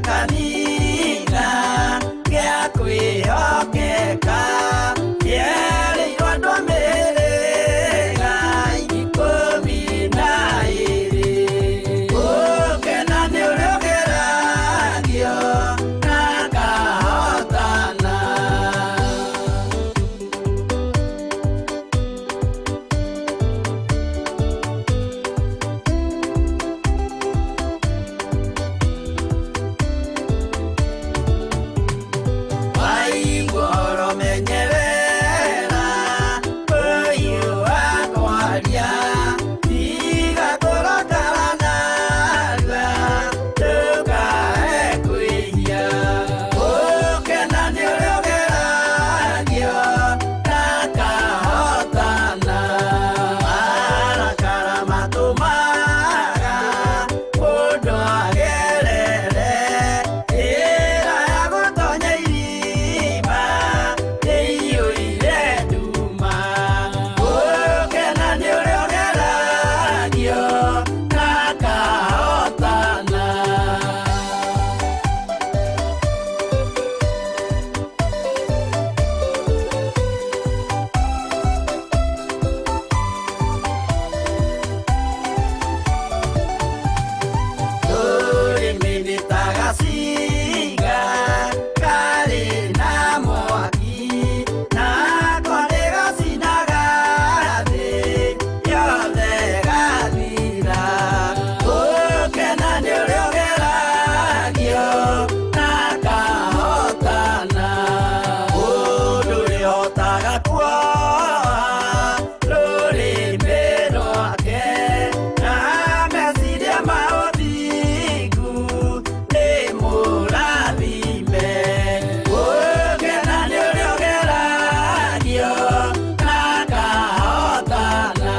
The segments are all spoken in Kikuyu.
Kanitha gĩa kwĩhokeka kĩerĩirwo andũ a mĩhĩrĩga 12. Gũkena nĩ ũrĩa ũgeragio na akahotana. Waigua ũhoro menyerera ũyũ wa kwaria, tiga kũrakara narua ndũkae kwĩhia. Gũkena nĩ ũrĩa ũgeragio na akahotana. Marakara matũmaga mũndũ agerere njĩra ya gũtonya irima ĩiyũire nduma. Gũkena nĩ ũrĩa ũgeragio na akahotana. Rũrĩmĩ nĩ ta gacinga karĩ na mwaki, nako nĩgacinaga thĩ yothe ĩgathira. Gũkena nĩ ũrĩa ũgeragio na akahotana. Mũndũ nĩahotaga kuoha rũrĩmĩ rwake na meciria ma ũthingu nĩ mũrathime. Gũkena nĩ ũrĩa ũgeragio na akahotana.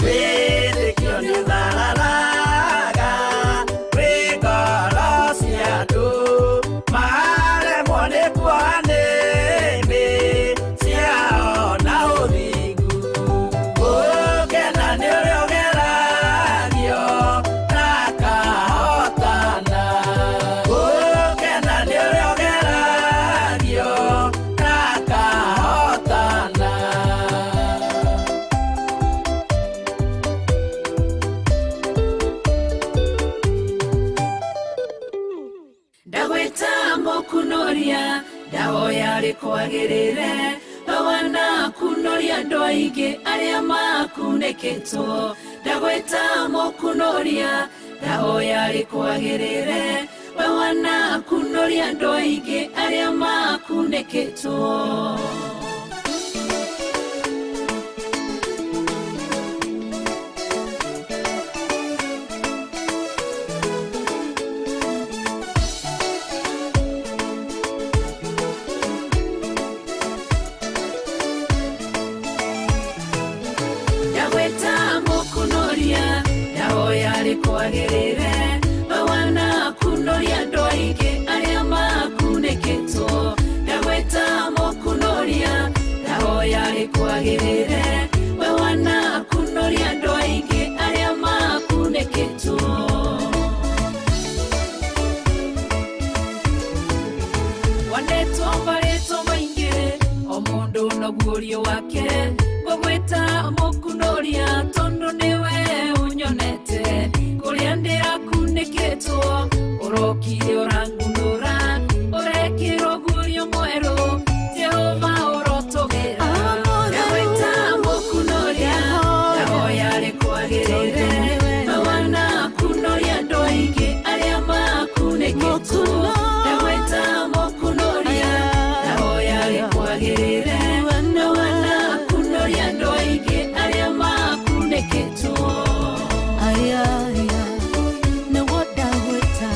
Wĩtĩkio nĩũthararaga wĩ ngoro cia andũ, maremwo nĩ kuoha nĩmĩ ciao na ũthingu. Gũkena nĩ ũrĩa ũgeragio na akahotana. Gũkena nĩ ũrĩa ũgeragio na akahotana. Ndagwĩta mũkunoria, ndahoya rĩkwagĩrĩre, we wanakunoria andũ aingĩ arĩa makunĩkĩtwo. Ndagwĩta mũkunoria, ndahoya rĩkwagĩrĩre, we wanakunoria andũ aingĩ arĩa makunĩkĩtwo. Ndagwĩta mũkunoria, ndahoya rĩkwagĩrĩre, we wanakunoria andũ aingĩ arĩa makunĩkĩtwo. Ndagwĩta mũkunoria, ndahoya rĩkwagĩrĩre, we wanakunoria andũ aingĩ arĩa makunĩkĩtwo. Wanetwo marĩtwa maingĩ, o mũndũ na guorio wake, ngũgwĩta mũkunoria tondũ nĩwe ũnyonete. Kũrĩa ndĩrakunĩkĩtwo, ũrokire ũrangunũra, ũrekĩrwo guorio mwerũ, Jehova ũrotũgĩra. Ndagwĩta mũkunoria, ndahoya rĩkwagĩrĩre, we wanakunoria andũ aingĩ arĩa makunĩkĩtwo. Ndagwĩta mũkunoria, ndahoya rĩkwagĩrĩre, we wanakunoria andũ aingĩ arĩa makunĩkĩtwo. Aya, nĩwo ndagwĩta.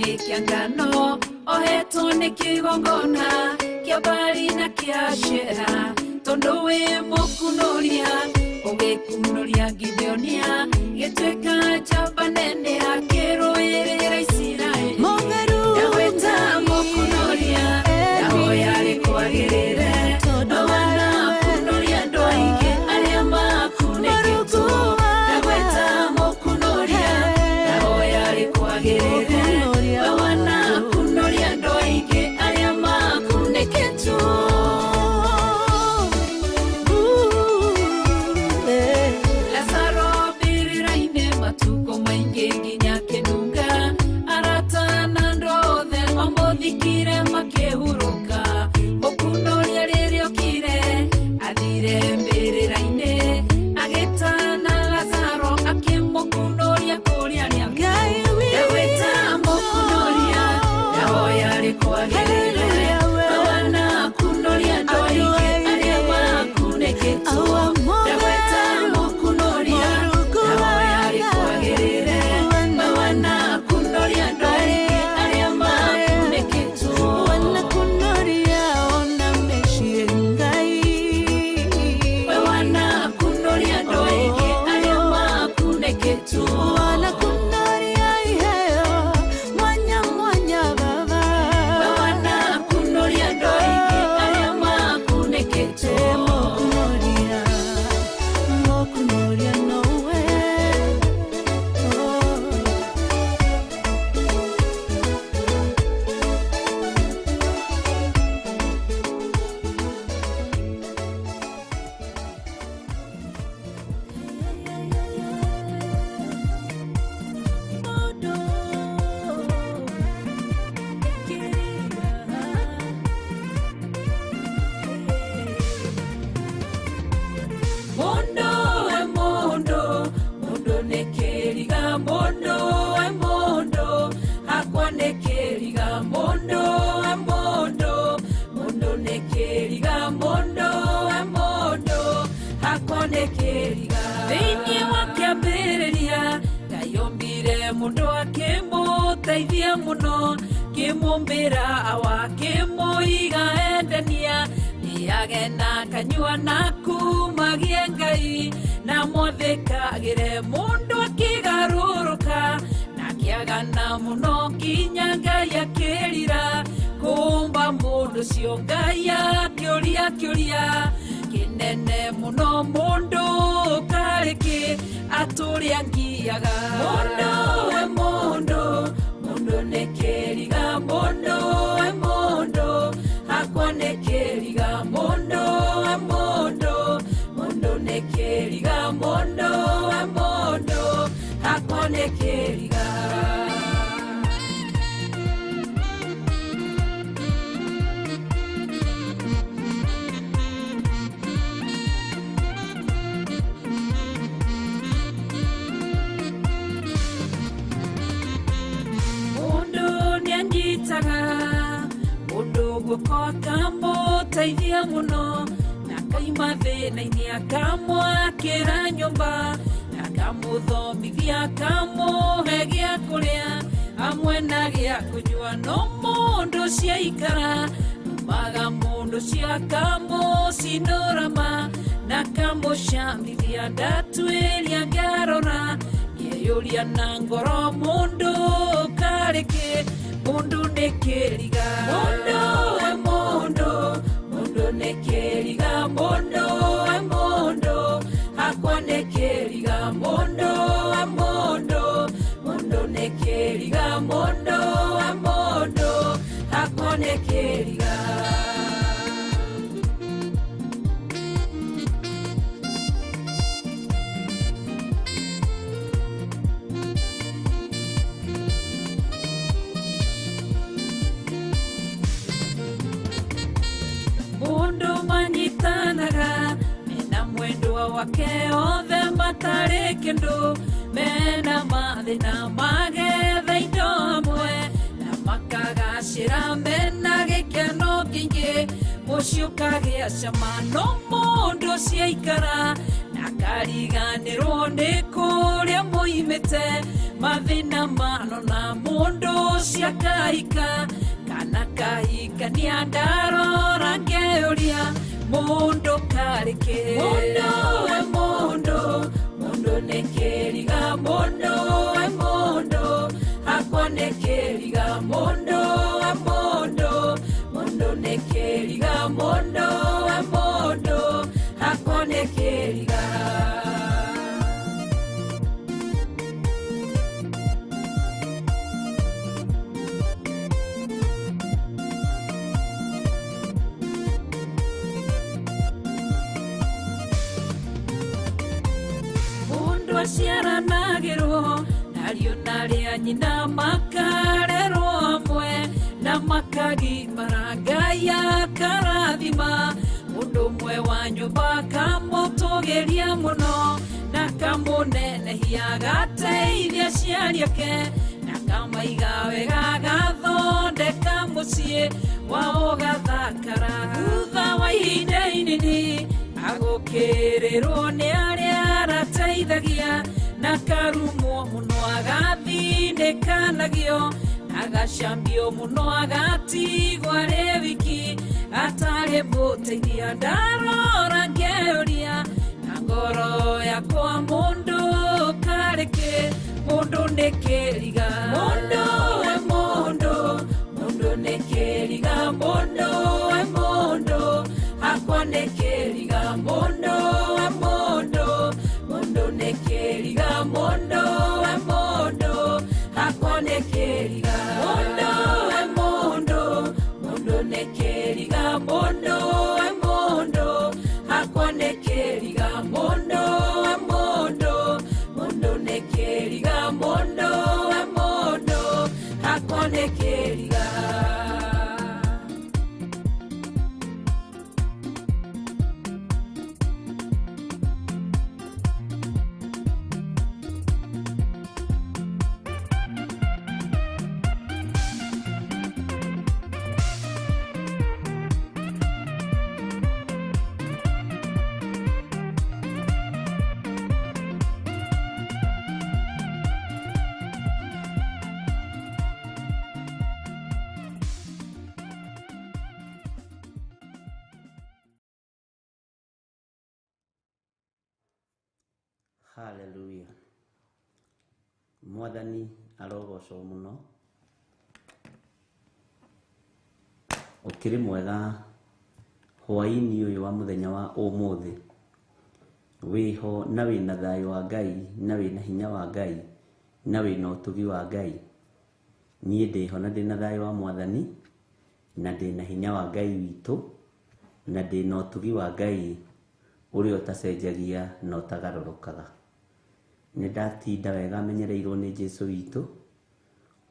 Kĩrĩma-inĩ kĩa ngano ohetwo nĩ kĩgongona kĩa Bali na kĩa Ashera tondũ wĩ mũkunũria ũgĩkunũria Gideonia gĩtuĩka njamba nene akĩrũĩrĩra Isiraeli ndagwĩta mũkunũria ndahoya rĩkwagĩrĩre wanakunũria andũ aingĩ arĩa makunĩkĩtwo ndagwĩta mũkunũria ndahoya rĩkwagĩrĩre wanakunũria andũ aingĩ arĩa makunĩkĩtwo. Lazaro mbĩrĩra-inĩ matukũ maingĩ nginya kĩnunga arata na andũ othe mamũthikire makĩhurũka mũkunũria rĩrĩa okire athire mbĩrĩra-inĩ agĩtana Lazaro akĩmũkunũria kũrĩa arĩa ndagwĩta mũkunũria ndahoya rĩkwagĩrĩre wanakunũria andũ aingĩ arĩa makunĩkĩtwo ndagwĩta mũkunũria ndahoya rĩkwagĩrĩre wanakunũria andũ aingĩ arĩa makunĩkĩtwo. Wanakunoria ona meciĩ Ngai. Wanakunũria andũ aingĩ arĩa makunĩkĩtwo. Wanakunoria iheo mwanya mwanya baba. Wanakunũria andũ aingĩ arĩa makunĩkĩtwo. Mokunoria, mokunoria nowe. Oh. Mundu we mundu, mundu nĩ kĩriga, mundu we mundu, hakwa nĩ kĩriga, mundu we mundu, mundu nĩ kĩriga, mundu we mundu, hakwa nĩ kĩriga. Thĩinĩ wa kĩambĩrĩria, Ngai ombire mũndũ akĩmũteithia mũno, kĩmũmbĩra awa akĩmũiga endania age na kanyua na kumagie Ngai na mwathĩkagĩre mũndũ akĩgarũrũka na akĩagana mũno nginya Ngai akĩrira kũmba mũndũ ũcio Ngai akĩũria kĩũria kĩnene mũno mũndũ karĩ kĩ atũrĩa ngiaga. Mũndũ we mũndũ, mũndũ nĩ kĩriga, mũndũ we mũndũ, hakwa nĩ kĩriga, mũndũ we mũndũ, mũndũ nĩ kĩriga, mũndũ we mũndũ, hakwa nĩ kĩriga. Mundu nĩanyitaga mundu guoko akamũteithia mũno na akaima thĩna-inĩ akamwakĩra nyũmba na akamũthomithia akamũhe gĩa kũrĩa hamwe na gĩa kũnyua no mũndũ ciaikara numaga mũndũ ũcio akamũcinũrama na akamũcambithia ndatuĩria ngarora ngeyũria na ngoro mũndũ karĩ kĩ mũndũ nĩ kĩriga. Mũndũ we mũndũ, mũndũ nĩ kĩriga, mũndũ we mũndũ, hakwa nĩ kĩriga, mũndũ we mũndũ, mũndũ nĩ kĩriga, mũndũ we mũndũ, hakwa nĩ kĩriga. Mundu manyitanaga mena mwendwa wake othe matarĩ kĩndũ mena mathĩna magetha indo hamwe na makagacĩra mena gĩkeno kĩingĩ mũciĩ ũkagĩa cama no mũndũ ciaikara na akariganĩrwo nĩ kũrĩa moimĩte. Mathĩna mano na mũndũ ũcio akahika kana kahikania ndarora ngeyũria mũndũ karĩ kĩ mũndũ we mũndũ mũndũ nĩ kĩriga mũndũ we mũndũ hakwa nĩ kĩriga mũndũ we mũndũ mũndũ nĩ kĩriga mũndũ we mũndũ hakwa nĩ kĩriga. Aciaranagĩrwo nariũ narĩa nyina makarerwo hamwe na makagimara Ngai akarathima mũndũ ũmwe wa nyũmba akamũtũgĩria mũno na kamũnenehia agateithia aciari ake na kamaiga wega agathondeka mũciĩ wao ũgathakara thutha wa ihinda inini agũkĩrĩrwo nĩ arĩa arateithagia na karumwo mũno agathinĩkanagio agacambio mũno agatigwo arĩ wiki atarĩ mũteithia ndarora ngeyũria na ngoro yakwa mũndũ karĩ kĩ mũndũ nĩ kĩriga mũndũ we mũndũ mũndũ nĩ kĩriga mũndũ we mũndũ hakwa nĩ kĩriga mũndũ we mũndũ mũndũ nĩ kĩriga mũndũ we mũndũ hakwa nĩ kĩriga mũndũ we mũndũ mũndũ nĩ kĩriga mũndũ we mũndũ hakwa nĩ kĩriga mũndũ we mũndũ mũndũ nĩ kĩriga mũndũ we mũndũ hakwa nĩ kĩriga. Hallelujah. Mwathani arogocwo mũno. Ũkĩrĩ mwega hwaĩ-inĩ ũyũ wa mũthenya wa ũmũthĩ. Wĩho na wĩna thayũ wa Ngai na wĩna hinya wa Ngai na wĩna ũtugi wa Ngai. Niĩ ndĩho na ndĩna thayũ wa Mwathani na ndĩna hinya wa Ngai witũ na ndĩna ũtugi wa Ngai ũrĩa ũtacenjagia na ũtagarũrũkaga. Nĩ ndatinda wega menyereirwo nĩ Jesũ witũ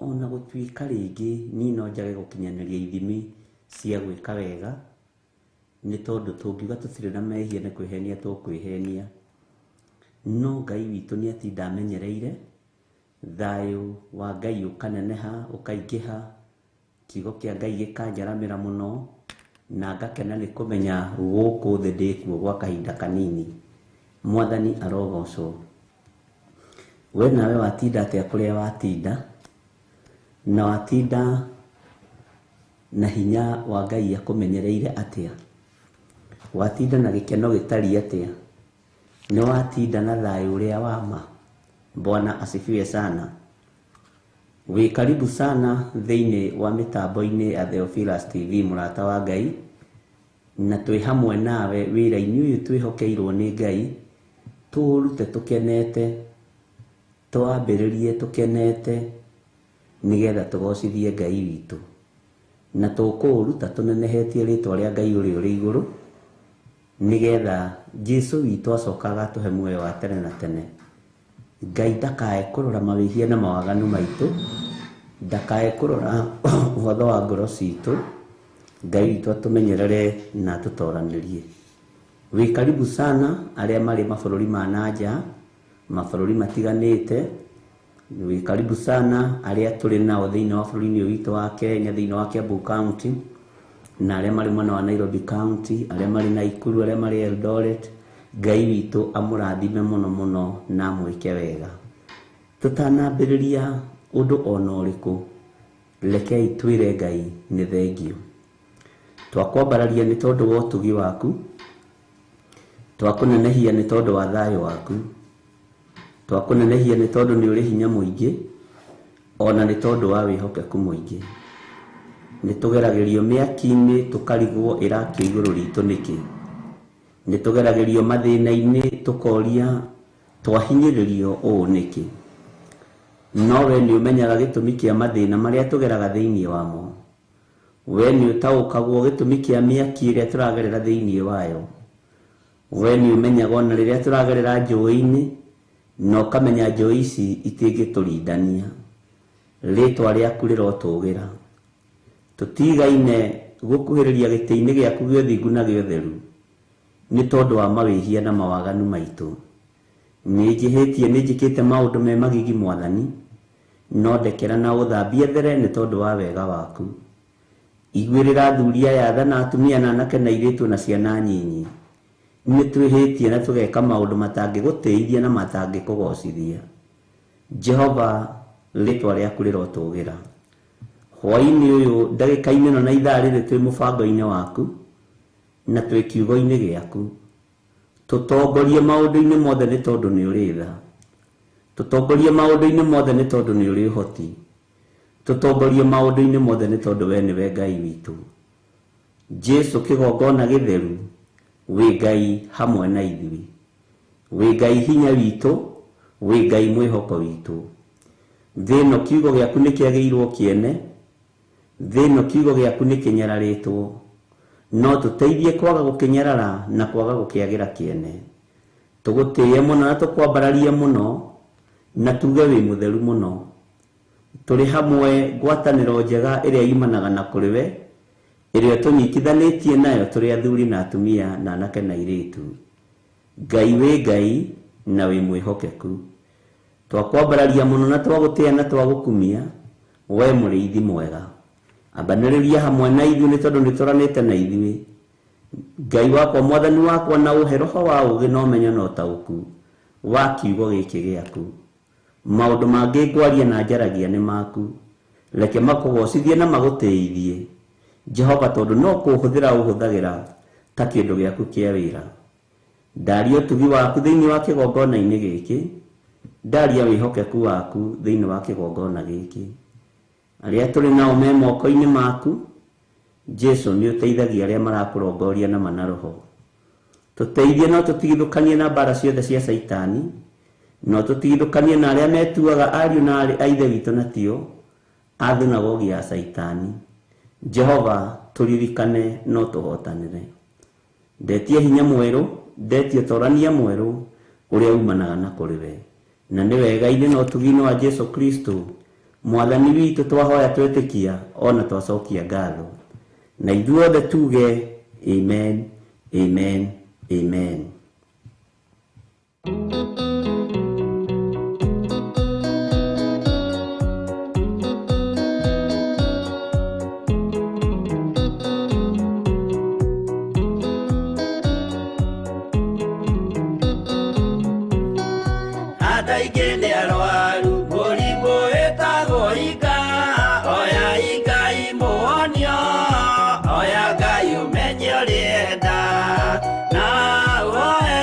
ona gũtuĩka rĩngĩ niĩ no njage gũkinyanĩria ithimi cia gwĩka wega nĩ tondũ tũngiuga tũtirĩ na mehia nĩ kwĩhenia tũkwĩhenia. No Ngai witũ nĩ atinda amenyereire, thayũ wa Ngai ũkaneneha ũkaingĩha, kiugo kĩa Ngai gĩkanjaramĩra mũno na ngakena nĩ kũmenya gũkũ thĩ ndĩkuo gwa kahinda kanini. Mwathani arogocwo. We nawe watinda atĩa kũrĩa watinda na watinda na hinya wa Ngai akũmenyereire atĩa? Watinda na gĩkeno gĩtariĩ atĩa? Nĩ watinda na thayũ ũrĩa wa ma? Bwana asifiwe sana. Wĩ karibu sana thĩinĩ wa mĩtambo-inĩ ya Theophilus TV mũrata wa Ngai, na twĩ hamwe nawe wĩra-inĩ ũyũ twĩhokeirwo nĩ Ngai, tũũrute tũkenete, twambĩrĩrie tũkenete nĩgetha tũgocithie Ngai witũ. Na tũkũũruta tũnenehetie rĩtwa rĩa Ngai ũrĩa ũrĩ igũrũ nĩgetha Jesũ witũ acoka agatũhe muoyo wa tene na tene. Ngai ndakae kũrora mawĩhia na mawaganu maitũ, ndakae kũrora ũhotho wa ngoro citũ. Ngai witũ atũmenyerere na atũtoranĩrie. Wĩ karibu sana arĩa marĩ mabũrũri ma nanja, mabũrũri matiganĩte. Wĩ karibu sana arĩa tũrĩ nao thĩinĩ wa bũrũri-inĩ ũyũ witũ wa Kenya, thĩinĩ wa Kiambu County, na arĩa marĩ mwena wa Nairobi County, arĩa marĩ Naikuru, arĩa marĩ Eldoret. Ngai witũ amũrathime mũno mũno na amwĩke wega. Tũtanambĩrĩria ũndũ ona ũrĩkũ, rekei twĩre Ngai nĩ thengio. Twakwambararia nĩ tondũ wa ũtugi waku, twakũnenehia nĩ tondũ wa thayũ waku, twakũnenehia nĩ tondũ nĩ ũrĩ hinya mũingĩ, ona nĩ tondũ wa wĩhokeku mũingĩ. Nĩ tũgeragĩrio mĩaki-inĩ tũkarigwo ĩrakio igũrũ ritũ nĩkĩ. Nĩ tũgeragĩrio mathĩna-inĩ tũkoria twahinyĩrĩrio ũũ nĩkĩ. No we nĩ ũmenyaga gĩtũmi kĩa mathĩna marĩa tũgeraga thĩinĩ wamo. We nĩ ũtaũkagwo gĩtũmi kĩa mĩaki ĩrĩa tũragerera thĩinĩ wayo. We nĩ ũmenyaga ona rĩrĩa tũragerera njũĩ-inĩ, na ũkamenya njũĩ ici itingĩtũrindania. Rĩtwa rĩaku rĩrotũgĩra. Tũtigaine gũkuhĩrĩria gĩtĩ-inĩ gĩaku gĩa ũthingu na gĩa ũtheru, nĩ tondũ wa mawĩhia na mawaganu maitũ. Nĩ njĩhĩtie, nĩ njĩkĩte maũndũ me magigi Mwathani, no ndekera na ũthambie there nĩ tondũ wa wega waku. Iguĩrĩra athuri aya tha na atumia na anake na airĩtu na ciana nyinyi. Nĩ twĩhĩtie na tũgeka maũndũ matangĩgũtĩithia na matangĩkũgocithia. Jehova, rĩtwa rĩaku rĩrotũgĩra. Hwaĩ-inĩ ũyũ ndagĩka-inĩ ĩno na ithaa rĩrĩ twĩ mũbango-inĩ waku na twĩ kiugo-inĩ gĩaku. Tũtongorie maũndũ-inĩ mothe nĩ tondũ nĩ ũrĩ tha. Tũtongorie maũndũ-inĩ mothe nĩ tondũ nĩ ũrĩ ũhoti. Tũtongorie maũndũ-inĩ mothe nĩ tondũ we nĩwe Ngai witũ. Jesu kĩgongona gĩtheru, wĩ Ngai hamwe na ithuĩ. Wĩ Ngai hinya witũ, wĩ Ngai mwĩhoko witũ. Thĩ ĩno kiugo gĩaku nĩ kĩagĩirwo kĩene, thĩ ĩno kiugo gĩaku nĩ kĩnyararĩtwo. No tũteithie kwaga gũkĩnyarara na kwaga gũkĩagĩra kĩene. Tũgũtĩĩe mũno na tũkwambararie mũno, na tuge wĩ mũtheru mũno. Tũrĩ hamwe ngwatanĩro njega ĩrĩa yumanaga na kũrĩ we, ĩrĩa tũnyitithanĩtie nayo tũrĩ athuri na atumia na anake na airĩtu. Ngai wĩ Ngai na wĩ mwĩhokeku. Twakwambararia mũno na twagũtĩĩa na twagũkumia, we mũrĩithi mwega. Ambanĩrĩria hamwe na ithuĩ nĩ tondũ nĩ tũranĩte na ithuĩ. Ngai wakwa, Mwathani wakwa, na ũhe roho wa ũũgĩ na ũmenyo na ũtaũku wa kiugo gĩkĩ gĩaku. Maũndũ mangĩ ngwaria na njaragia nĩ maku. Reke makũgocithie na magũtĩithie. Jehova, tondũ no kũhũthĩra ũhũthagĩra ta kĩndũ gĩaku kĩa wĩra. Ndaria ũtugi waku thĩinĩ wa kĩgongona-inĩ gĩkĩ, ndaria wĩhokeku waku thĩinĩ wa kĩgongona gĩkĩ. Arĩa tũrĩ nao me moko-inĩ maku, Jesu nĩ ũteithagia arĩa marakũrongoria na mana roho. Tũteithie no tũtigithũkanie na mbara ciothe cia Caitani, no tũtigithũkanie na arĩa metuaga ariũ na aarĩ a Ithe witũ na tio, a thunagogi ya Caitani. Jehova, tũririkane no tũhotanĩre. Ndetie hinya mwerũ, ndetie ũtorania mwerũ ũrĩa umanaga na kũrĩ we. Na nĩ wega-inĩ na ũtugi-inĩ wa Jesu Kristo, Mwathani witũ, twahoya twetĩkia ona twacokia ngatho. Na ithuothe tuge amen, amen, amen. Andũ aingĩ nĩ arwaru mũrimũ wĩtagwo ika, oya Ngai mũhonio, oya Ngai ũmenye ũrĩenda, na woe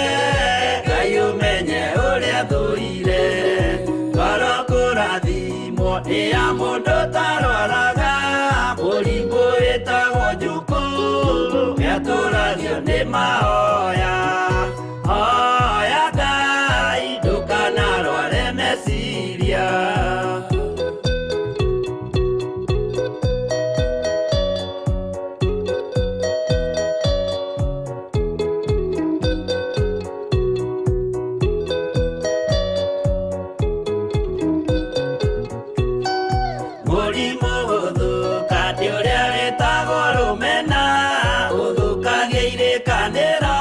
Ngai ũmenye ũrĩa thũire. Ngoro kũrathimwo nĩ ya mũndũ ũtarwaraga, mũrimũ wĩtagwo njukũ, nĩatũragio nĩ mahoya. Hoya Ngai ndũkanarware meciria. Mũrimũ gũthũka nĩ ũrĩa wĩtagwo rũmena, ũthũkagia irĩkanĩro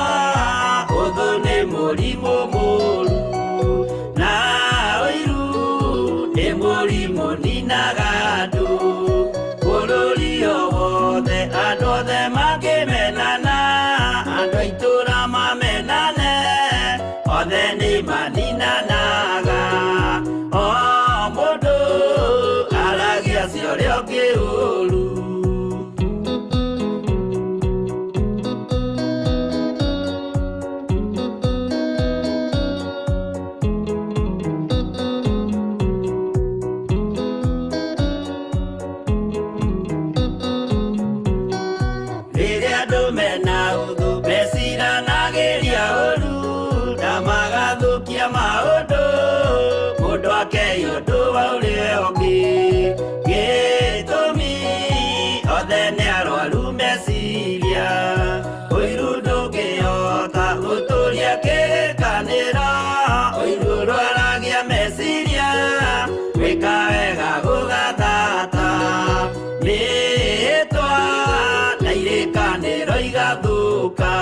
mena ũthũ meciranagĩria ũru na magathũkia maũndũ mũndũ akei ũndũ wa ũrĩa ũngĩ gĩtũmi othe nĩ arwaru meciria ũiru ndũngĩhota gũtũria kĩrĩkanĩro ũiru ũrwaragia meciria gwĩka wega gũgathata mĩĩtwa na irĩkanĩro igathũka.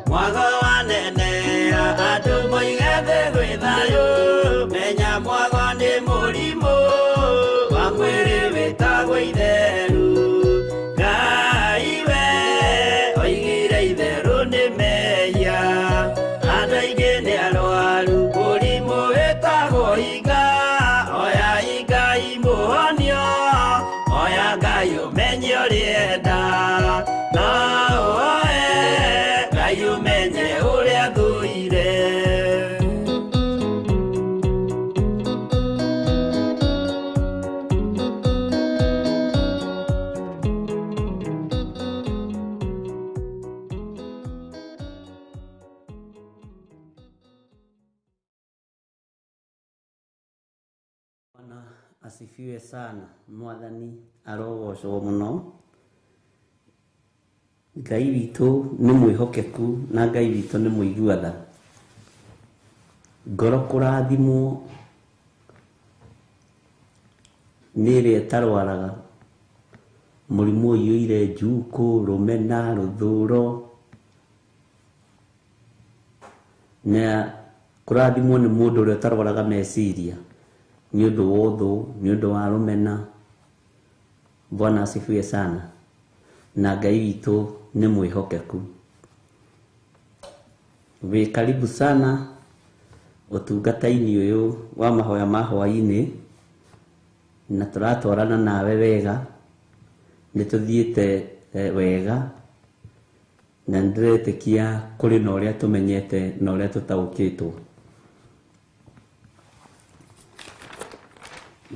Mwago wanenea andũ moige thĩ gwĩ thayũ menya mwago nĩ mũrimũ wa mwĩrĩ wĩtagwo itheru Ngai we oigire itherũ nĩ mehia andũ aingĩ nĩ arwaru mũrimũ wĩtagwo hinga oya Ngai mũhonio oya Ngai ũmenye ũrĩenda no ũoe Ngai ũmenye ũrĩa thũire. Bwana asifiwe sana. Mwathani arogocwo muno. Ngai witũ nĩ mwĩhokeku na Ngai witũ nĩ mũigua tha. Ngoro kũrathimwo nĩ ĩrĩa ĩtarwaraga mũrimũ ũiyũire njukũ, rũmena, rũthũro na kũrathimwo nĩ mũndũ ũrĩa ũtarwaraga meciria nĩ ũndũ wa ũthũ, nĩ ũndũ wa rũmena. Bwana asifiwe sana. Na Ngai witũ nĩ mwĩhokeku. Wĩ karibu sana ũtungata-inĩ ũyũ wa mahoya ma hwaĩ-inĩ na tũratwarana nawe wega, nĩ tũthiĩte wega na nĩndĩretĩkia kũrĩ na ũrĩa tũmenyete na ũrĩa tũtaũkĩtwo.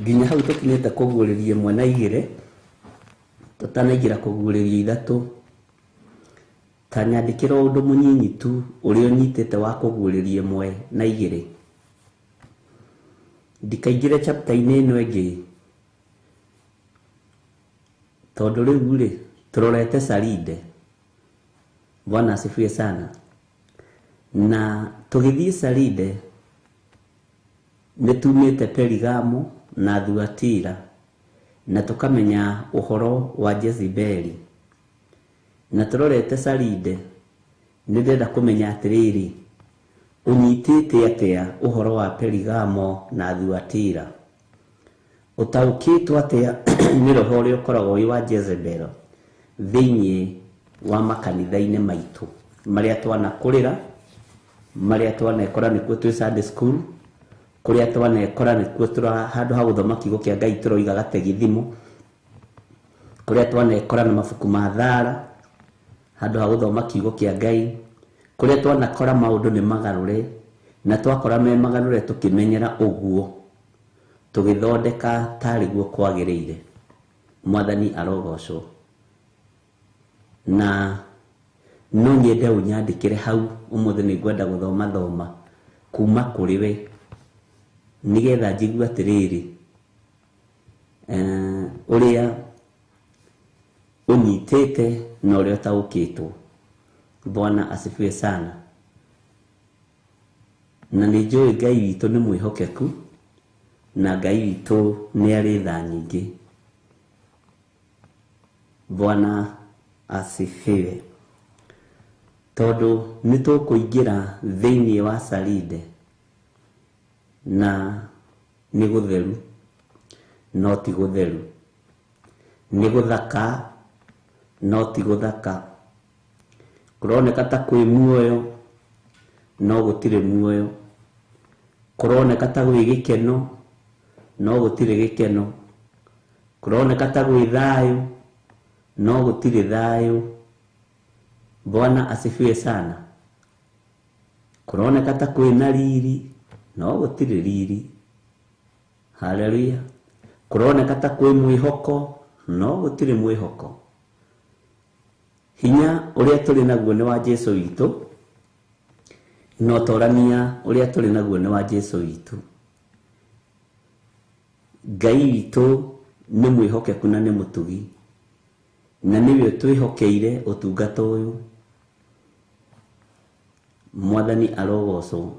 Nginya hau tũkinyĩte kũguũrĩria ĩmwe na igĩrĩ tũtanaingĩra kũguũrĩria ithatũ ta nyandĩkĩra ũndũ mũnyinyi tu ũrĩa ũnyitĩte wa kũguũrĩria ĩmwe na igĩrĩ. Ndikaingĩre chapter-inĩ ĩno ĩngĩ tondũ rĩu rĩ tũrorete Saride. Bwana asifiwe sana. Na tũgĩthiĩ Saride nĩ tumĩte Perigamo na Thuatira na tũkamenya ũhoro wa Jezebeli. Na tũrorete Saride nĩ ndĩrenda kũmenya atĩrĩrĩ ũnyitĩte atĩa ũhoro wa Perigamo na Thuatira, ũtaũkĩtwo atĩa nĩ roho ũrĩa ũkoragwo wĩ wa Jezebel thĩinĩ wa makanitha-inĩ maitũ marĩa twanakũrĩra, marĩa twanekora nĩkuo twĩ Sunday school, kũrĩa twanekora nĩkuo handũ ha gũthoma kiugo kĩa Ngai tũroiga gategithimo, kũrĩa twanekora na mabuku ma thara handũ ha gũthoma kiugo kĩa Ngai, kũrĩa twanakora maũndũ nĩ magarũre na twakora me magarũre tũkĩmenyera ũguo tũgĩthondeka tarĩ guo kwagĩrĩire. Mwathani arogocwo. Na no nyende ũnyandĩkĩre hau ũmũthĩ nĩ ngwenda gũthoma thoma kuma kũrĩ we nĩgetha njigue atĩrĩrĩ ũrĩa ũnyitĩte na ũrĩa ũtaũkĩtwo. Bwana asifiwe sana. Na nĩ njũĩ Ngai witũ nĩ mwĩhokeku na Ngai witũ nĩ arĩ tha nyingĩ. Bwana asifiwe. Tondũ nĩ tũkũingĩra thĩinĩ wa Saride na nĩ gũtheru no ti gũtheru, nĩ gũthaka no ti gũthaka, kũroneka ta kwĩ muoyo no gũtirĩ muoyo, kũroneka ta gwĩ gĩkeno no gũtirĩ gĩkeno, kũroneka ta gwĩ thayũ No gũtirĩ thayũ. Bwana asifiwe sana. Kũroneka ta kwĩna riri, no gũtirĩ riri. Haleluya. Kũroneka ta kwĩ mwĩhoko, no gũtirĩ mwĩhoko. Hinya ũrĩa tũrĩ naguo nĩ wa Jesũ witũ, na ũtorania ũrĩa tũrĩ naguo nĩ wa Jesũ witũ. Ngai witũ nĩ mwĩhokeku na nĩ mũtugi, na nĩwe twĩhokeire ũtungata ũyũ. Mwathani arogocwo.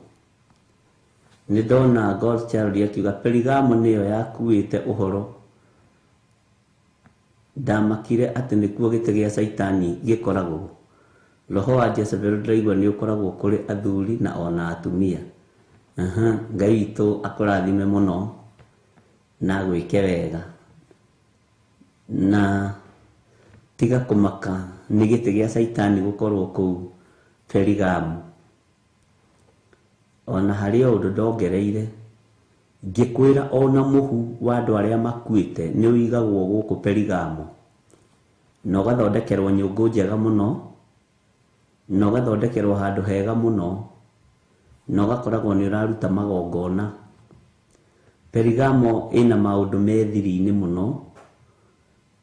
Nĩ ndona God Child akiuga Perigamo nĩyo yakuĩte ũhoro. Ndamakire atĩ nĩkuo gĩtĩ gĩa Caitani gĩkoragwo. Roho wa Jezebel ndĩraigua nĩ ũkoragwo kũrĩ athuri na ona atumia. Ngai witũ akũrathime mũno na agwĩke wega. Na tiga kũmaka nĩ gĩtĩ gĩa Caitani gũkorwo kũu Perigamo. Ona harĩ o ũndũ ndongereire, ngĩkwĩra ona mũhu wa andũ arĩa makuĩte nĩ ũigagwo gũkũ Perigamo, na ũgathondekerwo nyũngũ njega mũno, na ũgathondekerwo handũ hega mũno, na ũgakoragwo nĩ ũraruta magongona. Perigamo ĩna maũndũ me thiri-inĩ mũno,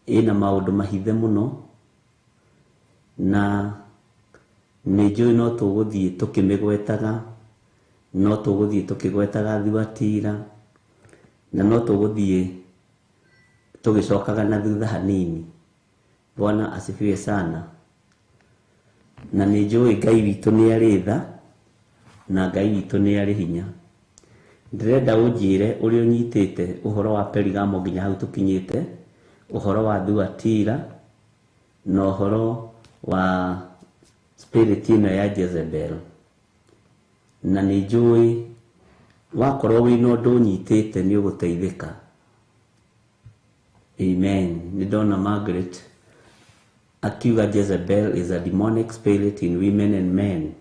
ĩna maũndũ mahithe mũno, na nĩ njũĩ no tũgũthiĩ tũkĩmĩgwetaga, no tũgũthiĩ tũkĩgwetaga Thuatira, na no tũgũthiĩ tũgĩcokaga na thutha hanini. Bwana asifiwe sana. Na nĩ njũĩ Ngai witũ nĩ arĩ tha, na Ngai witũ nĩ arĩ hinya. Ndĩrenda ũnjĩre ũrĩa ũnyitĩte ũhoro wa Perigamo nginya hau tũkinyĩte, ũhoro wa Thuatira, na ũhoro wa spirit ĩno ya Jezebel. Na nĩ njũĩ wakorwo wĩna ũndũ ũnyitĩte nĩ ũgũteithĩka. Amen. Nĩ ndona Margaret akiuga Jezebel is a demonic spirit in women and men.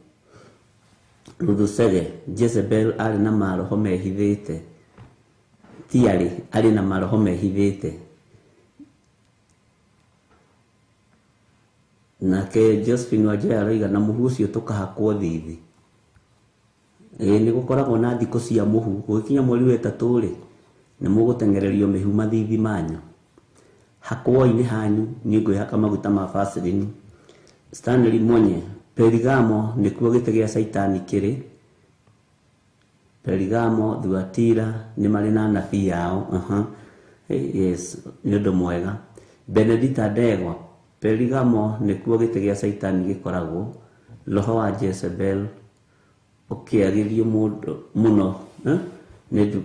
Ruth Chege, Jezebel arĩ na maroho mehithĩte. Ti arĩ, arĩ na maroho mehithĩte. Nake Josephine Wanjoya aroiga na mũhu ũcio tũkahakwo thithi. Ĩĩ nĩ gũkoragwo na thikũ cia mũhu, gũgĩkinya mweri wa ĩtatũ rĩ, nĩ mũgũteng'ererio mĩhu mathithi manyu. Hakwoi-inĩ hanyu niĩ ngwĩhaka maguta ma Vaseline. Stanley Monye, Perigamo nĩkuo gĩtĩ gĩa Caitani kĩrĩ. Perigamo, Thuatira nĩ marĩ na anabii ao. Yes, nĩ ũndũ mwega. Benedita Ndegwa, Perigamo nĩkuo gĩtĩ gĩa Caitani gĩkoragwo. Roho wa Jezebel ũkĩagĩrio mũno, nĩ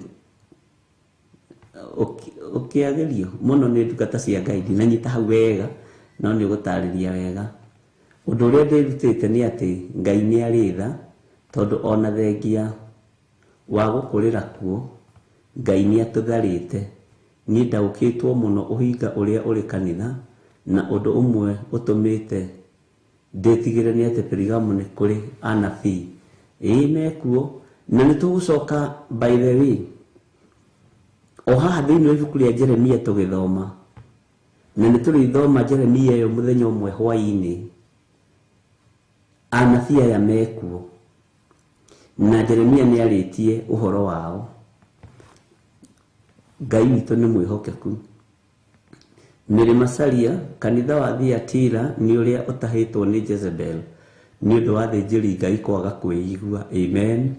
ũkĩagĩrio mũno nĩ ndungata cia Ngai. Ndinanyita hau wega, no nĩ ũgũtarĩria wega. Ũndũ ũrĩa ndĩrutĩte nĩ atĩ Ngai nĩ arĩ tha, tondũ ona thengia wa gũkũrĩra kuo, Ngai nĩ atũtharĩte. Niĩ ndaũkĩtwo mũno ũhinga ũrĩa ũrĩ kanitha, na ũndũ ũmwe ũtũmĩte ndĩtigĩre nĩ atĩ Perigamo nĩ kũrĩ anabii. Ĩĩ mekuo, na nĩ tũgũcoka by the way o haha thĩinĩ wa ibuku rĩa Jeremia tũgĩthoma, na nĩ tũrĩthoma Jeremia ĩyo mũthenya ũmwe hwaĩ-inĩ. Anabii aya mekuo, na Jeremia nĩ arĩtie ũhoro wao. Ngai witũ nĩ mwĩhokeku. Mary Macharia, kanitha wa Thiatira nĩ ũrĩa ũtahĩtwo nĩ Jezebel nĩ ũndũ wa athĩnjĩri Ngai kwaga kwĩigua. Amen.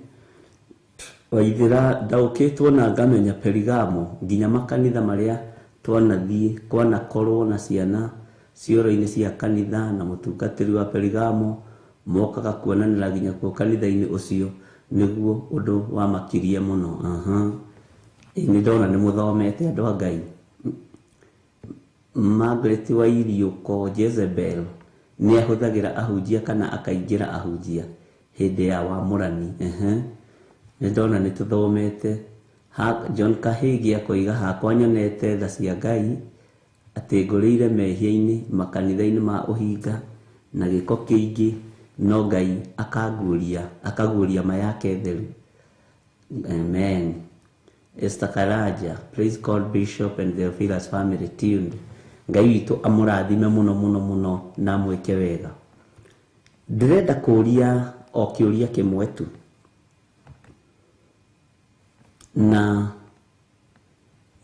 Waithĩra ndaũkĩtwo na ngamenya Perigamo nginya makanitha marĩa twanathiĩ kwanakorwo na ciana cioro-inĩ cia kanitha na mũtungatĩri wa Perigamo mokaga kuonanĩra nginya kuo kanitha-inĩ ũcio, nĩguo ũndũ wamakirie mũno. Nĩ ndona nĩ mũthomete andũ a Ngai. Margaret Wairiũko, Jezebel nĩ ahũthagĩra ahunjia kana akaingĩra ahunjia hĩndĩ ya wamũrani. Nĩ ndona nĩ tũthomete. John Kahigi akoiga hakwa nyonete tha cia Ngai atĩ ngũrĩire mehia-inĩ makanitha-inĩ ma ũhinga na gĩko kĩingĩ, no Ngai akaguũria ma yake theru. Amen. Esther Karaja, praise God Bishop and Theophilus family tuned. Ngai witũ amũrathime mũno mũno mũno na amwĩke wega. Ndĩrenda kũũria o kĩũria kĩmwe tu, na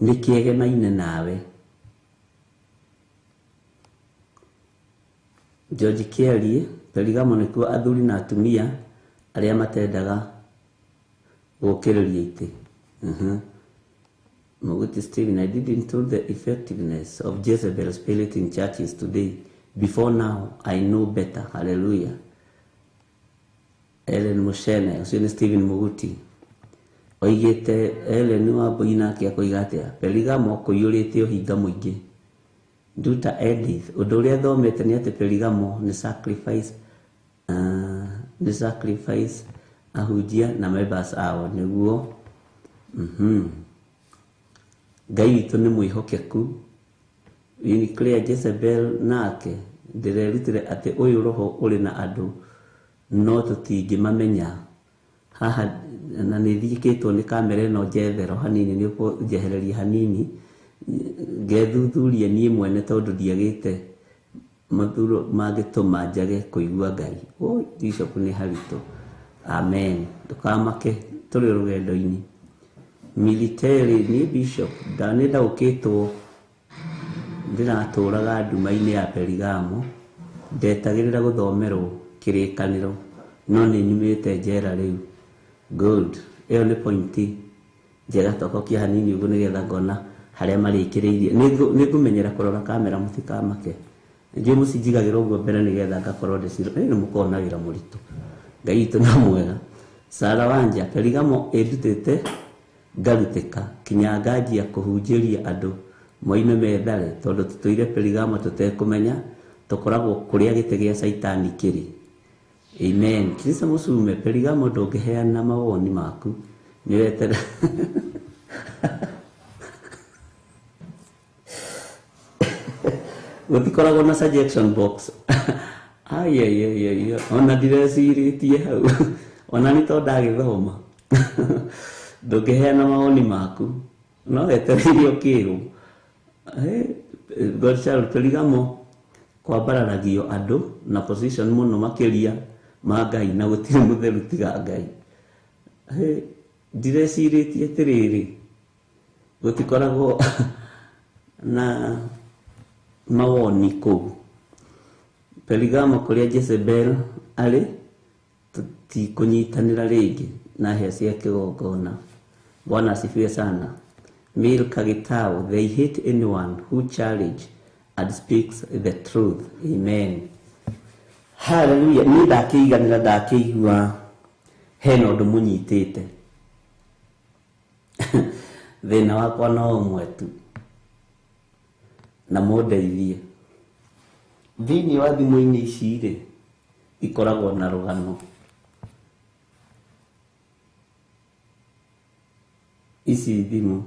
nĩ kĩegemaine nawe. George Kĩarie, Perigamo nĩkuo athuri na atumia arĩa matendaga gũkĩrĩria itĩ. Moguti Stephen, I didn't know the effectiveness of Jezebel spirit in churches today. Before now, I know better. Hallelujah. Ellen Mushene, ũcio nĩ Stephen Muguti. Oigĩte Ellen wa Mbui nake akoiga atĩa? Perigamo kũiyũrĩte ũhinga mũingĩ. Nduta Edith, ũndũ ũrĩa thomete nĩ atĩ Perigamo nĩ sacrifice, nĩ sacrifice ahunjia na members ao nĩguo. Ngai witũ nĩ mwĩhokeku. Winnie Jezebel nake ndĩrerutire atĩ ũyũ roho ũrĩ na andũ no tũtingĩmamenya haha, na nĩ thiĩkĩtwo nĩ kamera ĩno njethero hanini, nĩ ũkũnjehereria hanini ngethuthuria niĩ mwene tondũ ndiagĩte mathuro mangĩtũma njage kũigua Ngai. Oi, Bishop nĩ haritũ. Amen. Ndũkamake, tũrĩ rũgendo-inĩ. Military ni Bishop nĩ ndaũkĩtwo ndĩratũraga nduma-inĩ ya Perigamo, ndetagĩrĩra gũthomerwo kĩrĩkanĩro no nĩ nyumĩte njera rĩu. Good. Ĩyo nĩ pointi njega, tokokia hanini ũguo nĩgetha ngona harĩa marĩkĩrĩirie. Nĩngũmenyera kũrora kamera, mũtikamake. Njũĩ mũcinjigagĩra ũguo mbere nĩgetha ngakorwo ndĩciro. Nĩ mũkorwo na wĩra mũritũ. Ngai witũ no mwega. Sara Wanja, Perigamo ĩndutĩte ngarutĩka kinya nganjia kũhunjĩria andũ moime methare tondũ tũtũire Perigamo tũtekũmenya tũkoragwo kũrĩa gĩtĩ gĩa Caitani kĩrĩ. Amen. Kirisa Mũcume, Perigamo ndũngĩheana mawoni maku nĩ wetera gũtikoragwo na suggestion box. Ai ona ndirecirĩtie hau ona nĩ tondũ ndagĩthoma. Ndũngĩheana mawoni maku no wetereire ũkĩrwo. Godchild, Perigamo kwambararagio andũ na position mũno makĩria ma Ngai na gũtirĩ mũtheru tiga Ngai. Ndirecirĩtie atĩrĩrĩ, gũtikoragwo na mawoni kũu. Perigamo kũrĩa Jezebel arĩ tũtikũnyitanĩra rĩngĩ na hĩa cia kĩgongona. Bwana asifiwe sana. Milka Gitau, they hate anyone who challenge and speaks the truth. Amen. Hallelujah. Ni ndakĩiganĩra, ndakĩigua hena ũndũ mũnyitĩte. Thĩna wakwa no ũmwe tu, na mũndeithie. Thĩinĩ wa thimũ-inĩ ici rĩ, ikoragwo na rũgano. Ici thimũ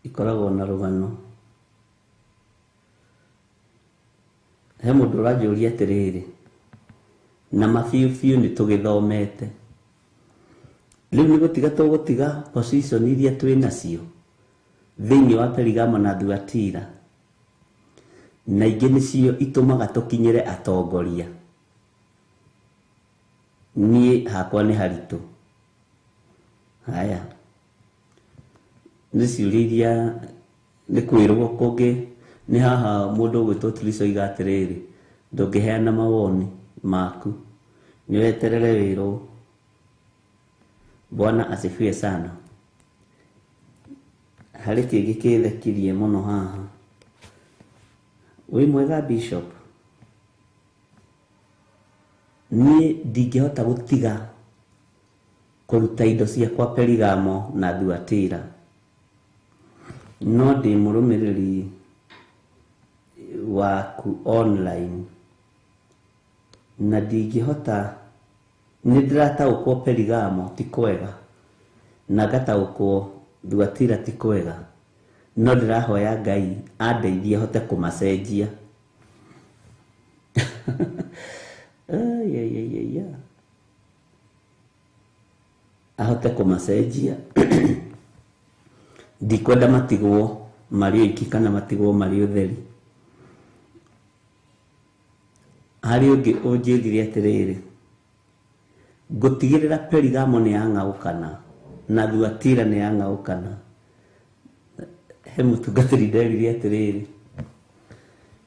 ikoragwo na rũgano. He mũndũ ũranjũria atĩrĩrĩ, na mabiũ biũ nĩ tũgĩthomete. Rĩu nĩ gũtiga tũgũtiga position iria twĩ nacio thĩinĩ wa Perigamo na Thuatira, na ingĩ nĩcio itũmaga tũkinyĩre atongoria. Niĩ hakwa nĩ haritũ. Haya, nĩ ciũria iria nĩ kwĩrwo kũngĩ. Nĩ haha mũndũ ũgwĩtwo Tiliso oiga atĩrĩrĩ, ndũngĩheana mawoni maku, nĩ weterere wĩrwo. Bwana asifiwe sana. Harĩ kĩngĩ kĩthekirie mũno haha. Wĩ mwega Bishop, niĩ ndingĩhota gũtiga kũruta indo ciakwa Perigamo na Thuatira, no ndĩ mũrũmĩrĩri waku online na ndingĩhota, nĩ ndĩrataũkwo Perigamo ti kwega na ngataũkwo Thuatira ti kwega, no ndĩrahoya Ngai andeithie hote kũmacenjia. Ahote kũmacenjia. Ndikwenda matigwo marĩ oiki kana matigwo marĩ ũtheri. Harĩ ũngĩ ũnjĩrire atĩrĩrĩ, ngũtigĩrĩra Perigamo nĩ yang'aũkana na Thuatira nĩ yang'aũkana. He mũtungatĩri nderire atĩrĩrĩ,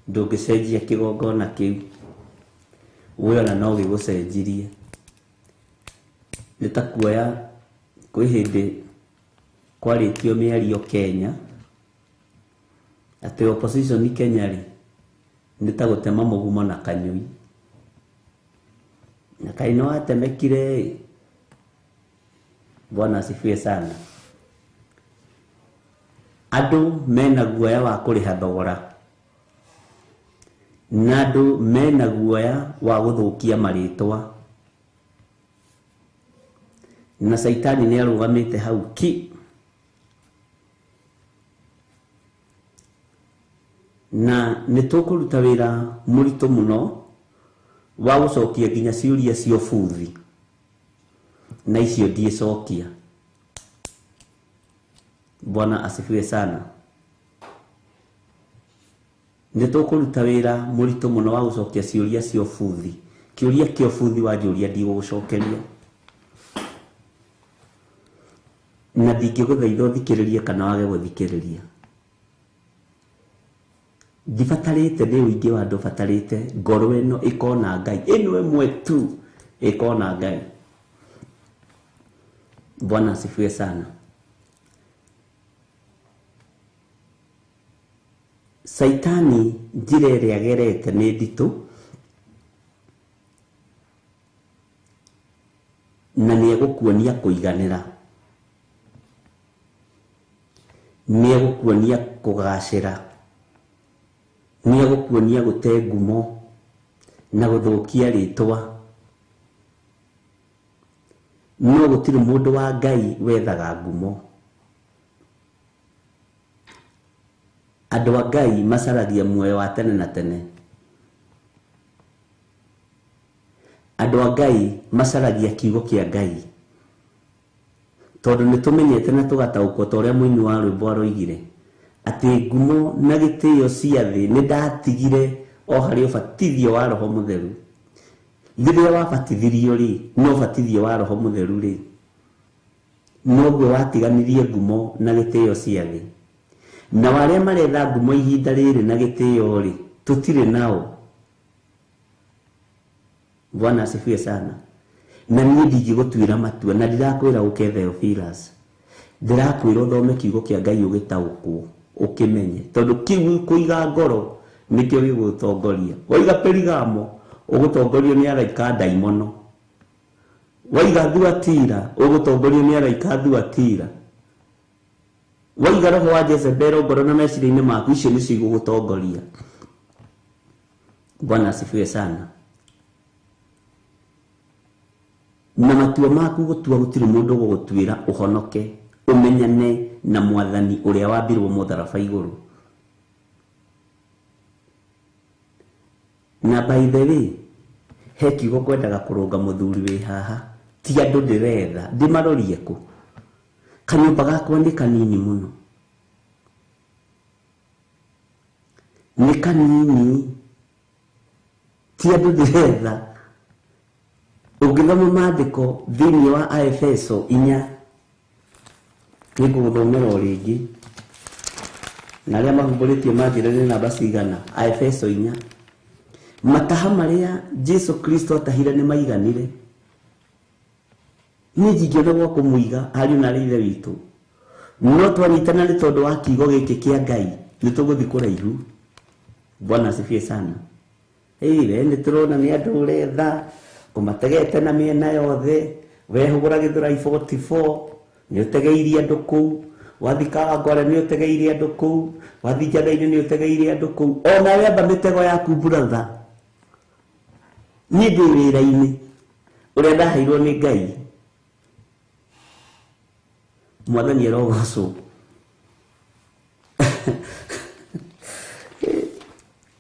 ndũngĩcenjia kĩgongona kĩu, we ona no gĩgũcenjirie. Nĩ ta kuoya kwĩ hĩndĩ kwarĩtio mĩario Kenya atĩ opposition Kenya rĩ nĩ ta gũtema mũgumo na kanyui, na kaĩ nĩ watemekire ĩ. Bwana asifiwe sana. Andũ mena guoya wa kũrĩha thogora, na andũ mena guoya wa gũthũkia marĩtwa, na caitani nĩ arũgamĩte hau ki. Na nĩ tũkũruta wĩra mũritũ mũno wa gũcokia nginya ciũria cia ũbuthi, na icio ndiĩcokia. Bwana asifiwe sana. Nĩ tũkũruta wĩra mũritũ mũno wa gũcokia ciũria cia ũbuthi. Kĩũria kĩa ũbuthi wanjũria ndigũgũcokeria, na ndingĩgũthaitha ũthikĩrĩrie kana wage gũthikĩrĩria. Ndibatarĩte nĩ ũingĩ wa andũ, batarĩte ngoro ĩno ĩkona Ngai, ĩno ĩmwe tu ĩkona Ngai. Bwana asifiwe sana. Caitani njĩra ĩrĩa agerete nĩ nditũ, na nĩ egũkuonia kũiganĩra, nĩ egũkuonia kũgacĩra, nĩ egũkuonia gũte ngumo na gũthũkia rĩtwa. No gũtirĩ mũndũ wa Ngai wethaga ngumo. Andũ a Ngai macaragia muoyo wa tene na tene. Andũ a Ngai macaragia kiugo kĩa Ngai, tondũ nĩ tũmenyete na tũgataũkwo ta ũrĩa mũini wa rwĩmbo aroigire atĩ ngumo na gĩtĩo cia thĩ nĩ ndatigire o harĩ ũbatithio wa Roho Mũtheru. Rĩrĩa wabatithirio rĩ, no ũbatithio wa Roho Mũtheru rĩ, noguo watiganirie ngumo na gĩtĩo cia thĩ. Na arĩa maretha ngumo ihinda rĩrĩ na gĩtĩo rĩ, tũtirĩ nao. Bwana asifiwe sana. Na niĩ ndingĩgũtuĩra matua, na ndirakwĩra ũke Theophilus, ndĩrakwĩra ũthome kiugo kĩa Ngai ũgĩtaũkwo, ũkĩmenye, tondũ kĩu kũiga ngoro nĩkĩo gĩgũgũtongoria. Waiga Perigamo ũgũtongorio nĩ araika a ndaimono, waiga Thuatira ũgũtongorio nĩ araika a Thuatira, waiga roho wa Jezebel ngoro na meciria-inĩ maku, icio nĩcio igũgũtongoria. Bwana asifiwe sana. Na matua maku gũtua gũtirĩ mũndũ ũgũgũtuĩra ũhonoke, ũmenyane na mwathani ũrĩa wambirwo mũtharaba igũrũ. Na by the way, he kiugo ngwendaga kũrũnga mũthuri wĩ haha, ti andũ ndĩretha, ndĩmarorie kũ? Kanyũmba gakwa nĩ kanini mũno, nĩ kanini, ti andũ ndĩretha. Ũngĩthoma maandĩko thĩinĩ wa Aefeso 4, nĩngũgũthomera o rĩngĩ, na arĩa mahumbũrĩtio manjĩre nĩ namba cigana. Aefeso 4, mataha marĩa Jesu Kristo atahire nĩ maiganire. Niĩ ndingĩona gwa kũmũiga ariũ na arĩ ithe witũ, no twanyitana nĩ tondũ wa kiugo gĩkĩ kĩa Ngai nĩ tũgũthiĩ kũraihu. Bwana asifiwe sana. Ĩĩ nĩ tũrona nĩ andũ ũretha, ũmategete na mĩena yothe, wehũgũra Gĩthũrai 44 nĩ ũtegeirie andũ kũu, wathi Kawangware nĩ ũtegeirie andũ kũu, wathi Njathai-inĩ nĩ ũtegeirie andũ kũu. Ona wamba mĩtego yaku brother, niĩ ndĩ wĩra-inĩ ũrĩa ndaheirwo nĩ Ngai. Mwathani arogocwo.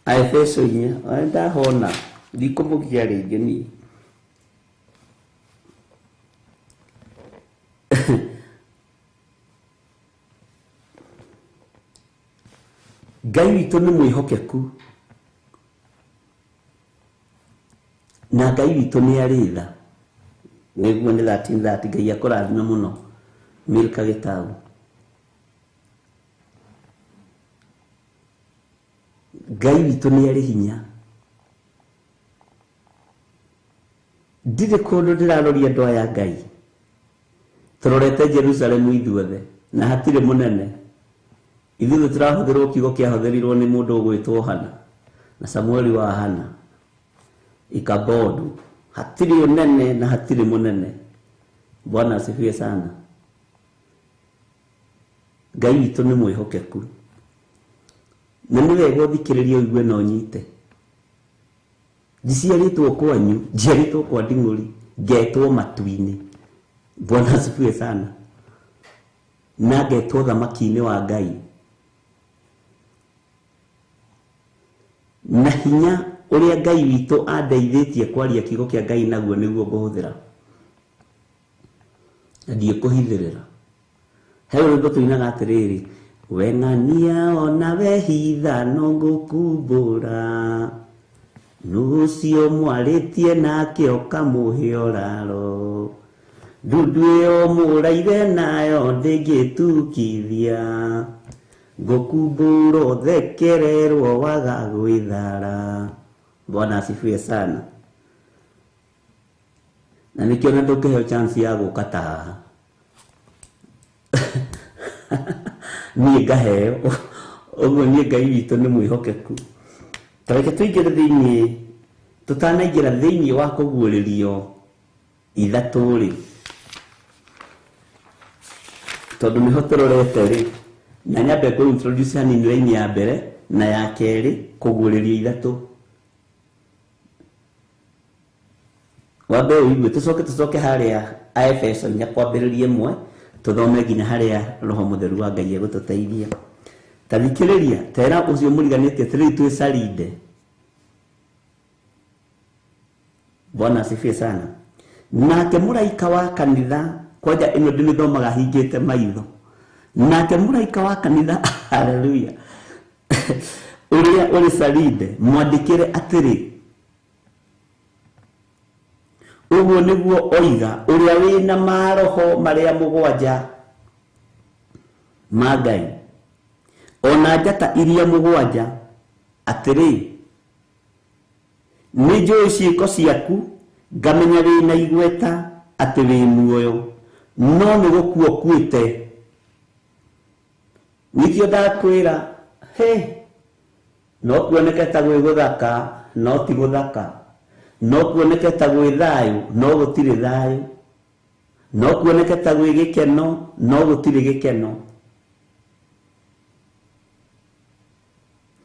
Aefeso 4, ndahona ndikũmũgia rĩngĩ niĩ. Ngai witũ nĩ mwĩhokeku na Ngai witũ nĩ arĩ tha. Nĩguo nĩ 13:30. Ngai akũrathime mũno. Milka Gĩtau. Ngai witũ nĩ arĩ hinya. Ndirĩ kũndũ ndĩraroria andũ aya Ngai. Tũrorete Jerusalemu ithuothe na hatirĩ mũnene. Ithuothe tũrahũthĩrwo kiugo kĩahũthĩrirwo nĩ mũndũ ũgwĩtwo Hana na Samueli wa Hana. Ikabodu. Hatirĩ ũnene na hatirĩ mũnene. Bwana asifiwe sana. Ngai witũ nĩ mwĩhokeku. Na nĩ wega ũthikĩrĩrie ũigue na ũnyite. Njiciarĩtwo kwanyu, njiarĩtwo kwa Nding'ũri, ngetwo matu-inĩ. Bwana asifiwe sana. Na ngetwo thamaki-inĩ wa Ngai. Na hinya ũrĩa Ngai witũ andeithĩtie kwaria kiugo kĩa Ngai naguo nĩguo ngũhũthĩra. Na ndiĩkũhithĩrĩra. He rwĩmbo tũinaga atĩrĩrĩ, we ng'ania ona we hitha no ngũkumbũra, nũ ũcio mwarĩtie nake ũkamũhe ũraro, ndundu ĩyo mũraire nayo ndĩngĩtukithia, ngũkumbũra ũthekererwo waga gwĩthara. Bwana asifiwe sana. Na nĩkĩo na ndũngĩheo chance ya gũka ta haha. Niĩ ngaheo. Ũguo niĩ Ngai witũ nĩ mwĩhokeku. Ta reke tũingĩre thĩinĩ, tũtanaingĩra thĩinĩ wa kũguũrĩrio ithatũ rĩ, tondũ nĩho tũrorete rĩ, na nyambe ngũ introduce hanini raini ya mbere na ya kerĩ kũguũrĩrio ithatũ. Wambe ũigue, tũcoke harĩa Aefeso inya kwambĩrĩria ĩmwe, tũthome nginya harĩa Roho Mũtheru wa Ngai egũtũteithia. Ta thikĩrĩria, tera ũcio mũriganĩtie atĩrĩrĩ twĩ Saride. Bwana asifiwe sana. Nake mũraika wa kanitha, kwanja ĩno ndĩmĩthomaga hingĩte maitho. Nake mũraika wa kanitha, haleluya, ũrĩa ũrĩ Saride, mwandĩkĩre atĩrĩ, ũguo nĩguo oiga ũrĩa wĩna maroho marĩa mũgwanja ma Ngai ona njata iria mũgwanja, atĩrĩ, nĩ njũĩ ciĩko ciaku, ngamenya wĩna igweta atĩ wĩ muoyo, no nĩ gũkua ũkuĩte. Nĩkĩo ndakwĩra, he, no kuoneke ta gwĩ gũthaka, no ti gũthaka. No kuoneke ta gwĩ thayũ, no gũtirĩ thayũ. No kuoneke ta gwĩ gĩkeno, no gũtirĩ gĩkeno.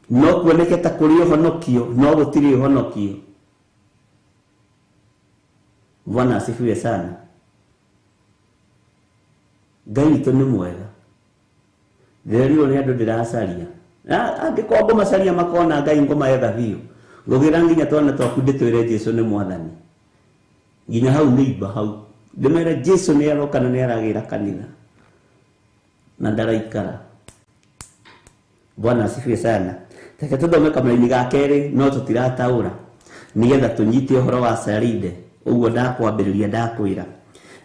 No kuoneke ta kũrĩ ũhonokio, no gũtirĩ ũhonokio. Bwana asifiwe sana. Ngai witũ nĩ mwega. Ndĩrerirwo nĩ andũ ndĩracaria. Angĩkorwo ngũmacaria makona Ngai ngũmaetha biũ. Ngũgĩra nginya twana twaku ndĩtwĩre Jesũ nĩ mwathani. Nginya hau nĩimba hau. Ndĩmere Jesũ nĩ aroka na nĩ aragĩra kanitha. Na ndaraikara. Bwana asifiwe sana. Reke tũthome kamũraini ga kerĩ no tũtirataũra. Nĩgetha tũnyite ũhoro wa Saride. Ũguo ndakwambĩrĩria ndakwĩra.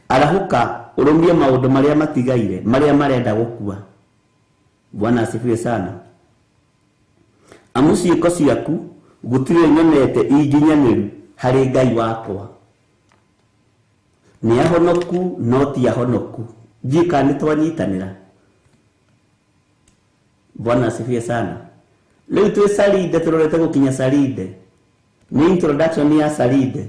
Arahũka ũrũmie maũndũ marĩa matigaire, marĩa marenda gũkua. Bwana asifiwe sana. Amu ciĩko ciaku gũtirĩ nyonete inginyanĩru harĩ Ngai wakwa. Nĩ ahonoku no ti ahonoku. Ndiũĩ kana nĩ twanyitanĩra. Bwana asifiwe sana. Rĩu twĩ Saride, tũrorete gũkinya Saride. Nĩ introduction ya Saride.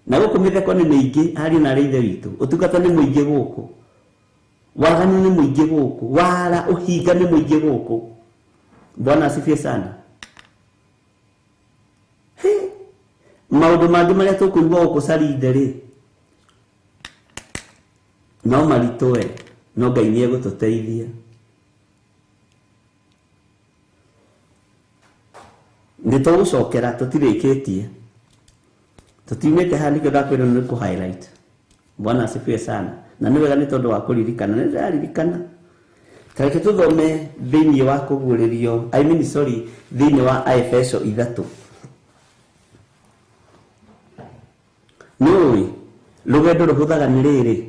Na gũkũ mĩtheko nĩ mĩingĩ ariũ na arĩ ithe witũ. Ũtungata nĩ mũingĩ gũkũ. Waganu nĩ mũingĩ gũkũ. Wara ũhinga nĩ mũingĩ gũkũ. Bwana asifiwe sana. Maũndũ mangĩ marĩa tũkũigua gũkũ Saride rĩ, no maritũ no Ngai nĩ egũtũteithia. Nĩ tũgũcokera tũtirĩkĩtie. Tũtiumĩte haha nĩkĩo ndakwĩra nĩ kũ highlight. Bwana asifiwe sana. Na nĩ wega nĩ tondũ wa kũririkana, nĩ ndĩraririkana. Tareke tuthome thiini wa kuguririo, I mean sorry, thiini wa Aefeso 3. Nĩũĩ rũgendo rũhũthaga nĩ rĩrĩ,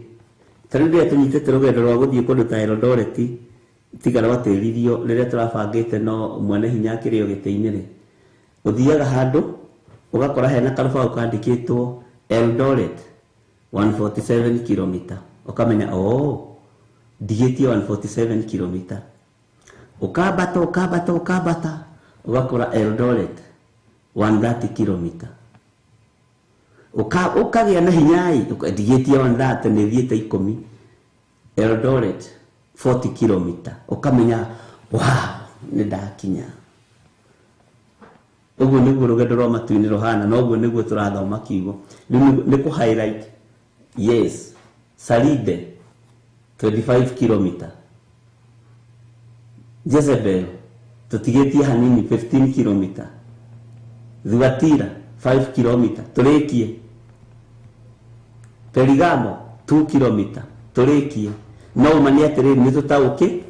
ta rĩu rĩrĩa tũnyitĩte rũgendo rwa gũthiĩ kũndũ ta Eldoret, tiga rwatĩririo rĩrĩa tũrabangĩte no mwene hinya akĩrĩ o gĩtĩ-inĩ rĩ, ũthiaga handũ ũgakora hena karũbaũ kandĩkĩtwo Eldoret 147 km, ũkamenya oh, ndigĩtie 147 km. Ũkambata ũkambata ũkambata ũgakora Eldoret 130 km. Ũkagĩa na hinya ĩ, ndigĩtie 130 nĩ thiĩte 10, Eldoret 40 km. Ũkamenya wow, nĩ ndakinya. Ũguo nĩguo rũgendo rwa matu-inĩ rũhana, na ũguo nĩguo tũrathoma kiugo. Rĩu nĩ kũ highlight. Yes, Salide 25 km. Jezebel tũtigĩtie hanini 15 km. Thuatira 5 km tũrĩkie. Perigamo 2 km tũrĩkie. No ũma nĩ atĩrĩrĩ, nĩ tũtaũkĩ.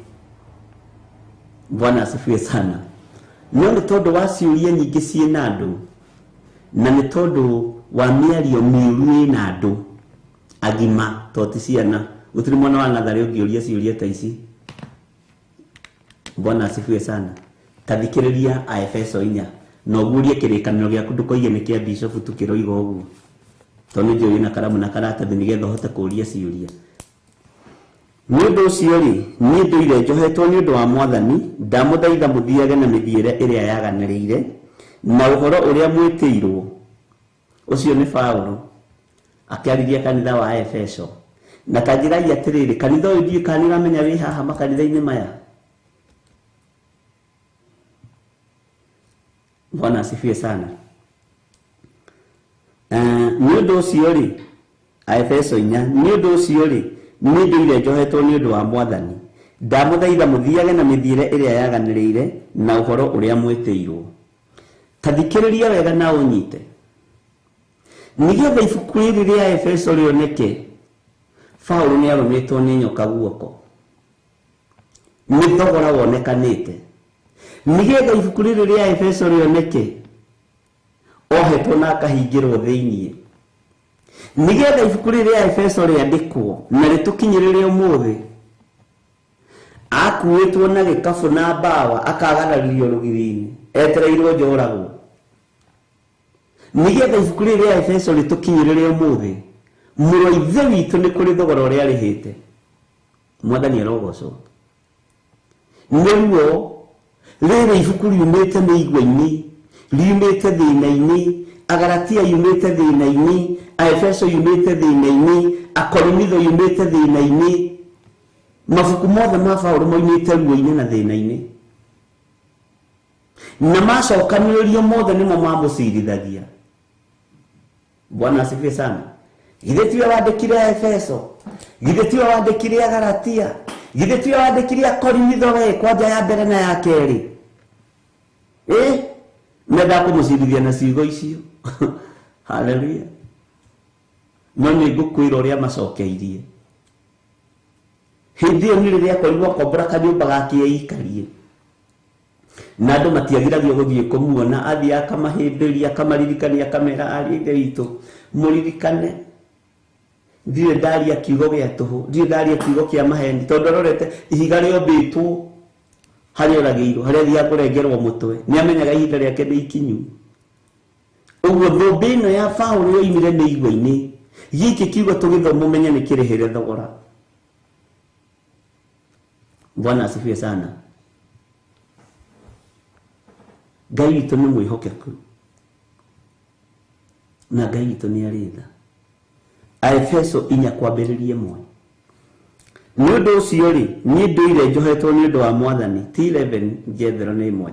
Bwana asifiwe sana. No nĩ tondũ wa ciũria nyingĩ ciĩna andũ, na nĩ tondũ wa mĩario mĩũru ĩna andũ agima, to ti ciana. Gũtirĩ mwana wa natharĩ ũngĩũria ciũria ta ici. Bwana asifiwe sana. Ta thikĩrĩria Aefeso 4 na ũgurie kĩrĩkanĩro gĩaku, ndũkoige nĩ kĩa bishop tukĩroiga ũguo, tondũ nĩ njũĩ na karamu na karatathi nĩgetha ũhote kũũria ciũria. Nĩ ũndũ ũcio rĩ, niĩ ndũire njohetwo nĩ ũndũ wa Mwathani, ndamũthaitha mũthiage na mĩthiĩre ĩrĩa yaganĩrĩire na ũhoro ũrĩa mwĩtĩirwo. Ũcio nĩ Paũlũ akĩarĩria kanitha wa Efeso. Na ta njĩrai atĩrĩrĩ, kanitha ũyũ ndiũĩ kana nĩũramenya wĩ haha makanitha-inĩ maya. Bwana asifiwe sana. Nĩ ũndũ ũcio rĩ, Aefeso 4, nĩ ũndũ ũcio rĩ, niĩ ndũire njohetwo nĩ ũndũ wa Mwathani, ndamũthaitha mũthiage na mĩthiĩre ĩrĩa yaganĩrĩire na ũhoro ũrĩa mwĩtĩirwo. Ta thikĩrĩria wega na ũnyite, nĩgetha ibuku rĩrĩ rĩa Efeso rĩoneke. Paũlũ nĩ arũmĩtwo nĩ nyoka guoko, nĩ thogora wonekanĩte. Nĩgetha ibuku rĩrĩ rĩa Efeso rĩoneke, ohetwo na akahingĩrwo thĩiniĩ. Nĩgetha ibuku rĩrĩ rĩa Efeso rĩandĩkwo na rĩtũkinyĩrĩre ũmũthĩ, akuĩtwo na gĩkabũ na mbawa, akagararirio rũgiri-inĩ, etereirwo njoragwo. Nĩgetha ibuku rĩrĩ rĩa Efeso rĩtũkinyĩrĩre ũmũthĩ, mũrũ wa ithe witũ nĩ kũrĩ thogora ũrĩa arĩhĩte. Mwathani arogocwo. Nĩruo rĩrĩ ibuku riumĩte mĩigua-inĩ, riumĩte thĩna-inĩ, Agalatia yumĩte thĩna-inĩ, Aefeso yumĩte thĩna-inĩ, Akorinitho yumĩte thĩna-inĩ. Mabuku mothe ma Paũlũ moimĩte ruo-inĩ na thĩna-inĩ, na macokanĩrĩrio mothe nĩmo mamũcirithagia. Bwana asifiwe sana. Githĩ tiwe wandĩkire Aefeso? Githĩ tiwe wandĩkire Agalatia? Githĩ tiwe wandĩkire Akorinitho we kwanja ya mbere na ya kerĩ? Mendaga kũmũcirithia na ciugo icio. Haleluya. No nĩ ngũkwĩra ũrĩa macokeirie. Hĩndĩ ĩyo nĩ rĩrĩa akorirwo akombora kanyũmba gake eikarie, na andũ matiagiragio gũthiĩ kũmuona. Athiĩ akamahĩmbĩria, akamaririkania, akamera, ariũ a Ithe witũ, mũririkane ndirĩ ndaria kiugo gĩa tũhũ, ndirĩ ndaria kiugo kĩa maheni, tondũ arorete ihiga rĩombĩtwo harĩa oragĩirwo, harĩa athiaga kũrengerwo mũtwe. Nĩ amenyaga ihinda rĩake nĩ ikinyu. Ũguo thũmbĩ ĩno ya Paũlũ yoimire mĩigua-inĩ. Gĩkĩ kiugo tũgĩthoma ũmenye nĩ kĩrĩhĩre thogora. Bwana asifiwe sana. Ngai witũ nĩ mwĩhokeku, na Ngai witũ nĩ arĩ tha. Aefeso 4 kwambĩrĩria 1. Nĩ ũndũ ũcio rĩ, niĩ ndũire njohetwo nĩ ũndũ wa Mwathani, ti 11 njethero nĩ 1.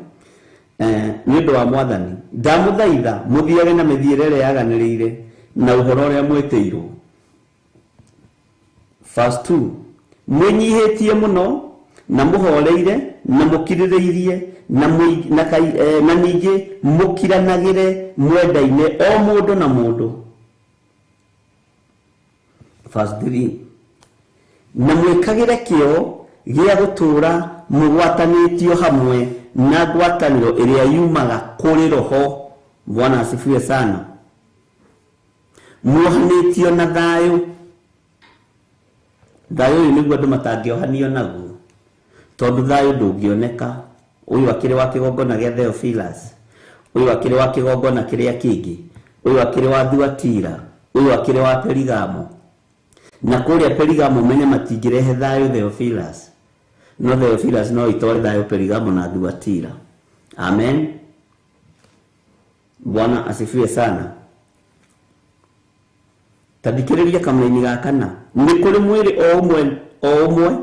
Nĩ ũndũ wa Mwathani, ndamũthaitha mũthiage na mĩthiĩre ĩrĩa yaganĩrĩire na ũhoro ũrĩa mwĩtĩirwo. Verse 2, mwĩnyihĩtie mũno na mũhoreire na mũkirĩrĩirie na ningĩ mũkiranagĩre mwendaine o mũndũ na mũndũ. Verse 3, na mwĩkagĩre kĩo gĩa gũtũũra mũgwatanĩtio hamwe na ngwatanĩro ĩrĩa yumaga kũrĩ roho. Bwana asifiwe sana. Muohanĩtio na thayũ. Thayũ ũyũ nĩguo andũ matangĩohanio naguo, tondũ thayũ ndũngĩoneka. Ũyũ akĩrĩ wa kĩgongona gĩa Theophilus, ũyũ akĩrĩ wa kĩgongona kĩrĩa kĩngĩ, ũyũ akĩrĩ wa Thuatira, ũyũ akĩrĩ wa Perigamo. Na kũrĩa Perigamo menye matingĩrehe thayũ Theophilus, no Theophilus no itware thayũ Perigamo na Thuatira. Amen. Bwana asifiwe sana. Tathikĩrĩria kamũraini ga kana. Nĩ kũrĩ mwĩrĩ o ũmwe o ũmwe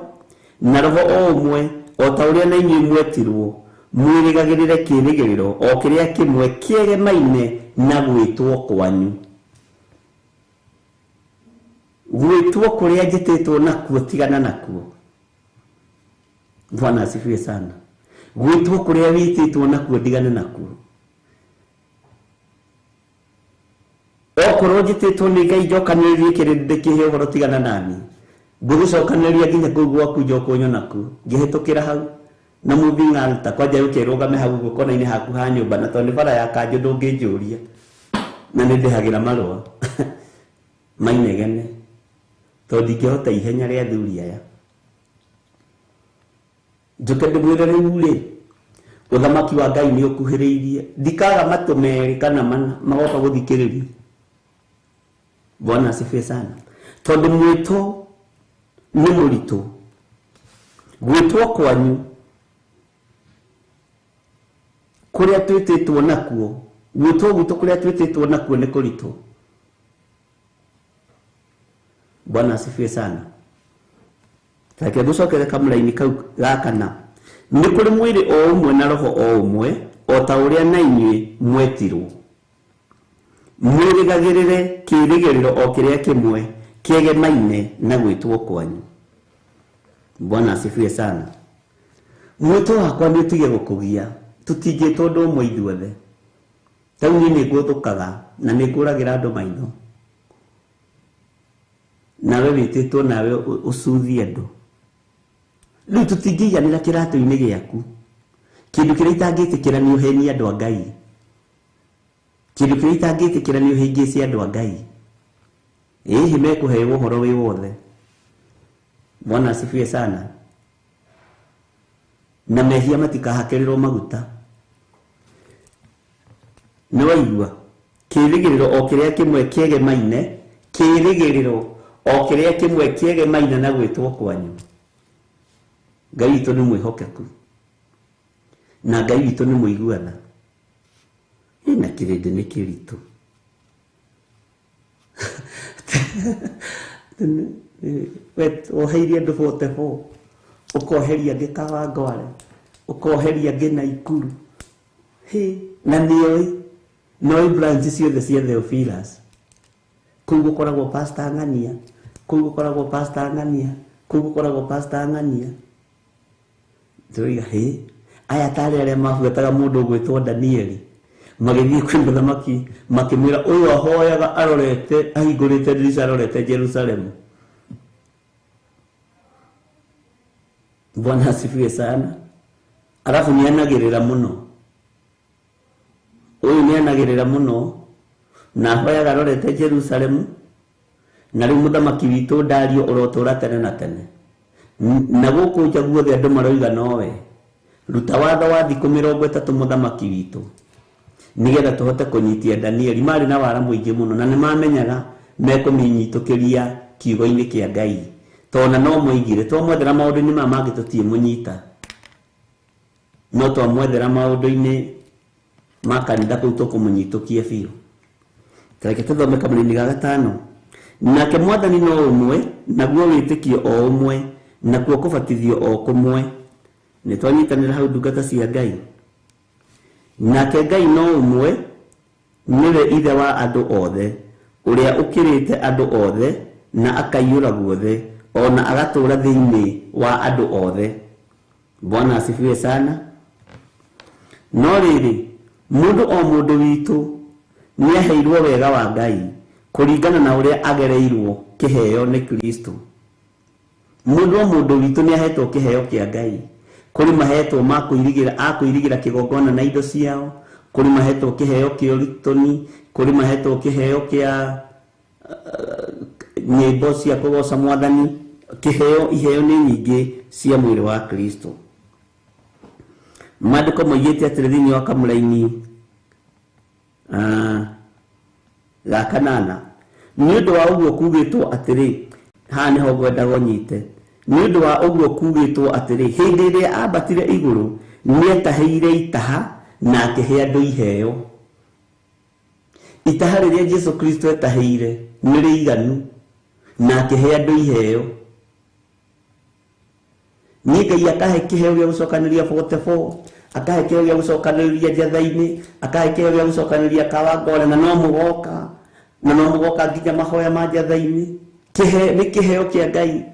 na roho o ũmwe, o ta ũrĩa na inyuĩ mwetirwo mwĩrĩgagĩrĩre kĩĩrĩgĩrĩro o kĩrĩa kĩmwe kĩegemaine na gwĩtwo kwanyu. Gwĩtwo kũrĩa njĩtĩtwo nakuo tigana nakuo. Bwana asifiwe sana. Gwĩtwo kũrĩa wĩtĩtwo nakuo ndigane nakuo. Okorwo njĩtĩtwo nĩ Ngai njokanĩrĩrie kĩrĩndĩ kĩhe ũhoro tigana nani, ngũgĩcokanĩrĩria nginya kũu gwaku njoke ũnyona kuo ngĩhĩtũkĩra hau na moving altar kwanja yũke ĩrũgame hau ũguo kona-inĩ haku ha nyũmba, na tondũ nĩ bara ya kanjũ ndũngĩnjũria, na nĩ ndĩhagĩra marũa mainegene tondũ ndingĩhota ihenya rĩa athuri aya. Njoke ndĩmwĩre rĩu rĩ, ũthamaki wa Ngai nĩ ũkuhĩrĩirie, ndikaga matũ merĩ kana mana magoka gũthikĩrĩria. Bwana asifiwe sana. Tondũ mwĩto nĩ mũritũ. Gwĩtwo kwanyu kũrĩa twĩtĩtwo nakuo, gwĩtwo gwitũ kũrĩa twĩtĩtwo nakuo nĩ kũritũ. Bwana asifiwe sana. Reke ngũcokere kamũraini kau ga kana. Nĩ kũrĩ mwĩrĩ o ũmwe na roho o ũmwe, o ta ũrĩa na inyuĩ mwetirwo mwĩrĩgagĩrĩre kĩĩrĩgĩrĩro o kĩrĩa kĩmwe kĩegemaine na gwĩtwo kwanyu. Bwana asifiwe sana. Mwĩtwo wakwa nĩ ũtige gũkũgia, tũtingĩtwo ũndũ ũmwe ithuothe. Rĩu niĩ nĩ ngũthũkaga na nĩ ngũragĩra andũ maitho, nawe wĩtĩtwo nawe ũcuthie andũ. Rĩu tũtingĩiganĩra kĩratũ-inĩ gĩaku. Kĩndũ kĩrĩa itangĩtĩkĩra nĩ ũhenie andũ a Ngai. Kĩndũ kĩrĩa itangĩtĩkĩra nĩ ũhĩngĩce andũ a Ngai. Ĩhĩ mekũheo ũhoro wĩ wothe. Bwana asifiwe sana. Na mehia matikahakĩrĩrwo maguta. Nĩ waigua kĩĩrĩgĩrĩro o kĩrĩa kĩmwe kĩegemaine, kĩĩrĩgĩrĩro o kĩrĩa kĩmwe kĩegemaine na gwĩtwo kwanyu. Ngai witũ nĩ mwĩhokeku na Ngai witũ nĩ mũiguana. Ĩ na kĩrĩndĩ nĩ kĩritũ. Woheirie andũ 44, ũkoheria angĩ Kawangware, ũkoheria angĩ Naikuru. Hĩ, na nĩoĩ noĩ branch ciothe cia Theophilus. Kũu gũkoragwo Pastor Ng'ania, kũu gũkoragwo Pastor Ng'ania, kũu gũkoragwo Pastor Ng'ania. Tũroiga hĩ, aya tarĩ arĩa mabuataga mũndũ ũgwĩtwo Danieli, magĩthiĩ kwĩ mũthamaki makĩmwĩra ũyũ ahoyaga arorete, ahingũrĩte ndirica arorete Jerusalemu. Bwana asifiwe sana. Alafu nĩ anagĩrĩra mũno. Ũyũ nĩ anagĩrĩra mũno na ahoyaga arorete Jerusalemu, na rĩu mũthamaki witũ Dario ũrotũra tene na tene. Na gũkũ nja guothe andũ maroiga nowe. Ruta watho wa thikũ 30 mũthamaki witũ, nĩgetha tũhote kũnyitia Danieli. Marĩ na wara mũingĩ mũno na nĩmamenyaga mekũmĩnyitũkĩria kiugo-inĩ kĩa Ngai, tondũ no moigire twamwethera maũndũ-inĩ maya mangĩ tũtiĩmũnyita, no twamwethera maũndũ-inĩ ma kanitha kũu tũkũmũnyitũkia biũ. Reke tũthome kamũraini ga gatano. Nake Mwathani no ũmwe, naguo wĩtĩkio o ũmwe, nakuo kũbatithio o kũmwe. Nĩ twanyitanĩra hau ndungata cia Ngai. Nake Ngai no ũmwe, nĩwe ithe wa andũ othe, ũrĩa ũkĩrĩte andũ othe na akaiyũra guothe, ona agatũũra thĩinĩ wa andũ othe. Bwana asifiwe sana. No rĩrĩ, mũndũ o mũndũ witũ nĩaheirwo wega wa Ngai kũringana na ũrĩa agereirwo kĩheo nĩ Kristo. Mũndũ o mũndũ witũ nĩ ahetwo kĩheo kĩa Ngai. Kũrĩ mahetwo ma kũirigĩra, a kũirigĩra kĩgongona na indo ciao, kũrĩ mahetwo kĩheo kĩa ũrutani, kũrĩ mahetwo kĩheo kĩa nyĩmbo cia kũgoca Mwathani. Kĩheo, iheo nĩ nyingĩ cia mwĩrĩ wa Kristo. Maandĩko moigĩte atĩrĩ thĩinĩ wa kamũraini ga kanana, nĩ ũndũ wa ũguo kugĩtwo atĩrĩ, haha nĩho ngwendaga ũnyite. Nĩ ũndũ wa ũguo kugĩtwo atĩrĩ, hĩndĩ ĩrĩa ambatire igũrũ nĩetahĩire itaha na akĩhe andũ iheo. Itaha rĩrĩa Jesu Kristo etahĩire nĩ rĩiganu na akĩhe andũ iheo. Niĩ Ngai akahe kĩheo gĩa gũcokanĩrĩria 44, akahe kĩheo gĩa gũcokanĩrĩria njatha-inĩ, akahe kĩheo gĩa gũcokanĩrĩria Kawangware, na no mũgoka, na no mũgoka nginya mahoya ma njatha-inĩ. Kĩheo nĩ kĩheo kĩa Ngai.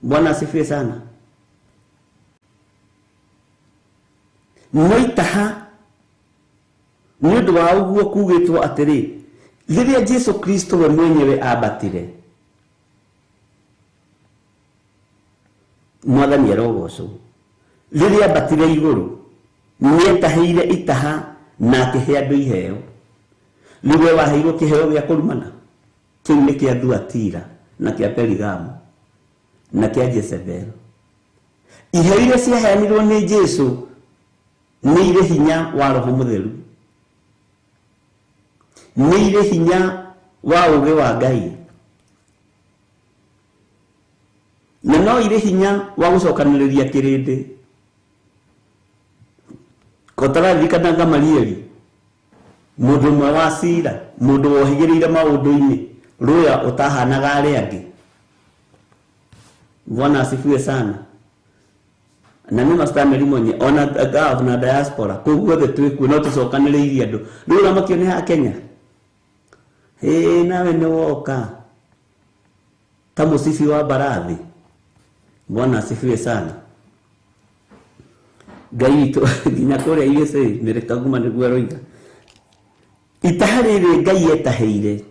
Bwana asifiwe sana. No itaha nĩ ũndũ wa ũguo kugĩtwo atĩrĩ, rĩrĩa Jesu Kristo we mwenyewe ambatire, Mwathani arogocwo, rĩrĩa ambatire igũrũ nĩetahĩire itaha na akĩhe andũ iheo. Rĩu we waheirwo kĩheo gĩa kũrumana, kĩu nĩ kĩa Thuatira na kĩa Perigamo na kĩa Jezebel. Iheo iria ciaheanirwo nĩ Jesu nĩ irĩ hinya wa Roho Mũtheru, nĩ irĩ hinya wa ũũgĩ wa Ngai, na no irĩ hinya wa gũcokanĩrĩria kĩrĩndĩ. Kotararirikana Gamalieli, mũndũ ũmwe wa cira, mũndũ wohĩgĩrĩire maũndũ-inĩ, rũya ũtahanaga arĩa angĩ. Bwana asifiwe sana. Na nĩ Master Monye ona Gulf na diaspora kũu guothe twĩkuo no tũcokanĩrĩirie andũ. Rĩu ũramakio nĩ ha Kenya? Ĩĩ, nawe nĩ woka ta mũcibi wa mbarathi. Bwana asifiwe sana. Ngai witũ nginya kũrĩa USA Mĩrĩkaguma nĩguo aroiga. Itaha rĩrĩ Ngai etahĩire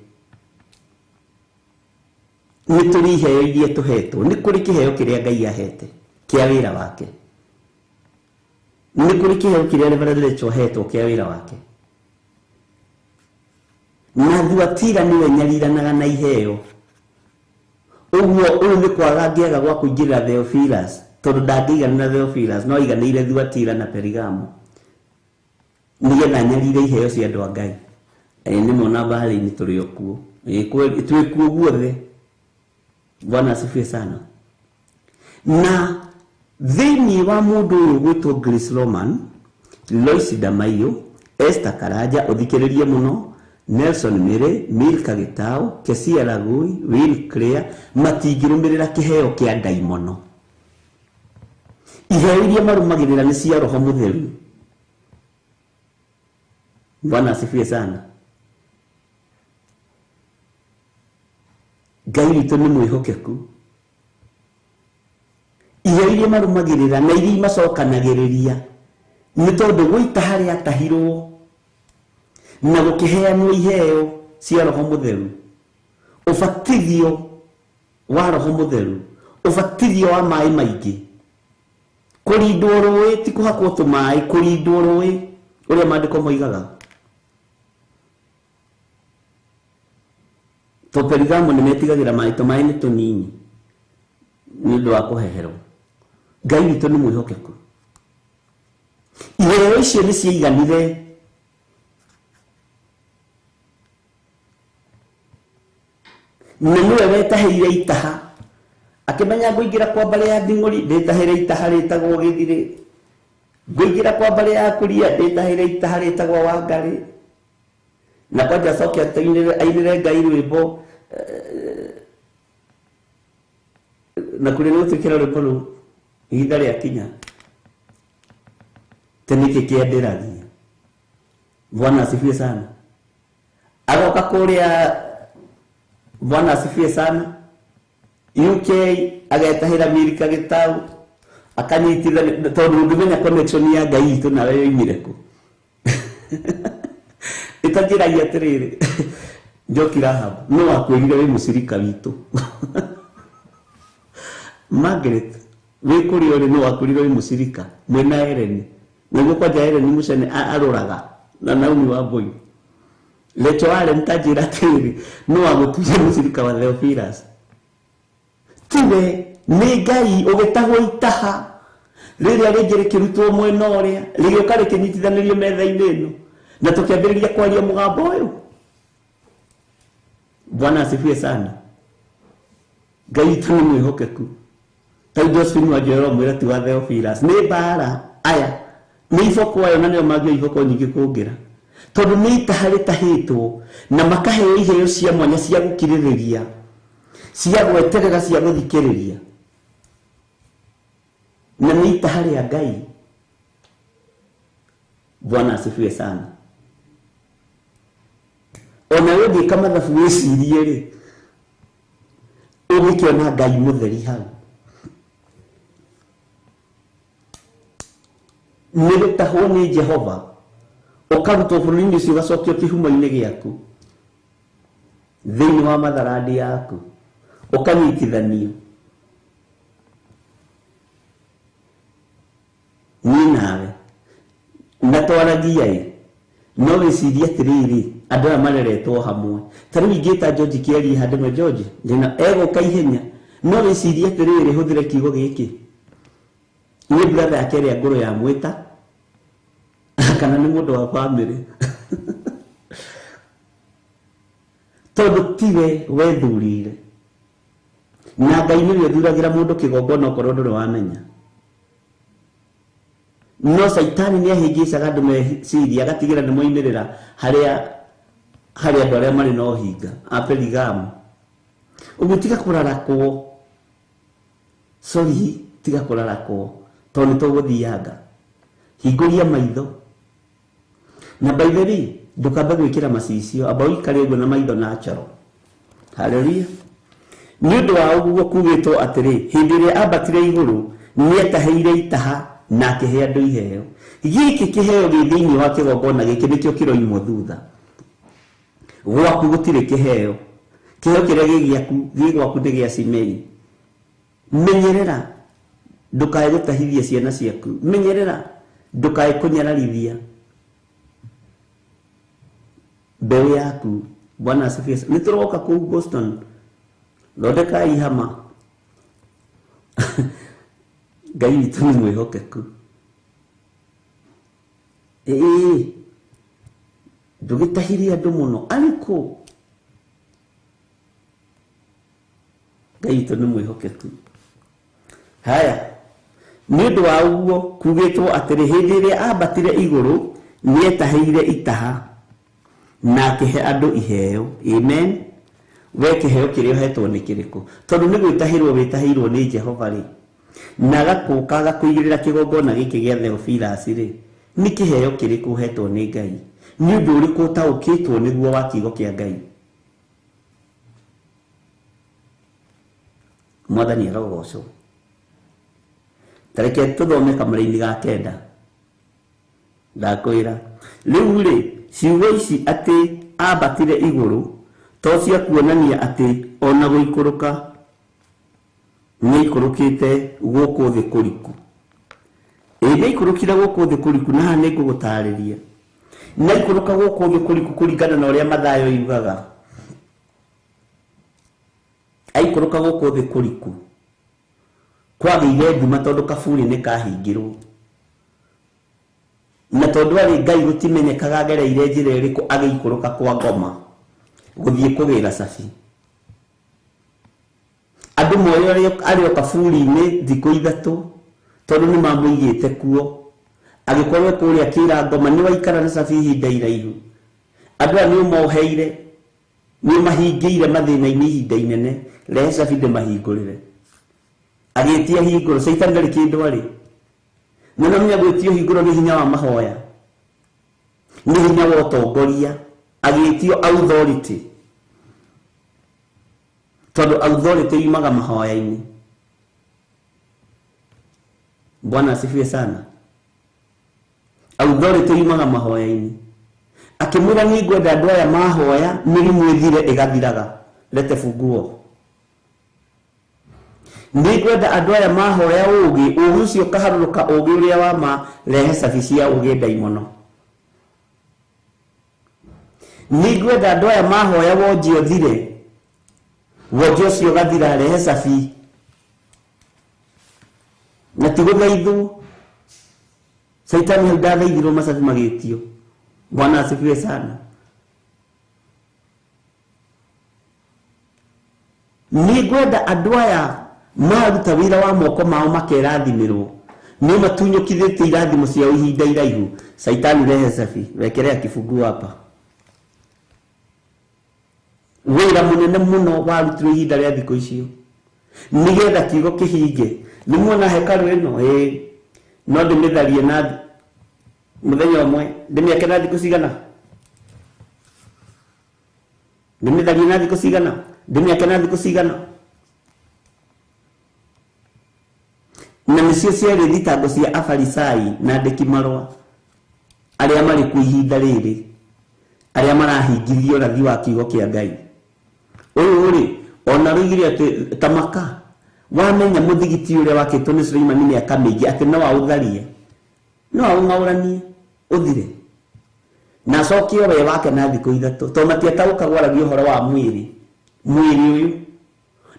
nĩ tũrĩ iheo iria tũhetwo. Nĩ kũrĩ kĩheo kĩrĩa Ngai ahete kĩa wĩra wake. Nĩ kũrĩ kĩheo kĩrĩa Reverend Rachel ahetwo kĩa wĩra wake. Na Thuatira nĩwe nyariranaga na iheo. Ũguo ũyũ nĩ kwaga ngĩaga gwa kũingĩrĩra Theophilus, tondũ ndangĩigana na Theophilus, no aiganĩire Thuatira na Perigamo nĩgetha nyarire iheo cia andũ a Ngai. Nĩ mona Bahrain tũrĩ o kuo. Twĩ kuo guothe. Bwana asifiwe sana. Na thĩinĩ wa mũndũ ũyũ gwĩtwo Grace Roman, Lois Damayo, Esther Karanja, ũthikĩrĩrie mũno, Nelson Mire, Milka Gitau, Kesia Lagui, Will Clare, matingĩrũmĩrĩra kĩheo kĩa ndaimono. Iheo iria marũmagĩrĩra nĩ cia Roho Mũtheru. Bwana asifiwe sana. Ngai witũ nĩ mwĩhokeku. Iheo iria marũmagĩrĩra na iria imacokanagĩrĩria nĩ tondũ gũita harĩa atahirwo na gũkĩheanwo iheo cia Roho Mũtheru, ũbatithio wa Roho Mũtheru, ũbatithio wa maĩ maingĩ, kũrindwo rũĩ ti kũhakwo tũmaĩ, kũrindwo rũĩ ũrĩa maandĩko moigaga. To Perigamo nĩ metigagĩra maĩ, tũmaĩ nĩ tũnini nĩ ũndũ wa kũheherwo. Ngai witũ nĩ mwĩhokeku. Iheo icio nĩ ciaiganire na nĩwe wetahĩire itaha, akĩmenya ngũingĩra kwa mbarĩ ya Nding'ũri ndĩtahĩre itaha rĩtagwo Gĩthirĩ, ngũingĩra kwa mbarĩ ya Kuria ndĩtahĩre itaha rĩtagwo Wangarĩ, na kwanja acoke ainĩre Ngai rwĩmbo na kũrĩ nĩ gũtwĩkĩra rwĩmbo rũu ihinda rĩakinya. Te nĩkĩ kĩenderagia? Bwana asifiwe sana. Agoka kũrĩa, Bwana asifiwe sana, UK agetahĩra Milka Gitau, akanyitithania, tondũ ũngĩmenya connection ya Ngai itũ nawe yoimire kũ. Ĩtanjĩragia atĩrĩrĩ, Njoki Rahab, no akwĩrire wĩ mũcirika witũ. Margaret wĩ kũrĩa ũrĩ no wakorirwo wĩ mũcirika mwĩna Ellen nĩguo kwanja Ellen Mucene aroraga na Naomi Wambui Lecho Allen ta njĩra atĩrĩrĩ no wagũtuire mũcirika wa Theophilus tiwe nĩ Ngai ũgĩtahwo itaha rĩrĩa rĩngĩ rĩkĩrutwo mwena ũrĩa rĩgĩũka rĩkĩnyitithanĩrio metha-inĩ ĩno na tũkĩambĩrĩria kwaria mũgambo ũyũ. Bwana asifiwe sana. Ngai witũ nĩ mwĩhokeku. Ta Josephine Wanjohero mwĩra ti wa Theophilus nĩ mbara aya nĩ iboko ayo na nĩo mangĩoya iboko nyingĩ kũngĩra tondũ nĩ itaha rĩtahĩtwo na makaheo iheo cia mwanya cia gũkirĩrĩria cia gweterera cia gũthikĩrĩria na nĩ itaha rĩa Ngai. Bwana asifiwe sana. Ona we ũngĩka mathabu wĩcirie rĩ ũgĩkĩona Ngai mũtheri hau nĩ gũtahwo nĩ Jehova ũkarutwo bũrũri-inĩ ũcio ũgacokio kĩhumo-inĩ gĩaku thĩinĩ wa matharandi yaku ũkanyitithanio niĩ nawe na twaragia ĩ no wĩcirie atĩrĩrĩ andũ aya mareretwo hamwe ta rĩu ingĩta George Kĩarie handũ George ndĩna egũka ihenya no wĩcirie atĩrĩrĩ hũthĩre kiugo gĩkĩ nĩ brother yake ĩrĩa ngũrũ ya mwĩta kana nĩ mũndũ wa bamĩrĩ tondũ tiwe wethurire na Ngai nĩwe ũthuragĩra mũndũ kĩgongona okorwo ndũrĩ wamenya no Saitani nĩ ahĩngĩcaga andũ meciria agatigĩra nĩ moimĩrĩra harĩa harĩ andũ arĩa marĩ na ũhinga a Perigamo ũguo tiga kũrarakwo sorry tiga kũrarakwo tondũ nĩ tũgũthianga hingũria maitho na by the way ndũkambe gwĩkĩra macicio amba ũikare ũguo na maitho natural. Hallelujah. Nĩ ũndũ wa ũguo kugĩtwo atĩrĩ hĩndĩ ĩrĩa ambatire igũrũ nĩetahĩire itaha na akĩhe andũ iheo. Gĩkĩ kĩheo gĩ thĩinĩ wa kĩgongona gĩkĩ nĩkĩo kĩroimwo thutha. Gwaku gũtirĩ kĩheo. Kĩheo kĩrĩa gĩ gĩaku gĩ gwaku nĩ gĩa Simei. Menyerera ndũkae gũtahithia ciana ciaku. Menyerera ndũkae kũnyararithia mbeũ yaku. Bwana asifiwe. Nĩ tũroka kũu Boston. Thondekai hama. Ngai witũ nĩ mwĩhokeku. Ĩĩ ndũgĩtahirie andũ mũno arĩ kũ? Ngai witũ nĩ mwĩhokeku. Haya nĩ ũndũ wa ũguo kugĩtwo atĩrĩ hĩndĩ ĩrĩa ambatire igũrũ nĩetahĩire itaha na akĩhe andũ iheo. Amen. We kĩheo kĩrĩa ũhetwo nĩ kĩrĩkũ? Tondũ nĩ gwĩtahĩrwo wĩtahĩirwo nĩ Jehova rĩ na agakũka agakũigĩrĩra kĩgongona gĩkĩ gĩa Theophilus rĩ nĩ kĩheo kĩrĩkũ ũhetwo nĩ Ngai? Nĩ ũndũ ũrĩkũ ũtaũkĩtwo nĩguo wa kiugo kĩa Ngai? Mwathani arogocwo. Ta reke tũthome kamũra-inĩ ga kenda. Ndakwĩra rĩu rĩ ciugo ici atĩ ambatire igũrũ to cia kuonania atĩ ona gũikũrũka nĩaikũrũkĩte gũkũ thĩ kũriku. Ĩ nĩaikũrũkire gũkũ thĩ kũriku na haha nĩngũgũtarĩria. Nĩaikũrũka gũkũ thĩ kũriku kũringana na ũrĩa Mathayo yugaga. Aikũrũka gũkũ thĩ kũriku kwagĩire nduma tondũ kaburi nĩ kahingirwo na tondũ arĩ Ngai gũtimenyekaga agereire njĩra ĩrĩkũ agĩikũrũka kwa ngoma gũthiĩ kũgĩra cabi. Andũ moĩ arĩ o kaburi-inĩ thikũ ithatũ tondũ nĩ mamũigĩte kuo agĩkorwo kũrĩa akĩra ngoma nĩ waikara na cabi ihinda iraihu. Andũ aya nĩ ũmoheire nĩ ũmahingĩire mathĩna-inĩ ihinda inene rehe cabi ndĩmahingũrĩre. Agĩtia hingũro Caitani ndarĩ kĩndũ arĩ na no menya gwĩtio hingũro nĩ hinya wa mahoya nĩ hinya wa ũtongoria agĩtio authority tondũ authority yumaga mahoya-inĩ. Bwana asifiwe sana. Authority yumaga mahoya-inĩ. Akĩmwĩra nĩ ngwenda andũ aya mahoya mĩrimũ ĩthire ĩgathiraga lete funguo. Nĩngwenda andũ aya mahoya ũũgĩ, ũũgĩ ũcio ũkaharũrũka ũũgĩ ũrĩa wa ma, rehe cabi cia ũũgĩ ndaimono. Nĩngwenda andũ aya mahoya wonje ũthire, wonje ũcio ũgathira, rehe cabi. Na ti gũthaithwo. Saitani hau ndathaithirwo macabi magĩtio. Bwana asifiwe sana. Nĩngwenda andũ aya maruta wĩra wa moko mao makerathimĩrwo, nĩ matunyũkithĩtie irathimo ciao ihinda iraihu. Saitani rehe cabi, wekelea kifunguo hapa. Wĩra mũnene mũno warutirwo ihinda rĩa thikũ icio nĩgetha kiugo kĩhinge. Nĩ muona hekarũ ĩno, ĩĩ, no ndĩmĩtharie na mũthenya ũmwe, ndĩmĩake na thikũ cigana? Ndĩmĩtharie na thikũ cigana? Ndĩmĩake na thikũ cigana? Na nĩcio ciarĩ thitango cia Afarisai na andĩki marũa arĩa marĩ kuo ihinda rĩrĩ, arĩa marahingithio ũrathi wa kiugo kĩa Ngai. Ũyũ rĩ, ona rũigire atĩ tamaka wamenya mũthigiti ũrĩa wakĩtwo nĩ Suleimani mĩaka mĩingĩ atĩ no aũtharie, no aũng'aũranie ũthire, na acokie we wake na thikũ ithatũ, tondũ matiataũkagwo aragia ũhoro wa mwĩrĩ, mwĩrĩ ũyũ,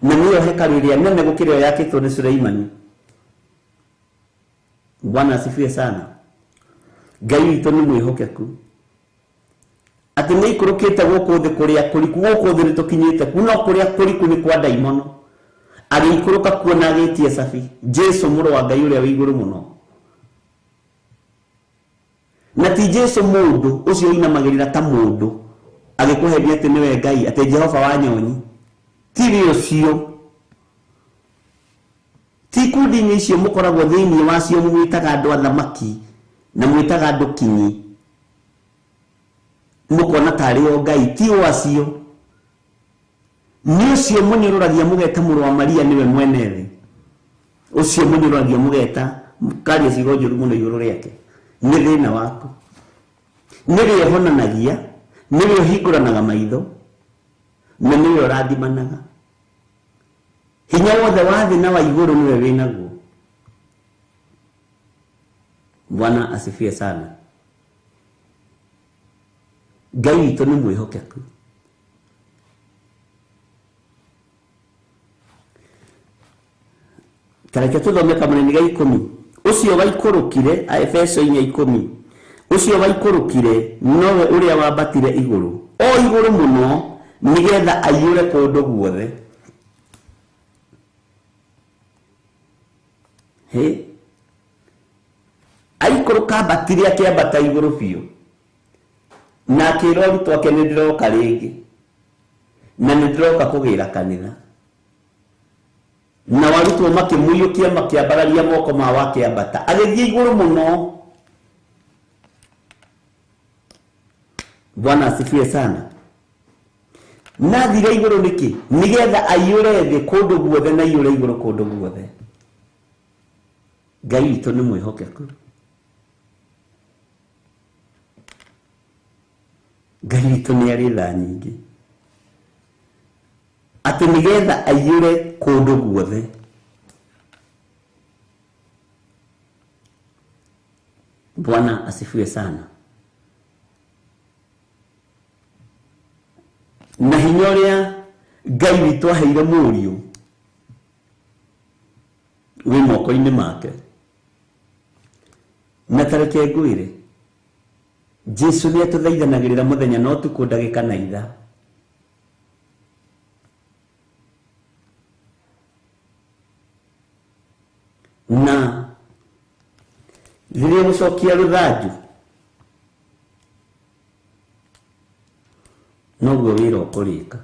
na nĩyo hekarũ ĩrĩa nene gũkĩra ĩyo yakĩtwo nĩ Suleimani. Bwana asifiwe sana. Ngai witũ nĩ mwĩhokeku atĩ nĩ ikũrũkĩte gũkũ thĩ kũrĩa kũriku, gũkũ thĩ nĩtũkinyĩte kuo, no kũrĩa kũriku nĩ kwa ndaimono. Agĩikũrũka kuo na agĩtia cabi, Jesu mũrũ wa Ngai ũrĩa wĩ igũrũ mũno. Na ti Jesu mũndũ ũcio ũinamagĩrĩra ta mũndũ agĩkũheria atĩ nĩwe Ngai, atĩ Jehova wa nyonyi, ti ũcio. Ti ikundi-inĩ icio mũkoragwo thĩinĩ wacio mwĩtaga andũ athamaki na mwĩtaga andũ kinyi, mũkona tarĩ o Ngai, ti o acio. Nĩ ũcio mũnyũrũragia mũgeta mũrũ wa Maria nĩwe mwene thĩ, ũcio mũnyũrũragia mũgeta mũkaria ciugo njũru mũno igũrũ rĩake, nĩ thĩna waku. Nĩwe ũhonanagia, nĩwe ũhingũranaga maitho, na nĩwe ũrathimanaga. Hinya wothe wa thĩ na wa igũrũ nĩwe wĩnaguo. Bwana asifiwe sana. Ngai witũ nĩ mwĩhokeku. Tareke tũthome kamũnini ga 10. Ũcio waikũrũkire, Aefeso 4:10. Ũcio waikũrũkire nowe ũrĩa wambatire igũrũ, o igũrũ mũno, nĩgetha aiyũre kũndũ guothe. He? Aikũrũka ambatire akĩambata igũrũ biũ, na akĩĩra arutwo ake, nĩ ndĩroka rĩngĩ, na nĩ ndĩroka kũgĩra kanitha. Na arutwo makĩmũiyũkia makĩambararia moko mao akĩambata, agĩthiĩ igũrũ mũno. Bwana asifiwe sana. Na athire igũrũ nĩkĩ? Nĩgetha aiyũre thĩ kũndũ guothe na aiyũre igũrũ kũndũ guothe. Ngai witũ nĩ mwĩhokeku. Ngai witũ nĩ arĩ tha nyingĩ, atĩ nĩgetha aiyũre kũndũ guothe. Bwana asifiwe sana. Na hinya ũrĩa Ngai witũ aheire mũriũ wĩ moko-inĩ make. Na tareke ngwĩre, Jesu nĩ atũthaithanagĩrĩra mũthenya na ũtukũ, ndagĩka na ithaa. Na rĩrĩa gũcokia rũthanju, noguo wĩra ũkũrĩka.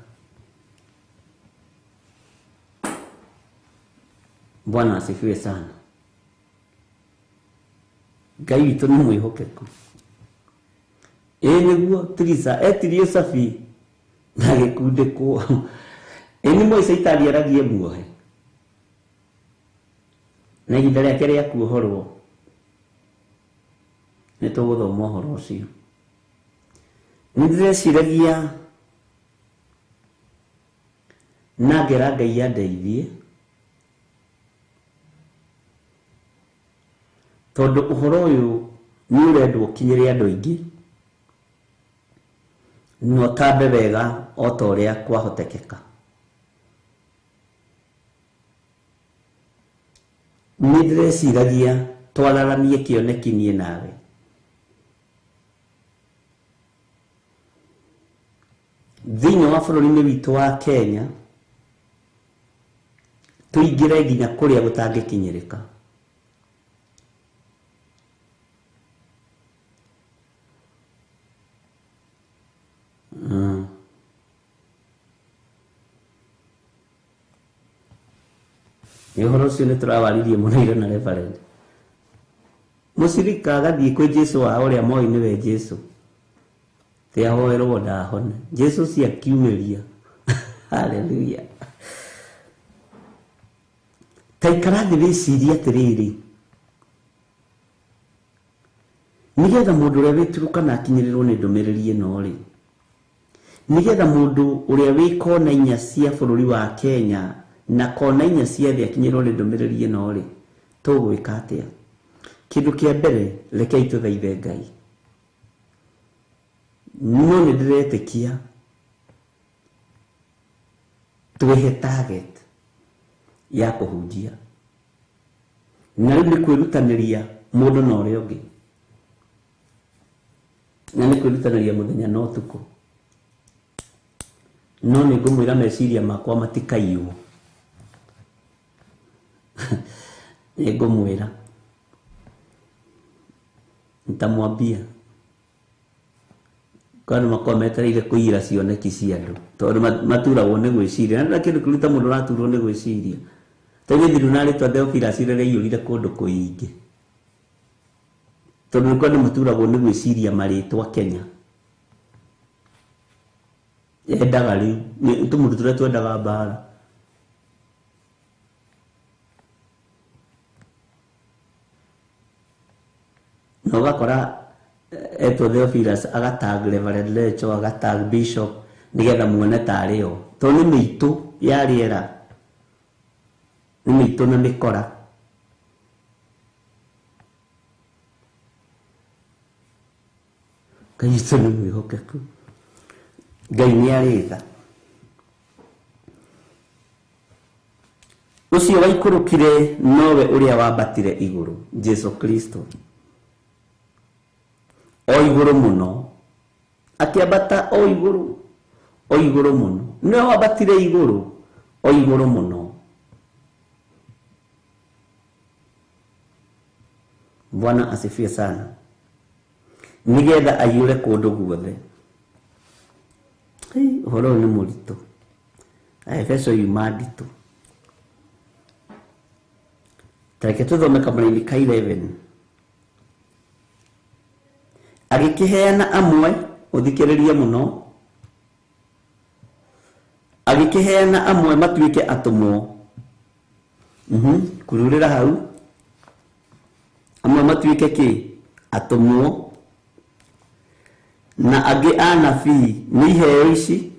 Bwana asifiwe sana. Ngai witũ nĩ mwĩhokeku. Ĩĩ nĩguo Tirisa etirio cabi na agĩkundĩkwo. Ĩĩ nĩ mũĩ Caitani aragie muohe, na ihinda rĩake rĩa kuohorwo nĩ tũgũthoma ũhoro ũcio. Nĩ ndĩreciragia na ngera Ngai andeithie Tondũ ũhoro ũyũ nĩ ũrendwo ũkinyĩre andũ aingĩ na ũtambe wega o ta ũrĩa kwahotekeka. Nĩ ndĩreciragia twararamie kĩoneki niĩ nawe. Thĩinĩ wa bũrũri-inĩ witũ wa Kenya tũingĩre nginya kũrĩa gũtangĩkinyĩrĩka. Nĩ ũhoro ũcio nĩ tũrawaririe mũno ira na reverend. Mũcirika agathiĩ kwĩ Jesũ wao ũrĩa moĩ nĩwe Jesũ. Ti ahoerwo ndahone. Jesũ ũcio akiumĩria. Hallelujah. Ta ikara thĩ wĩcirie atĩrĩrĩ, nĩgetha mũndũ ũrĩa wĩ Turkana akinyĩrĩrwo nĩ ndũmĩrĩri ĩno rĩ, nĩgetha mũndũ ũrĩa wĩ kona inya cia bũrũri wa Kenya na kona inya cia thĩ akinyĩrĩrwo nĩ ndũmĩrĩri ĩno rĩ, tũgwĩka atĩa? Kĩndũ kĩa mbere, rekei tũthaithe Ngai. No nĩ ndĩretĩkia twĩhe target ya kũhunjia. Na rĩu nĩ kwĩrutanĩria mũndũ na ũrĩa ũngĩ. Na nĩ kwĩrutanĩria mũthenya na ũtukũ. No nĩ ngũmwĩra meciria makwa matikaiywo. Nĩ ngũmwĩra. Nitamwambia. Kwa andũ makoragwo metereire kũiyĩra cioneki cia andũ tondũ maturagwo nĩ gwĩciria. Na kĩndũ kĩruta mũndũ ũraturwo nĩ gwĩciria. Ta niĩ thiru na rĩtwa Theophilus rĩrĩa rĩaiyũrire kũndũ kũingĩ. Tondũ nĩ andũ maturagwo nĩ gwĩciria marĩtwa Kenya. Endaga rĩu, nĩ tũmũndũ tũrĩa twendaga mbara. Na ũgakora etwo Theophilus agatag Reverend Lecho, agatag Bishop nĩgetha muone tarĩ o. Tondũ nĩ mĩitũ ya rĩera. Nĩ mĩitũ na mĩkora. Ngai witũ nĩ mwĩhokeku. Ngai nĩ arĩ tha. Ũcio waikũrũkire nowe ũrĩa wambatire igũrũ, Jesu Kristo. O igũrũ mũno. Akĩambata o igũrũ, o igũrũ mũno. Nĩwe wambatire igũrũ, o igũrũ mũno. Bwana asifiwe sana. Nĩgetha aiyũre kũndũ guothe. Ũhoro ũyũ nĩ mũritũ. Aefeso yuma nditũ. Ta reke tũthome kamũraini ka 11. Agĩkĩheana amwe, ũthikĩrĩrie mũno. Agĩkĩheana amwe matuĩke atũmwo. Kururĩra hau. Amwe matuĩke kĩ? Atũmwo. Na angĩ anabii nĩ iheo ici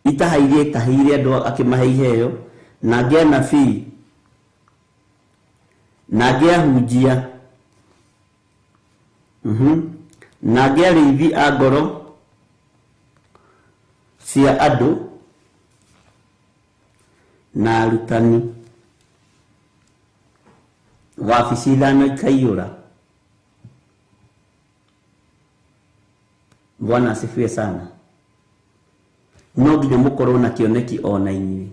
itahairie itaheire andũ akĩmahe iheo, na angĩ anabii, na angĩ ahunjia, na angĩ arĩithi a ngoro cia andũ na arutani. Wabici ithano ikaiyũra. Bwana asifiwe sana. No nginya mũkorwo na kĩoneki ona inyuĩ.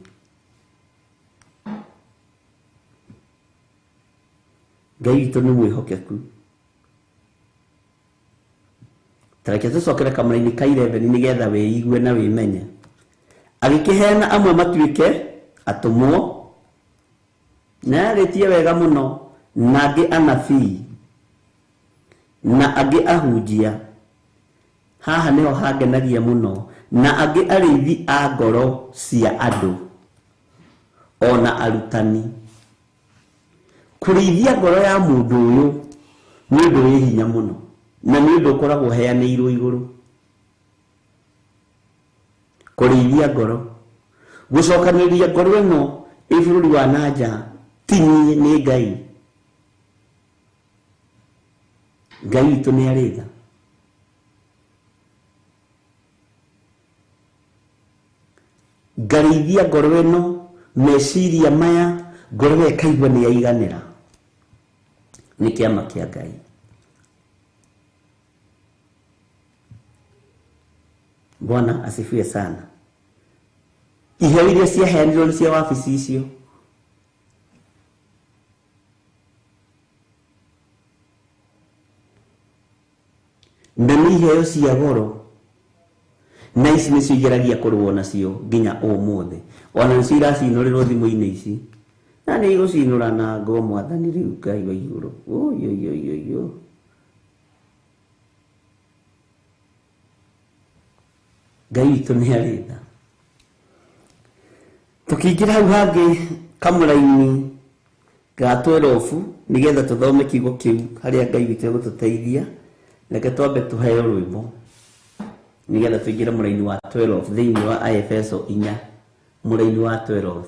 Ngai witũ nĩ mwĩhokeku. Ta reke tũcokere kamũraini ka 11 nĩgetha wĩigue na wĩmenye. Agĩkĩheana amwe matuĩke atũmwo, na arĩtie wega mũno, na angĩ anabii, na angĩ ahunjia. Haha nĩho hangenagia mũno, na angĩ arĩithi a ngoro cia andũ ona arutani. Kũrĩithia ngoro ya mũndũ ũyũ nĩ ũndũ wĩ hinya mũno, na nĩ ũndũ ũkoragwo ũheanĩirwo igũrũ. Kũrĩithia ngoro, gũcokanĩrĩria ngoro ĩno ĩ bũrũri wa na nja, ti niĩ, nĩ Ngai. Ngai witũ nĩ arĩ tha. Ngarĩithia ngoro ĩno meciria maya, ngoro ĩyo ĩkaigua nĩ yaiganĩra. Nĩ kĩama kĩa Ngai. Bwana asifiwe sana. Iheo iria ciaheanirwo nĩ cia wabici icio. Na nĩ iheo cia goro, na ici nĩcio igeragia kũrũo nacio nginya ũmũthĩ. Ona nĩcio iracinũrĩrwo thimũ-inĩ ici, na nĩ igũcinũra na ngo mwathani rĩu Ngai wa igũrũ. Oi. Ngai witũ nĩ arĩ tha. Tũkĩingĩra hau hangĩ kamũraini ga 12 nĩgetha tũthome kiugo kĩu harĩa Ngai witũ egũtũteithia, reke twambe tũheo rwĩmbo nĩgetha tũingĩre mũraini wa 12 thĩinĩ wa Aefeso 4 mũraini wa 12.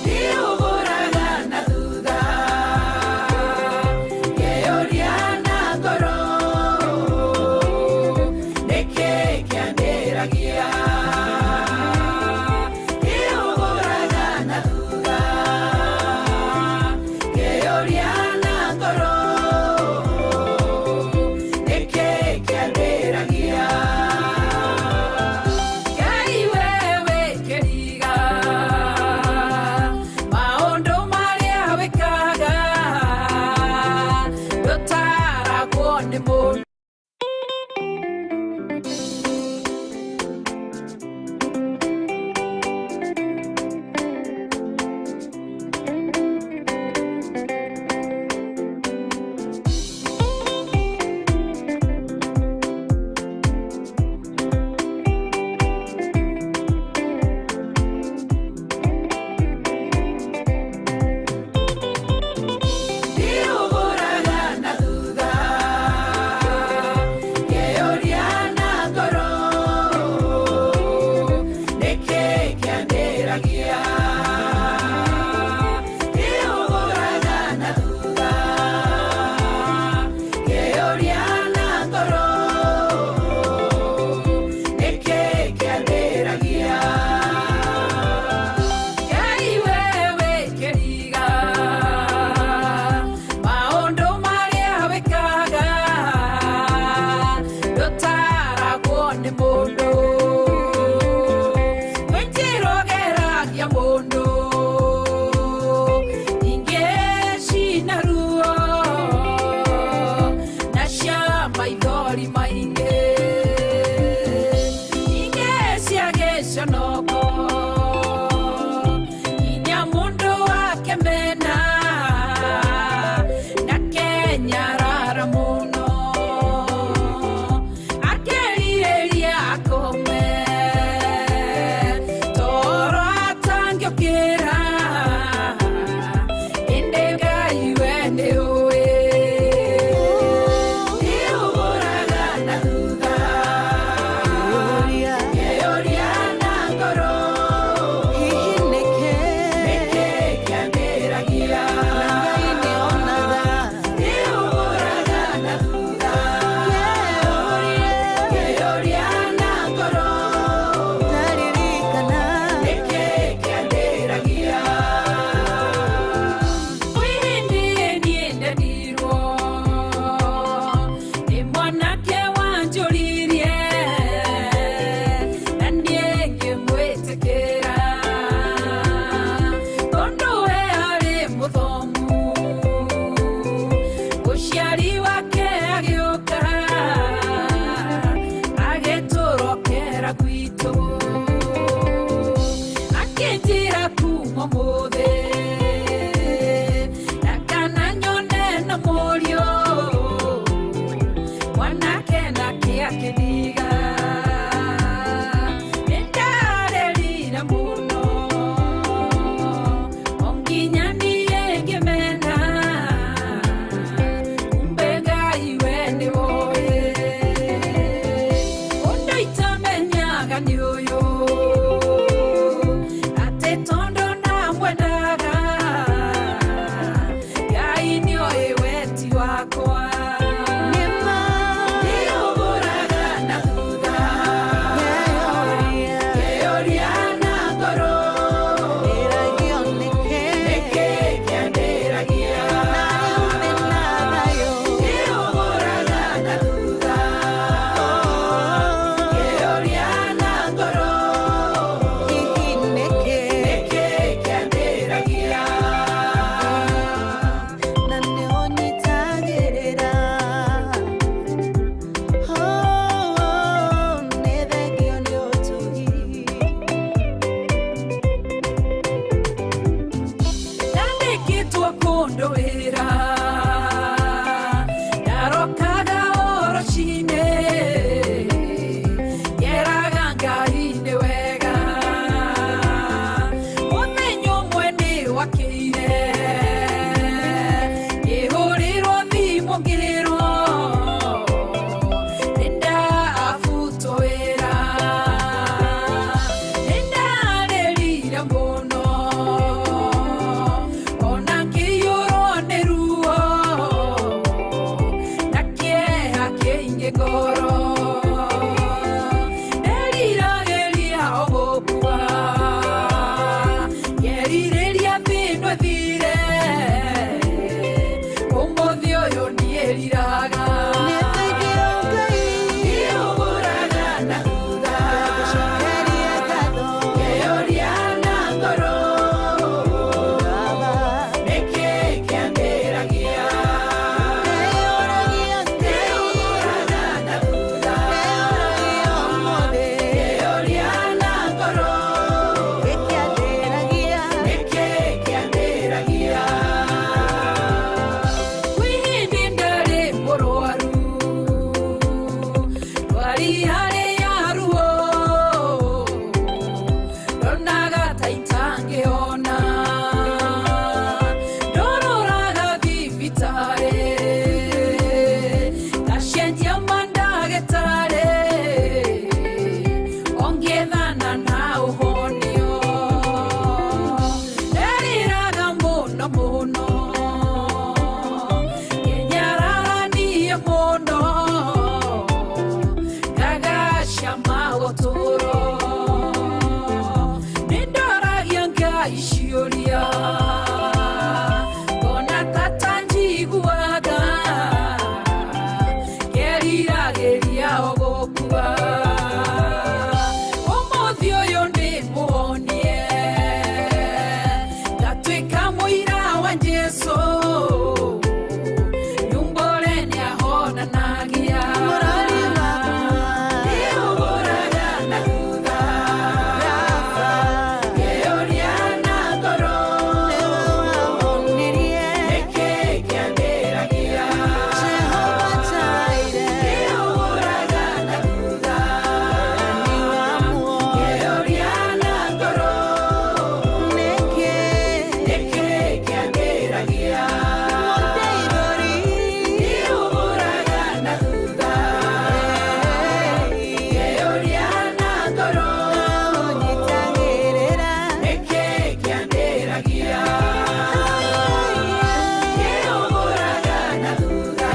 Ndiũgũraga na thutha, ngeyũria na ngoro, nĩkĩ kĩanĩragia? Ndiũgũraga na thutha, ngeyũria na ngoro, nĩkĩ kĩanĩragia? Ngai wewe kĩriga, maũndũ marĩa wĩkaga ndũtaragwo nĩ mũndũ. ũtũũro. Nĩndoragia Ngai ciũria, ngona ta tanjiguaga, ngeriragĩria o gũkua. Ũmũthĩ ũyũ ndĩmuonie, ngatuĩka mũira wa Jesũ. Nyumbũre nĩahonanagia. Mũrori wakwa. Nĩhũgũraga na thutha, ngeyũria na ngoro, Nĩwe wahonirie. Nĩkĩĩ kĩandĩragia? Jehova Jireh. Nĩhũgũraga na thutha, Ni wa muoyo. ngeyũria na ngoro, Nĩkĩ? Nĩkĩĩ kĩandĩragia? Mũndeithũri. Nĩhũgũraga na thutha, ngeyũria na ngoro, Ũnyitagĩrĩra. Nĩkĩĩ kĩandĩragia? Nĩhũgũraga na thutha,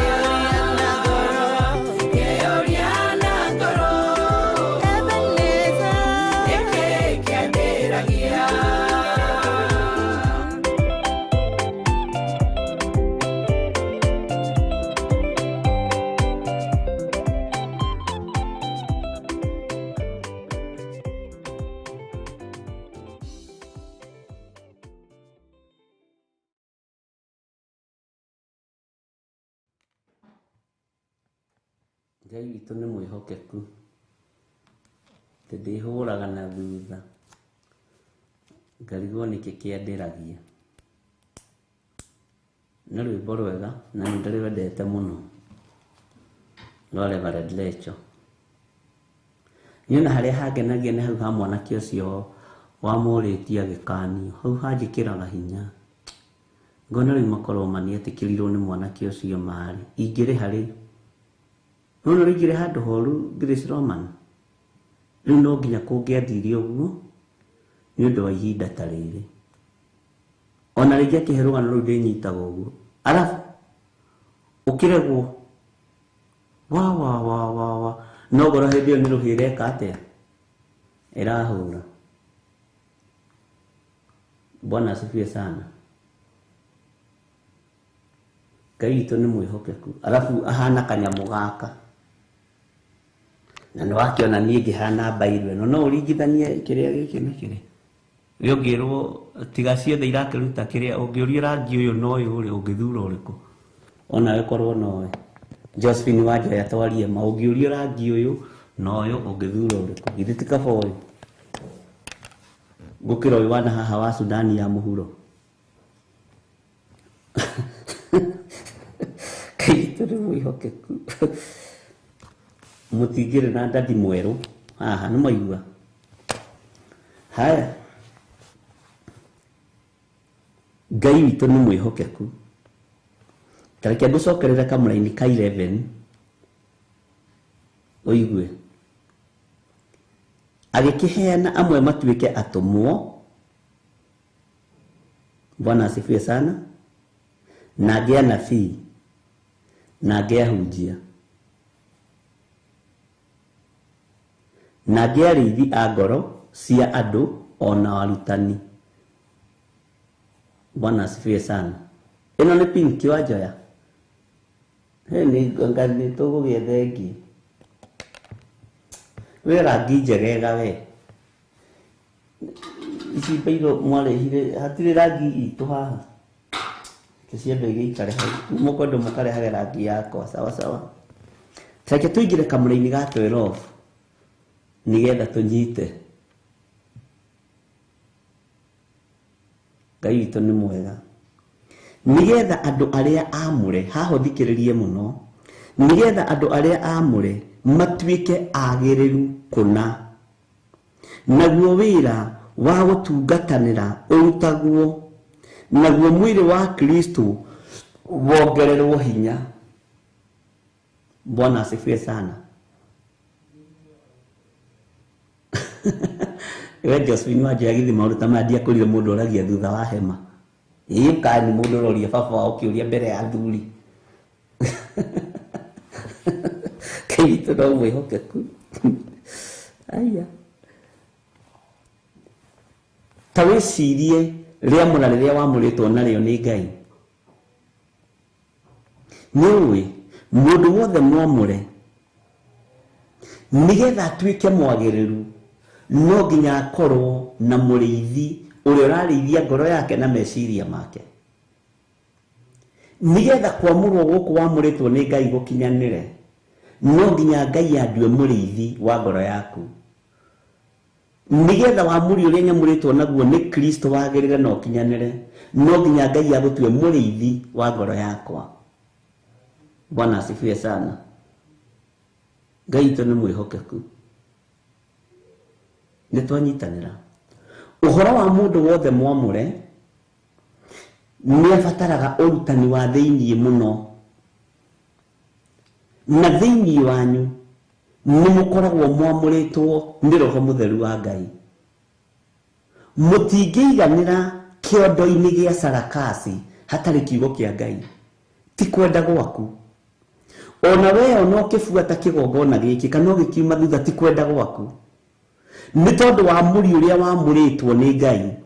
ngeyũria na ngoro, Ebenezer. Nĩkĩĩ kĩandĩragia? Ngai witũ nĩ mwĩhokeku, atĩ ndĩhũraga na thutha ngarigwo nĩkĩ kĩandĩragia. Nĩ rwĩmbo rwega na nĩ ndĩrwendete mũno rwa Reverend Lecho. Niĩ ona harĩa hangenagia nĩ hau ha mwanake ũcio wamũrĩtie agĩkanio, hau hanjĩkĩraga hinya. Ngona rĩu makorwo ma nĩetĩkĩrirwo nĩ mwanake ũcio marĩ. Ingĩrĩha rĩ? Nĩwona ũrĩa ingĩrĩ handũ horu Grace Roman? Rĩu no nginya kũngĩathire ũguo nĩ ũndũ wa ihinda ta rĩrĩ. Ona rĩngĩ akĩhe rũgano rũu ndĩnyitaga ũguo. Arabu ũkĩregwo wa wa wa wa wa no ngoro hĩndĩ ĩyo nĩ rũhĩ ĩreka atĩa? Ĩrahũra. Bwana asifiwe sana. Ngai witũ nĩ mwĩhokeku. Arabu ahana kanyamũ gaka. Na nĩ wakĩona niĩ ngĩhana mbairũ ĩno, no ũringithanie kĩrĩa gĩkĩ na kĩrĩa. We ũngĩrwo tiga ciothe irakĩruta kĩrĩa, ũngĩũrio rangi ũyũ na ũyũ rĩ, ũngĩthura ũrĩkũ? Onawe korwo nowe. Josephine Wanjoya twarie ma, ũngĩũrio rangi ũyũ na ũyũ ũngĩthura ũrĩkũ? Githĩ ti kaba ũyũ? Gũkĩra ũyũ wana haha wa Sudani ya mũhuro. Ngai witũ nĩ mwĩhokeku. Mũtingĩrĩ na ndadi mwerũ haha nĩ mwaigua. Haya, Ngai witũ nĩ mwĩhokeku. Ta reke ngũcokerere kamũraini ka 11 ũigue. Agĩkĩheana amwe matuĩke atũmwo. Bwana asifiwe sana. Na angĩ anabii, na angĩ ahunjia, na angĩ arĩithi a ngoro cia andũ ona arutani. Bwana asifiwe sana. Ĩno nĩ pinki Wanjoya. Hĩ nĩ anga nĩ tũgũgĩetha ĩngĩ. Wĩ rangi njegega we. Ici mbairũ mwarehire hatirĩ rangi itũ haha. Tũciambe igĩikare hau. Mũkwenda mũkarehage rangi yakwa sawa sawa. Reke tũingĩre kamũra-inĩ ga 12 nĩgetha tũnyite. Ngai witũ nĩ mwega. Nĩgetha andũ arĩa aamũre, haha ũthikĩrĩrie mũno, nĩgetha andũ arĩa aamũre matuĩke agĩrĩru kũna, naguo wĩra wa gũtungatanĩra ũrutagwo, naguo mwĩrĩ wa Kristo wongererwo hinya. Bwana asifiwe sana. We Josephine Wanjoya githĩ maũndũ ta maya ndiakũrire mũndũ oragia thutha wa hema. Ĩĩ kaĩ nĩ mũndũ ũroria baba wao kĩũria mbere ya athuri. Ngai witũ no mwĩhokeku. Aya. Ta wĩcirie rĩamũra rĩrĩa wamũrĩtwo narĩo nĩ Ngai. Nĩũĩ mũndũ wothe mwamũre nĩgetha atuĩke mwagĩrĩru no nginya akorwo na mũrĩithi ũrĩa ũrarĩithia ngoro yake na meciria make. Nĩgetha kwamũrwo gũkũ wamũrĩtwo nĩ Ngai gũkinyanĩre no nginya Ngai andue mũrĩithi wa ngoro yaku. Nĩgetha wamũri ũrĩa nyamũrĩtwo naguo nĩ Kristo wagĩrĩre na ũkinyanĩre no nginya Ngai agũtue mũrĩithi wa ngoro yakwa. Bwana asifiwe sana. Ngai witũ nĩ mwĩhokeku. Nĩ twanyitanĩra. Ũhoro wa mũndũ wothe mwamũre nĩ abataraga ũrutani wa thĩiniĩ mũno. Na thĩiniĩ wanyu nĩ mũkoragwo mwamũrĩtwo nĩ Roho Mũtheru wa Ngai. Mũtingĩiganĩra kĩondo-inĩ gĩa sarakasi hatarĩ kiugo kĩa Ngai. Ti kwenda gwaku. Ona we ona ũkĩbuata kĩgongona gĩkĩ kana ũgĩkiuma thutha ti kwenda gwaku. Nĩ tondũ wa mũri ũrĩa wamũrĩtwo nĩ Ngai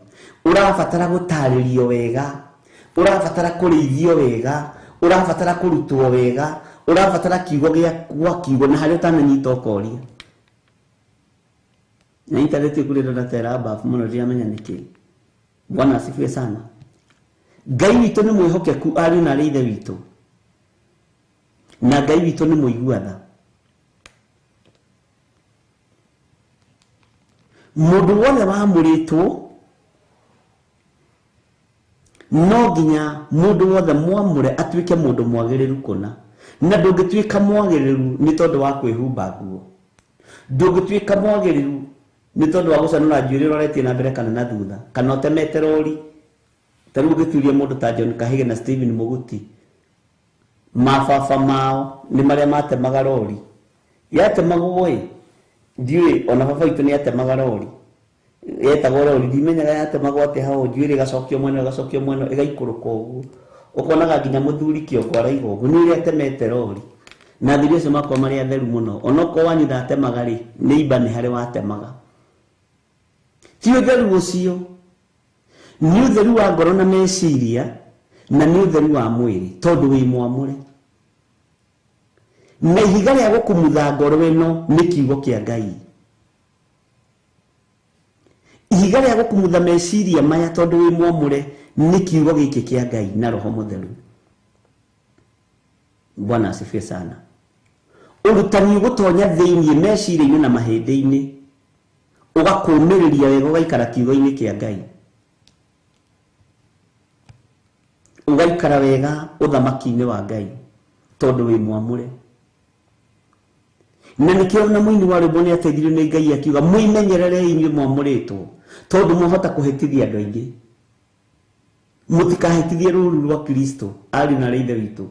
ũrabatara gũtarĩrio wega, ũrabatara kũrĩithio wega, ũrabatara kũrutwo wega, ũrabatara kiugo gĩa gwa kiugo na harĩa ũtananyita ũkoria. Na intaneti kũrĩ ndatera bafu mũno ndiramenya nĩkĩ. Bwana asifiwe sana. Ngai witũ nĩ mwĩhokeku ariũ na arĩ ithe witũ. Na Ngai witũ nĩ mũigua tha. Mũndũ wothe wamũrĩtwo no nginya mũndũ wothe mwamũre atuĩke mũndũ mwagĩrĩru kũna. Na ndũngĩtuĩka mwagĩrĩru nĩ tondũ wa kwĩhumba nguo. Ndũngĩtuĩka mwagĩrĩru nĩ tondũ wa gũcanũra njuĩrĩ ũroretie na mbere kana na thutha kana ũtemete rori. Ta rĩu ũngĩturia mũndũ ta John Kahige na Stephen Mũguti, mababa mao nĩ marĩa matemaga rori. Yatemagwo ĩ, ndiũĩ ona baba witũ nĩ atemaga rori. Yetagwo rori, ndimenyaga yatemagwo atĩa hau njuĩrĩ ĩgacokio mwena ĩgacokio mwena ĩgaikũrũka ũguo. Ũkonaga nginya mũthuri kĩongo araiga ũguo nĩ ũrĩa atemete rori. Na athuri acio makoragwo marĩ atheru mũno. Onokorwo wanyu ndatemaga rĩ, nĩ imba nĩ harĩ watemaga. Ti ũtheru ũcio, nĩ ũtheru wa ngoro na meciria na nĩ ũtheru wa mwĩrĩ tondũ wĩ mwamũre. Na ihiga rĩa gũkumutha ngoro ĩno nĩ kiugo kĩa Ngai. Ihiga rĩa gũkumutha meciria maya tondũ wĩ mwamũre nĩ kiugo gĩkĩ kĩa Ngai na Roho Mũtheru. Bwana asifiwe sana. Ũrutani ũgũtonya thĩiniĩ meciria-inĩ na mahĩndĩ-inĩ ũgakũmĩrĩria wega ũgaikara kiugo-inĩ kĩa Ngai. Ũgaikara wega ũthamaki-inĩ wa Ngai tondũ wĩ mwamũre. Na nĩkĩo na mũini wa rwĩmbo nĩateithirio nĩ Ngai akiuga mwĩmenyerere inyuĩ mwamũrĩtwo tondũ mwahota kũhĩtithia andũ aingĩ. Mũtikahĩtithie rũũru rwa Kristo ariũ na arĩ ithe witũ.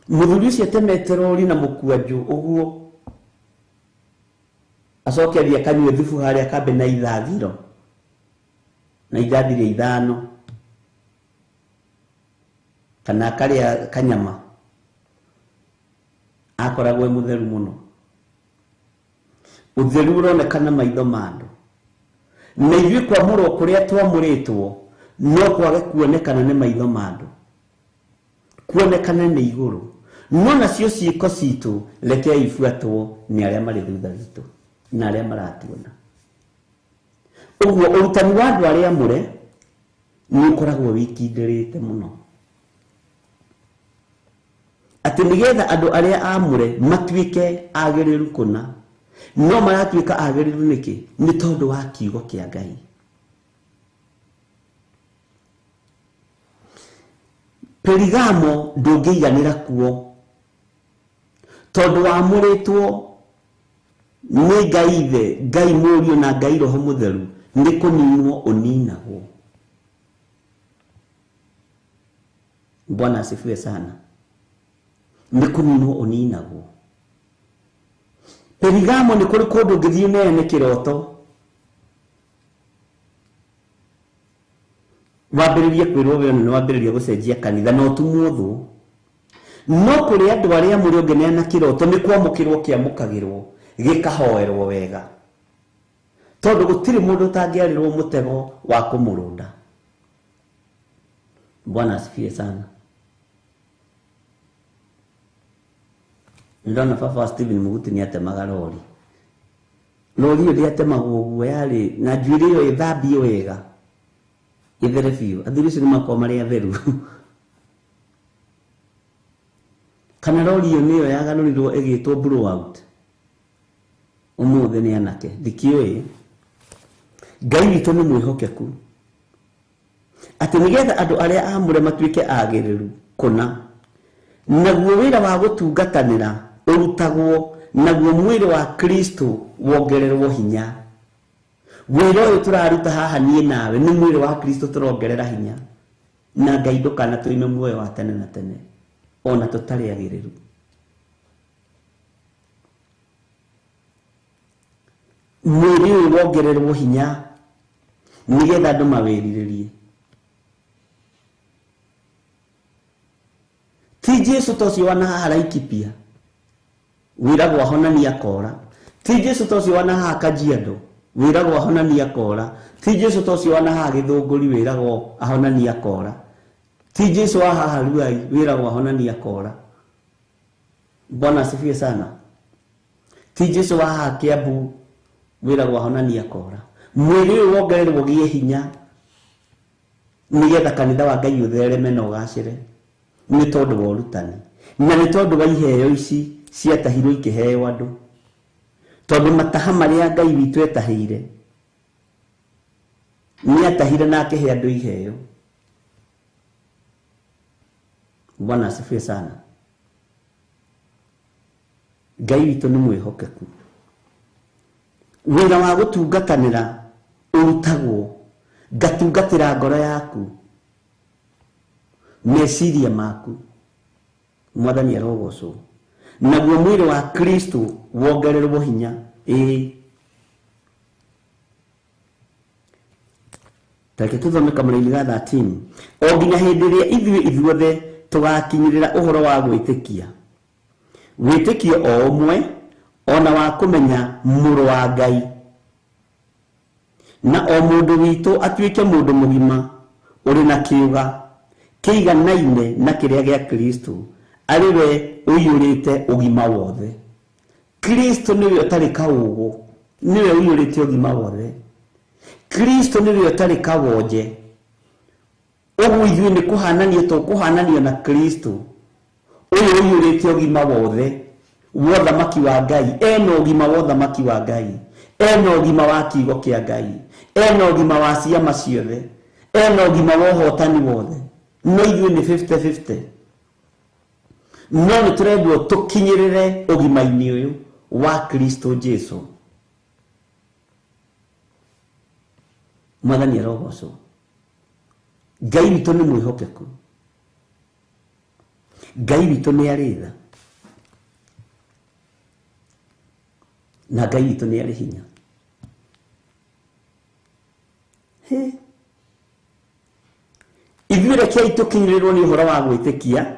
Mũthuri ũcio atemete rori na mũkwanjũ ũguo acoke athiĩ akanyue thubu harĩa kambe na ithathiro na ithathire ithano kana akarĩa kanyama akoragwo e mũtheru mũno. Ũtheru ũronekana maitho ma andũ. Na ithuĩ kwamũrwo kũrĩa twamũrĩtwo no kwage kuonekana nĩ maitho ma andũ, kuonekana nĩ igũrũ. No nacio ciĩko citũ reke ibuatwo nĩ arĩa marĩ thutha witũ na arĩa maratuona. Ũguo ũrutani wa andũ arĩa amũre nĩ ũkoragwo wĩkindĩrĩte mũno. Atĩ nĩgetha andũ arĩa amũre matuĩke agĩrĩru kũna. No maratuĩka agĩrĩru nĩkĩ? Nĩ tondũ wa kiugo kĩa Ngai. Perigamo ndũngĩiganĩra kuo tondũ wamũrĩtwo nĩ Ngai Ithe, Ngai Mũriũ na Ngai Roho Mũtheru nĩ kũninwo ũninagwo. Bwana asifiwe sana. Nĩ kũninwo ũninagwo. Perigamo nĩ kũrĩ kũndũ ũngĩthiĩ ũneane kĩroto wambĩrĩrie kwĩrwo we nĩ wambĩrĩria gũcenjia kanitha na ũtumwo thũ. No kũrĩ andũ arĩa mũrĩ ũngĩneana kĩroto nĩ kwamũkĩrwo kĩamũkagĩrwo gĩkahoerwo wega, tondũ gũtirĩ mũndũ ũtangĩarĩrwo mũtego wa kũmũrũnda. Bwana asifiwe sana. Ndona baba wa Stephen Muguti nĩ atemaga rori. Rori ĩyo ndĩatemagwo ũguo, yarĩ na njuĩrĩ ĩyo ĩthambio wega ĩthere biũ. Athuri acio nĩmakoragwo marĩ atheru. Kana rori ĩyo nĩyo yagarũrirwo ĩgĩtwo blowout. Ũmũthĩ nĩ anake ndikĩũĩ. Ngai witũ nĩ mwĩhokeku atĩ nĩgetha andũ arĩa aamũre matuĩke agĩrĩru kũna, naguo wĩra wa gũtungatanĩra ũrutagwo, naguo mwĩrĩ wa Kristo wongererwo hinya. Wĩra ũyũ tũraruta haha niĩ nawe nĩ mwĩrĩ wa Kristo tũrongerera hinya, na Ngai ndũkanatũime muoyo wa tene na tene ona tũtarĩ agĩrĩru. Mwĩrĩ ũyũ wongererwo hinya nĩgetha andũ mawĩrirĩrie. Ti Jesu ta ũcio wana haha Laikipia wĩragwo ahonania kora. Ti Jesu ta ũcio wana haha Kajiado wĩragwo ahonania kora. Ti Jesu ta ũcio wana haha Gĩthũngũri wĩragwo ahonania kora. Ti Jesu wa haha Ruai wĩragwo ahonania kora. Bwana asifiwe sana. Ti Jesu wa haha Kiambu wĩragwo ahonania kora. Mwĩrĩ ũyũ wongererwo gĩe hinya nĩgetha kanitha wa Ngai ũthereme na ũgacĩre, nĩ tondũ wa ũrutani na nĩ tondũ wa iheo ici ciatahirwo ikĩheo andũ, tondũ mataha marĩa Ngai witũ etahĩire nĩ atahire na akĩhe andũ iheo. Bwana asifiwe sana. Ngai witũ nĩ mwĩhokeku. Wĩra wa gũtungatanĩra ũrutagwo, ngatungatĩra ngoro yaku, meciria maku. Mwathani arogocwo. Naguo mwĩrĩ wa Kristo wongererwo hinya. Ĩĩ, tareke tũthome kamũraini ga 13. O nginya hĩndĩ ĩrĩa ithuĩ ithuothe tũgakinyĩrĩra ũhoro wa gwĩtĩkia, wĩtĩkio o ũmwe ona wa kũmenya mũrũ wa Ngai, na o mũndũ witũ atuĩke mũndũ mũgima ũrĩ na kĩũga kĩiganaine na kĩrĩa gĩa Kristo, arĩ we ũiyũrĩte ũgima wothe. Kristo nĩwe ũtarĩ kaũgũ, nĩwe ũiyũrĩte ũgima wothe. Kristo nĩwe ũtarĩ kawonje. Ũguo ithuĩ nĩ kũhananio tũkũhananio na Kristo ũyũ ũiyũrĩte ũgima wothe wa ũthamaki wa Ngai. Ena ũgima wa ũthamaki wa Ngai, ena ũgima wa kiugo kĩa Ngai, ena ũgima wa ciama ciothe, ena ũgima wa ũhotani wothe. No ithuĩ nĩ 50-50. No nĩ tũrendwo tũkinyĩrĩre ũgima-inĩ ũyũ wa Kristo Jesu. Mwathani arogocwo. Ngai witũ nĩ mwĩhokeku. Ngai witũ nĩ arĩ tha, na Ngai witũ nĩ arĩ hinya. He, ithuĩ rekei tũkinyĩrĩrwo nĩ ũhoro wa gwĩtĩkia,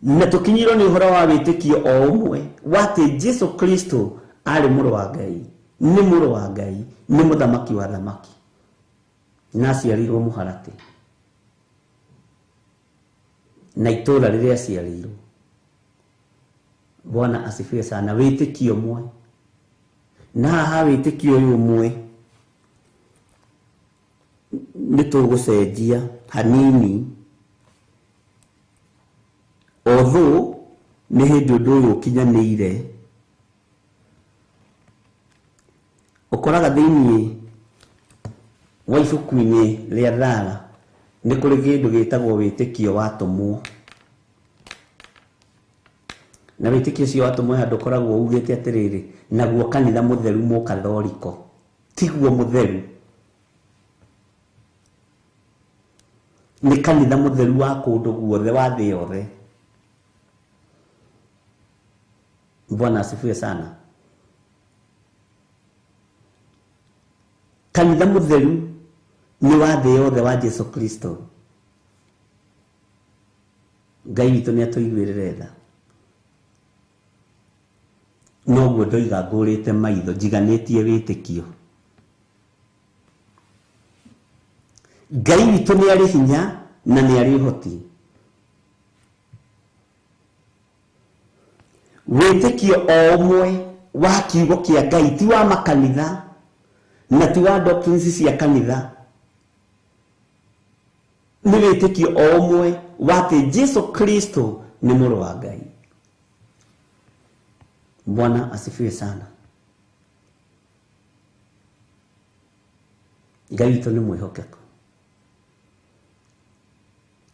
na tũkinyĩrwo nĩ ũhoro wa wĩtĩkio o ũmwe wa atĩ Jesu Kristo arĩ mũrũ wa Ngai, nĩ mũrũ wa Ngai, nĩ mũthamaki wa thamaki, na aciarĩirwo mũharatĩ na itũũra rĩrĩa aciarĩirwo. Bwana asifiwe sana. Wĩtĩkio ũmwe, na haha wĩtĩkio ũyũ ũmwe nĩ tũgũcenjia hanini, although nĩ hĩndĩ ũndũ ũyũ ũkinyanĩire. Ũkoraga thĩiniĩ wa ibuku-inĩ rĩa Thara nĩ kũrĩ kĩndũ gĩtagwo wĩtĩkio wa tũmwo, na wĩtĩkio ũcio wa tũmwo handũ ũkoragwo ugĩte atĩrĩrĩ, naguo kanitha mũtheru mũkathoriko tiguo mũtheru, nĩ kanitha mũtheru wa kũndũ guothe wa thĩ yothe. Bwana asifiwe sana. Kanitha mũtheru nĩ wa thĩ yothe wa Jesu Kristo. Ngai witũ nĩ atũiguĩrĩre tha. Noguo ndoiga ngũrĩte maitho njiganĩtie wĩtĩkio. Ngai witũ nĩ arĩ hinya na nĩ arĩ ũhoti. Wĩtĩkio o ũmwe wa kiugo kĩa Ngai ti wa makanitha na ti wa doctrines cia kanitha. Nĩ wĩtĩkio o ũmwe wa atĩ Jesu Kristo nĩ mũrũ wa Ngai. Bwana asifiwe sana. Ngai witũ nĩ mwĩhokeku.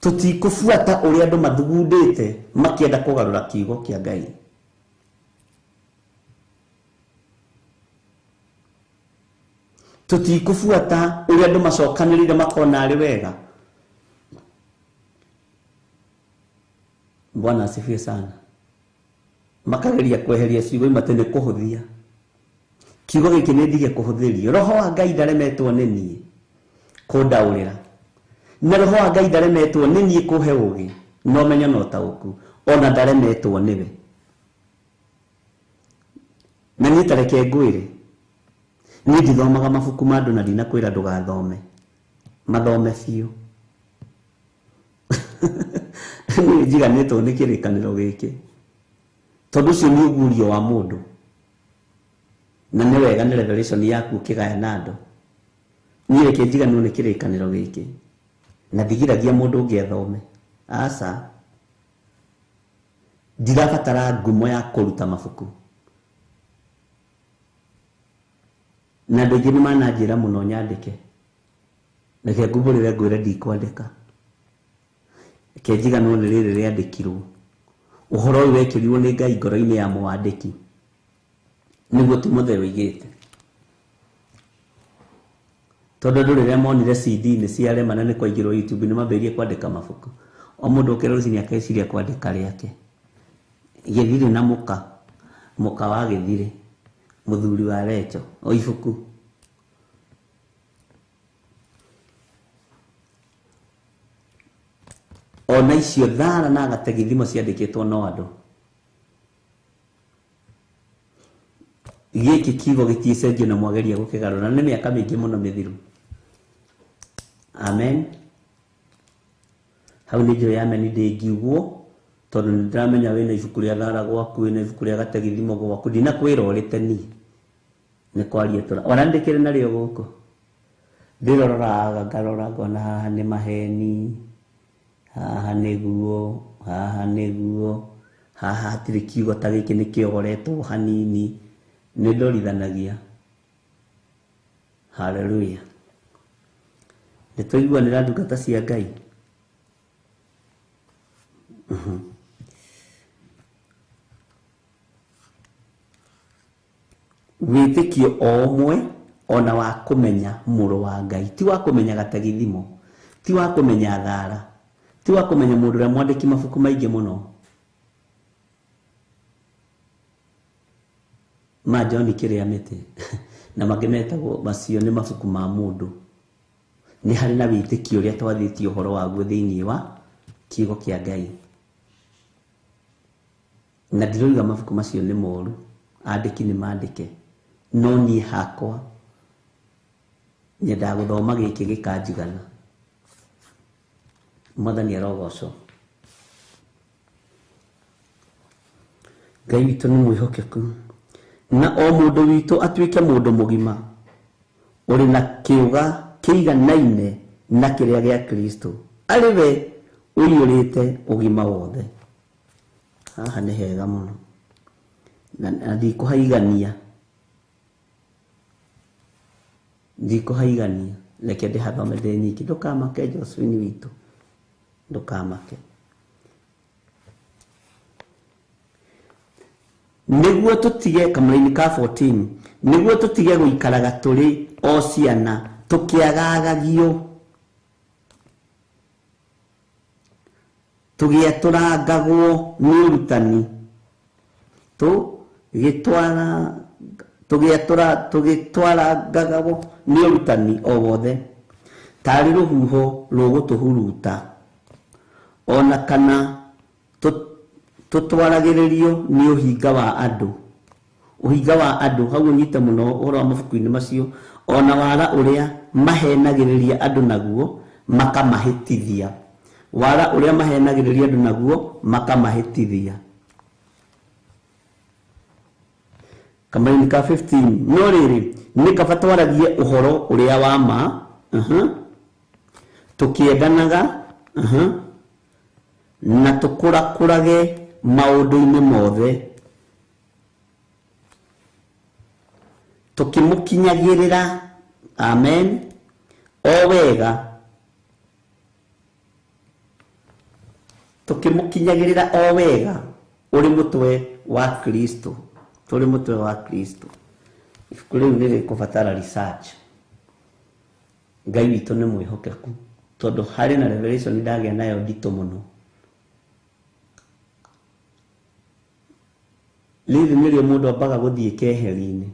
Tũtikũbuata ũrĩa andũ mathugundĩte makĩenda kũgarũra kiugo kĩa Ngai. Tũtikũbuata ũrĩa andũ macokanĩrĩire makona arĩ wega. Bwana asifiwe sana. Makageria kweheria ciugo imate nĩ kũhũthia. Kiugo gĩkĩ nĩ ndige kũhũthĩrio. Roho wa Ngai ndaremetwo nĩ niĩ kũndaũrĩra. Na roho wa Ngai ndaremetwo nĩ niĩ kũhe ũũgĩ na ũmenyo na ũtaũku, ona ndaremetwo nĩwe. Na niĩ ta reke ngwĩre, niĩ ndithomaga mabuku ma andũ na ndinakwĩra ndũgathome. Mathome biũ. Niĩ njiganĩtwo nĩ kĩrĩkanĩro gĩkĩ. Tondũ ũcio nĩ ũguũrio wa mũndũ. Na nĩ wega nĩ revelation yaku ũkĩgaya na andũ. Niĩ reke njiganĩrwo nĩ kĩrĩkanĩro gĩkĩ. Na ndigiragia mũndũ ũngĩ athome. Aca. Ndirabatara ngumo ya kũruta mabuku. Na andũ aingĩ nĩ mananjĩra mũno nyandĩke. Reke ngumbũrĩre ngwĩre ndikwandĩka. Reke njiganwo nĩ rĩrĩ rĩandĩkirwo. Ũhoro ũyũ wekĩrirwo nĩ Ngai ngoro-inĩ ya mwandĩki. Nĩguo Timotheo oigĩte. Tondũ andũ rĩrĩa monire CD nĩ ciarema na nĩ kwaingĩrwo YouTube nĩ mambĩrĩirie kwandĩka mabuku. O mũndũ okĩra rũcinĩ akeciria kwandĩka rĩake. Gĩthirĩ na mũka, mũka wa gĩthirĩ, mũthuri wa Recho, o ibuku. Ona icio thara na gategithimo ciandĩkĩtwo no andũ. Gĩkĩ kiugo gĩticenjio na mwageria gũkĩgarũra nĩ mĩaka mĩingĩ mũno mĩthiru. Amen. Hau nĩ njũĩ amen ndĩngiugwo tondũ nĩ ndĩramenya wĩna ibuku rĩa thara gwaku, wĩna ibuku rĩa gategithimo gwaku, ndinakwĩra ũrĩte niĩ. Nĩ kwaria tũra. Ona ndĩkĩrĩ narĩo gũkũ. Ndĩroraga ngarora ngona haha nĩ maheni, haha nĩguo, haha nĩguo, haha hatirĩ kiugo ta gĩkĩ nĩ kĩogoretwo hanini. Nĩ ndorithanagia. Hallelujah. Nĩ twaiguanĩra ndungata cia Ngai. Wĩtĩkio o ũmwe ona wa kũmenya mũrũ wa Ngai, ti wa kũmenya gategithimo, ti wa kũmenya thara, ti wa kũmenya mũndũ ũrĩa mwandĩki mabuku maingĩ mũno ma John Kĩrĩa Mĩtĩ na mangĩ metagwo macio nĩ mabuku ma mũndũ. Nĩ harĩ na wĩtĩkio ũrĩa twathĩtie ũhoro waguo thĩinĩ wa kiugo kĩa Ngai. Na ndiroiga mabuku macio nĩ moru, andĩki nĩ mandĩke, no niĩ hakwa nyendaga gũthoma gĩkĩ gĩkanjigana. Mwathani arogocwo. Ngai witũ nĩ mwĩhokeku. Na o mũndũ witũ atuĩke mũndũ mũgima ũrĩ na kĩũga kĩiganaine na kĩrĩa gĩa Kristo, arĩ we ũiyũrĩte ũgima wothe. Haha nĩ hega mũno. Na ndikũhaigania. Ndikũhaigania. Reke ndĩhathome ndĩ nyiki. Ndũkamake Josephine witũ. Ndũkamake. Nĩguo tũtige kamũraini ka 14, nĩguo tũtige gũikaraga tũrĩ o ciana tũkĩagagagio, tũgĩatũrangagwo nĩ ũrutani, tũgĩtwarangagwo nĩ ũrutani o wothe tarĩ rũhuho rũgũtũhuruta, ona kana Tũtwaragĩrĩrio nĩ ũhinga wa andũ. Ũhinga wa andũ hau ũnyite mũno ũhoro wa mabuku-inĩ macio, ona wara ũrĩa mahenagĩrĩria andũ naguo makamahĩtithia. Wara ũrĩa mahenagĩrĩria andũ naguo makamahĩtithia. Kamũraini ka 15 no rĩrĩ nĩ kaba twaragie ũhoro ũrĩa wa ma, tũkĩendanaga, na tũkũrakũrage maũndũ-inĩ mothe, tũkĩmũkinyagĩrĩra, amen, o wega, tũkĩmũkinyagĩrĩra o wega ũrĩ mũtwe wa Kristo, tũrĩ mũtwe wa Kristo. Ibuku rĩu nĩ rĩkũbatara research. Ngai witũ nĩ mwĩhokeku, tondũ harĩ na revelation ndagĩa nayo nditũ mũno. Rĩrĩ nĩrĩo mũndũ ambaga gũthiĩ keheri-inĩ.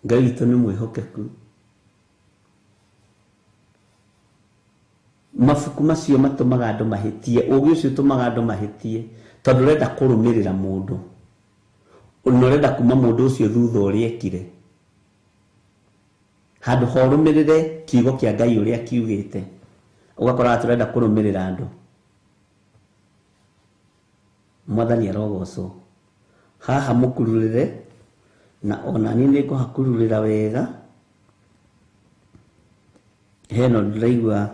Ngai witũ nĩ mwĩhokeku. Mabuku macio matũmaga andũ mahĩtie, ũũgĩ ũcio ũtũmaga andũ mahĩtie, tondũ ũrenda kũrũmĩrĩra mũndũ, na ũrenda kuma mũndũ ũcio thutha ũrĩa ekire. Handũ ha ũrũmĩrĩre kiugo kĩa Ngai ũrĩa kiugĩte, ũgakora tũrenda kũrũmĩrĩra andũ. Mwathani arogocwo. Haha mũkururĩre, na ona niĩ nĩngũhakururĩra wega. Hena ũndũ ndĩraigua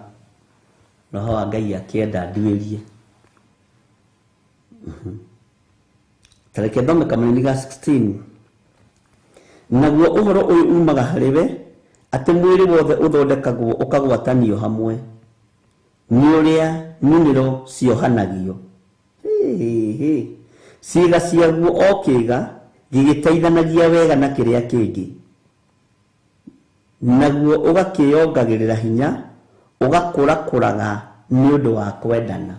roho wa Ngai akĩenda nduĩrie. Ta reke thome kamũnini ga 16. Naguo ũhoro ũyũ umaga harĩ we, atĩ mwĩrĩ wothe ũthondekagwo ũkagwatanio hamwe nĩ ũrĩa nunĩro ciohanagio. Ciĩga ciaguo o kĩĩga gĩgĩteithanagia wega na kĩrĩa kĩngĩ, naguo ũgakĩongagĩrĩra hinya, ũgakũrakũraga nĩ ũndũ wa kwendana.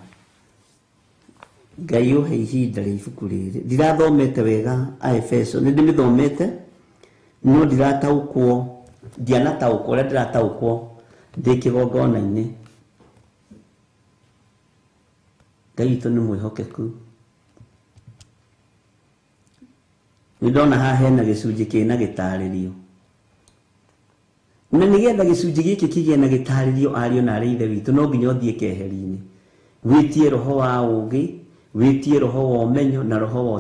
Ngai ũhe ihinda rĩa ibuku rĩrĩ. Ndirathomete wega Aefeso, nĩ ndĩmĩthomete no ndirataũkwo, ndianataũkwo ũrĩa ndĩrataũkwo ndĩ kĩgongona-inĩ. Ngai witũ nĩ mwĩhokeku. Nĩ ndona haha hena gĩcunjĩ kĩna gĩtarĩrio, na nĩgetha gĩcunjĩ gĩkĩ kĩgĩe na gĩtarĩrio, ariũ na arĩ ithe witũ, no nginya ũthiĩ keheri-inĩ, wĩtie roho wa ũũgĩ, wĩtie roho wa ũmenyo na roho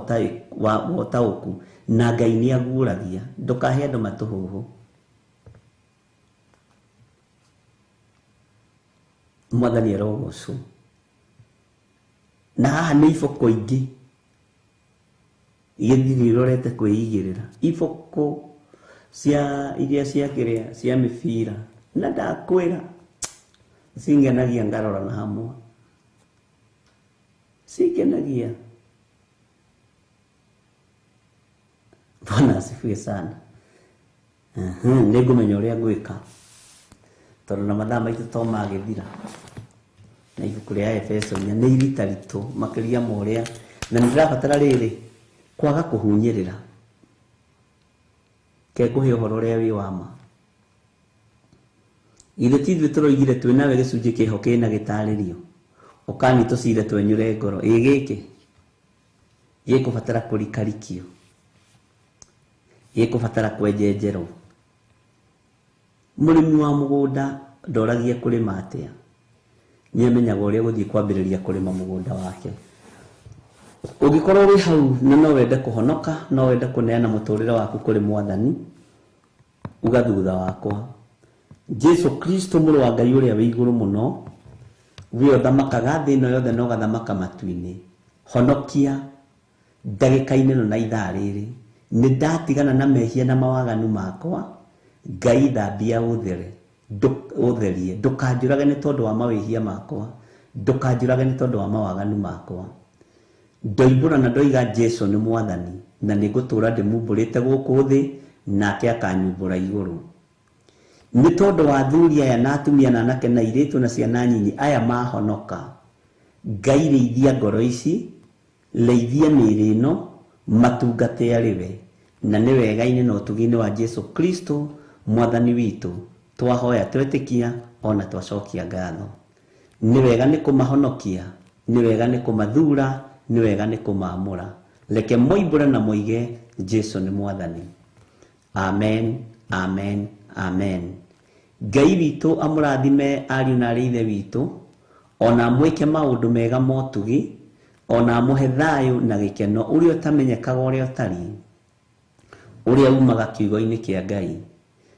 wa ũtaũku, na Ngai nĩ aguũragia. Ndũkahe andũ matũhũhũ. Mwathani arogocwo. Na haha nĩ iboko ingĩ gĩthiri rorete kwĩigĩrĩra, iboko cia iria cia kĩrĩa cia mĩbira, na ndakwĩra cingenagia ngarora na hamwe, cingenagia. Bwana asifiwe sana. Nĩ ngũmenya ũrĩa ngwĩka, tondũ na mathaa maitũ to magĩthira. Na ibuku rĩa Efeso nĩ iritaritũ makĩria ma ũrĩa, na nĩ ndĩrabatara rĩrĩ kwaga kũhunyĩrĩra. Ke ngũhe ũhoro ũrĩa wĩ wa ma. Ithuĩ ti ithuĩ tũroigire twĩ nawe gĩcunjĩ kĩho kĩna gĩtarĩrio, ũkani tũcire twenyũre ngoro. Ĩ gĩkĩ gĩkũbatara kũrikarikio, gĩkũbatara kwenjenjerwo. Mũrĩmi wa mũgũnda ndoragia kũrĩma atĩa, nĩ amenyaga ũrĩa gũthiĩ kwambĩrĩria kũrĩma mũgũnda wake. Ũngĩkorwo wĩ hau na no wende kũhonoka, no wende kũneana mũtũrĩre waku kũrĩ Mwathani, uga thutha wakwa, Jesu Kristo mũrũ wa Ngai ũrĩa wĩ igũrũ mũno, we ũthamakaga thĩ ĩno yothe na ũgathamaka matu-inĩ, honokia ndagĩka-inĩ ĩno na ithaa rĩrĩ. Nĩ ndatigana na mehia na mawaganu makwa, Ngai thambia ũthere, ũtherie, ndũkanjũrage nĩ tondũ wa mawĩhia makwa, ndũkanjũrage nĩ tondũ wa mawaganu makwa. Ndoimbũra na ndoiga Jesu nĩ Mwathani, na nĩ ngũtũũra ndĩmumbũrĩte gũkũ thĩ, nake akanyumbũra igũrũ. Nĩ tondũ wa athuri aya na atumia na anake na airĩtu na ciana nyinyi aya mahonoka, Ngai rĩithia ngoro ici, rĩithia mĩĩrĩ ĩno, matungate arĩ we, na nĩ wega-inĩ na ũtugi-inĩ wa Jesu Kristo Mwathani witũ. Twahoya twetĩkia, Ona twacokia ngatho. Nĩ wega nĩ kũmahonokia, nĩ wega nĩ kũmathura, nĩ wega nĩ kũmaamũra. Reke moimbũre na moige Jesu nĩ Mwathani. Amen, amen, amen. Ngai witũ amũrathime ariũ na arĩ ithe witũ, ona amwĩke maũndũ mega motugi, ona amũhe thayũ na gĩkeno ũrĩa ũtamenyekaga ũrĩa ũtariĩ, ũrĩa umaga kiugo-inĩ kĩa Ngai.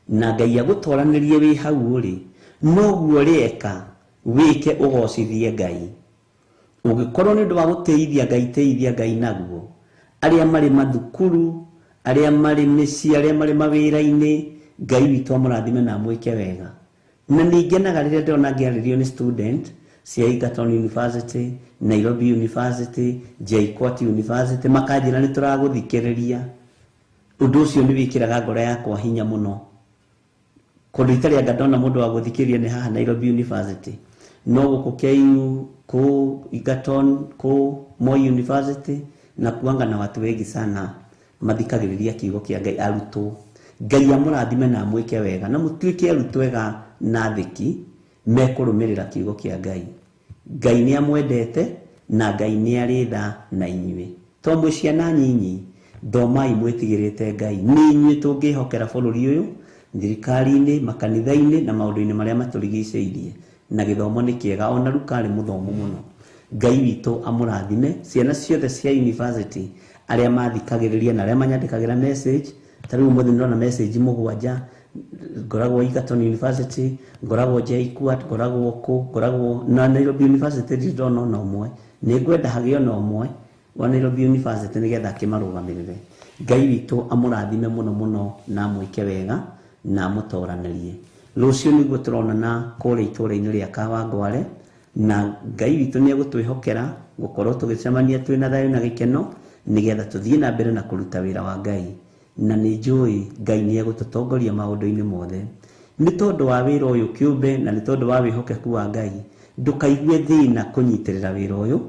Na Ngai agũtoranĩrie wĩ hau ũrĩ, noguo ũrĩeka wĩke ũgocithie Ngai. Ũngĩkorwo nĩ ũndũ wa gũtĩithia Ngai, tĩithia Ngai naguo. Arĩa marĩ mathukuru, arĩa marĩ mĩciĩ, arĩa marĩ mawĩra-inĩ, Ngai witũ amũrathime na amwĩke wega. Na nĩngenaga rĩrĩa ndĩrona ngĩarĩrio nĩ student cia Egerton University, Nairobi University, JKUAT University, makanjĩra nĩ tũragũthikĩrĩria. Ũndũ ũcio nĩ wĩkĩraga ngoro yakwa hinya mũno. Kũndũ itarĩ anga ndona mũndũ wa gũthikĩrĩria nĩ haha Nairobi University. No gũkũ KU, kũ Egerton, kũ Moi University, na kuanga na watu wengi sana mathikagĩrĩria kiugo kĩa Ngai arutwo. Ngai amũrathime na amwĩke wega, na mũtuĩke arutwo ega na athĩki mekũrũmĩrĩra kiugo kĩa Ngai. Ngai nĩ amwendete na Ngai nĩ arĩ tha na inyuĩ. To mwĩ ciana nyinyi, thomai mwĩtigĩrĩte Ngai. Nĩ inyuĩ tũngĩhokera bũrũri ũyũ, thirikari-inĩ, makanitha-inĩ na maũndũ-inĩ marĩa matũrigicĩirie. Na gĩthomo nĩ kĩega, ona Luka arĩ mũthomu mũno. Ngai witũ amũrathime, ciana ciothe cia university, arĩa mathikagĩrĩria na arĩa manyandĩkagĩra message. Ta rĩu ũmũthĩ ndĩrona message mũgwanja, ngoragwo Egerton University, ngoragwo JKUAT, ngoragwo kũ, ngoragwo na Nairobi University ndirĩ ndona ona ũmwe. Nĩ ngwenda hagĩe ona ũmwe wa Nairobi University nĩgetha akĩmarũgamĩrĩre. Ngai witũ amũrathime mũno mũno na amwĩke wega na amũtoranĩrie. Rũciũ nĩguo tũronana kũrĩa itũũra-inĩ rĩa Kawangware, na Ngai witũ nĩ egũtwĩhokera gũkorwo tũgĩcemania twĩna thayũ na gĩkeno nĩgetha tũthiĩ na mbere na kũruta wĩra wa Ngai. Na nĩ njũĩ Ngai nĩ egũtũtongoria maũndũ-inĩ mothe. Nĩ tondũ wa wĩra ũyũ kĩũmbe na nĩ tondũ wa wĩhokeku wa Ngai, ndũkaigue thĩna kũnyitĩrĩra wĩra ũyũ,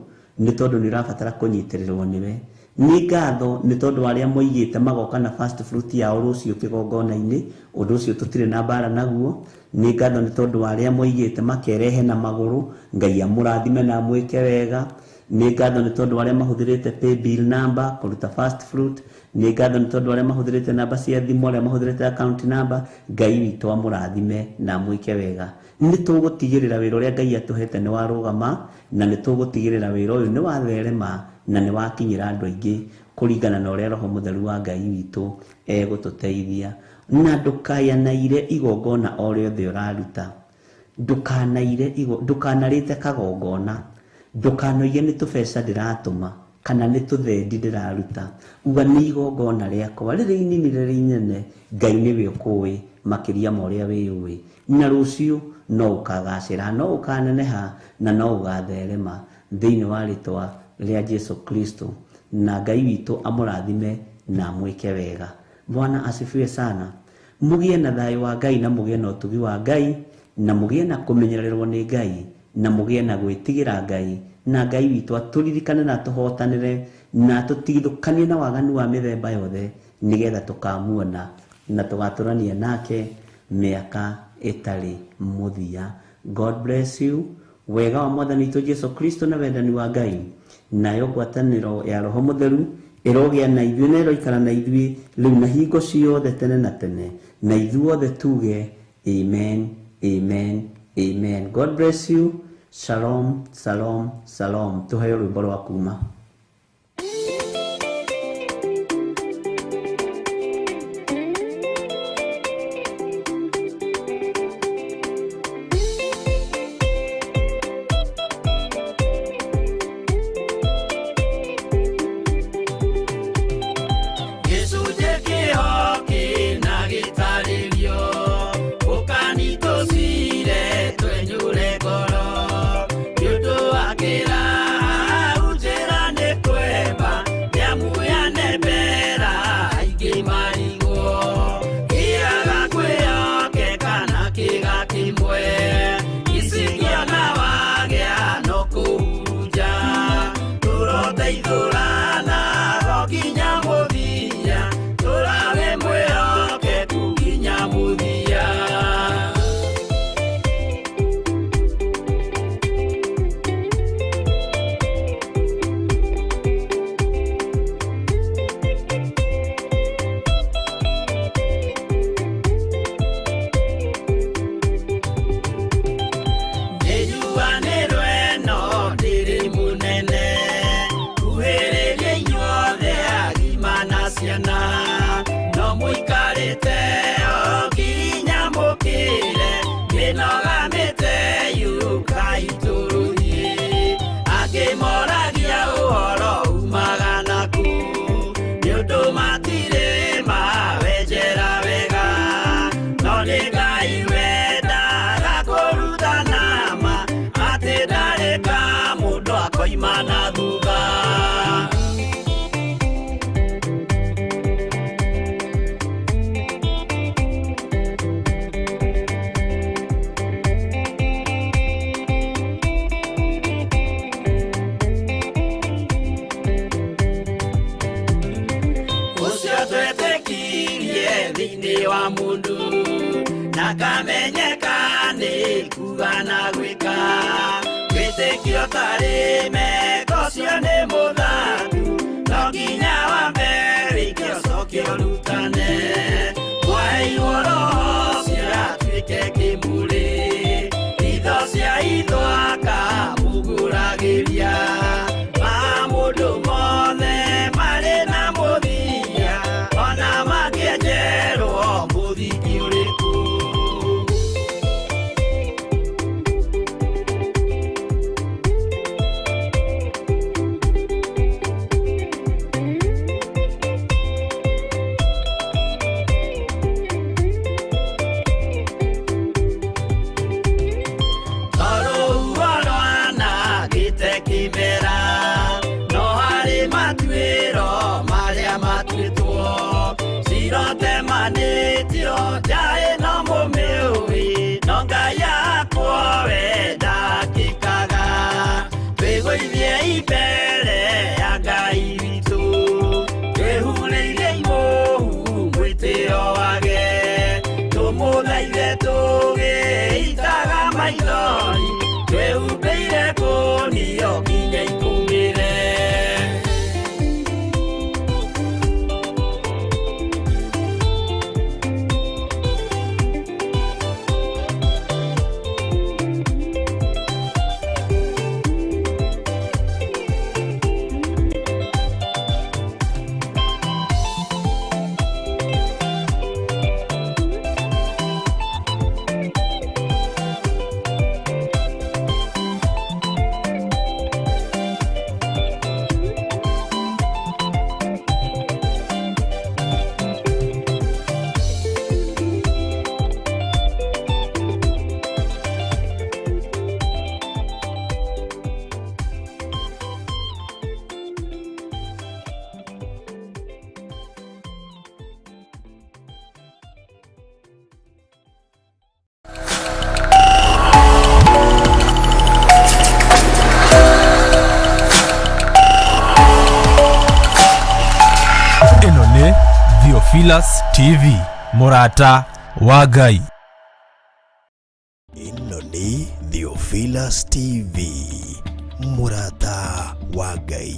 nĩ tondũ nĩ ũrabatara kũnyitĩrĩrwo nĩwe. Nĩ ngatho nĩ tondũ wa arĩa moigĩte magoka na first fruit yao rũciũ kĩgongona-inĩ, ũndũ ũcio tũtirĩ na mbara naguo. Nĩ ngatho nĩ tondũ wa arĩa moigĩte makerehe na magũrũ, Ngai amũrathime na amwĩke wega. Nĩ ngatho nĩ tondũ wa arĩa mahũthĩrĩte paybill number kũruta first fruit. Nĩ ngatho nĩ tondũ wa arĩa mahũthĩrĩte namba cia thimũ, arĩa mahũthĩrĩte account number. Ngai witũ amũrathime na amwĩke wega. Nĩ tũgũtigĩrĩra wĩra ũrĩa Ngai atũhete nĩ warũgama, na nĩ tũgũtigĩrĩra wĩra ũyũ nĩ watherema na nĩ wakinyĩra andũ aingĩ kũringana na ũrĩa Roho Mũtheru wa Ngai witũ egũtũteithia. Na ndũkayanaire igongona o rĩothe ũraruta. Ndũkanaire igo, ndũkanarĩte kagongona. Ndũkanoige nĩ tũbeca ndĩratũma kana nĩ tũthendi ndĩraruta. Uga nĩ igongona rĩakwa rĩrĩ inini rĩrĩ inene, Ngai nĩwe ũkũĩ makĩria ma ũrĩa wĩyũĩ. Na rũciũ no ũkagacĩra, no ũkaneneha na no ũgatherema thĩinĩ wa rĩtwa rĩa Jesu Kristo. Na Ngai witũ amũrathime na amwĩke wega. Bwana asifiwe sana. Mũgĩe na thayũ wa Ngai na mũgĩe na ũtugi wa Ngai na mũgĩe na kũmenyererwo nĩ Ngai na mũgĩe na gwĩtigĩra Ngai, na Ngai witũ atũririkane na atũhotanĩre na atũtigithũkanie na waganu wa mĩthemba yothe, nĩgetha tũkamuona na tũgatũrania nake mĩaka ĩtarĩ mũthia. God bless you. Wega wa Mwathani witũ Jesu Kristo na wendani wa Ngai nayo ngwatanĩro ya Roho Mũtheru ĩrogĩa na ithuĩ na ĩroikara na ithuĩ rĩu na hingo ciothe tene na tene, na ithuothe tuge amen, amen, amen. God bless you. Shalom, shalom, shalom. Tuheo rwĩmbo rwa kuma. Gĩcunjĩ kĩho kĩna gĩtarĩrio, ũkani tũcire twenyũre ngoro, nĩ ũndũ wa kĩraha njĩra Ngũtuanĩrwo ĩno ndĩrĩ mũnene, kuhĩrĩria inyuothe agima na ciana, no mũikarĩte o nginya mũkĩre, mĩnoga mĩte yũkai tũrũthiĩ. Angĩ moragia ũhoro umaga nakũ, nĩ ũndũ matirĩ mawenjera wega, no nĩ Ngai wendaga kũrutana ma, atĩ ndareka mũndũ akoima na thutha. Ũcio twetĩkirie thĩinĩ wa mũndũ, na kamenyeka nĩ kuga na gwĩka, wĩtĩkio tarĩ meko ũcio nĩ mũthangu, no nginya wambe wĩke ũcoke ũrutane. Mwaheirwo Roho ũcio atuĩke kĩmũrĩ, itho cia itho akamũgũragĩria, ma mũndũ mothe marĩ na mũthia, ona mangĩenjerwo mũthingi ũrĩkũ. Tondũ rwanangĩte kĩmera, no harĩ matuĩro marĩa matuĩtwo, cirotemanĩtio nja ĩno mũmĩũĩ, no Ngai akwo we ndangĩkaga. Twĩgũithiei mbere ya Ngai witũ, twĩhurĩire imũhu mwĩtĩo wage, tũmũthaithe tũgĩitaga maithori, twĩhumbĩire kũnio nginya ikũmĩre. Ĩno nĩ Theophilus TV, mũrata wa Ngai. Ĩno nĩ Theophilus TV, mũrata wa Ngai.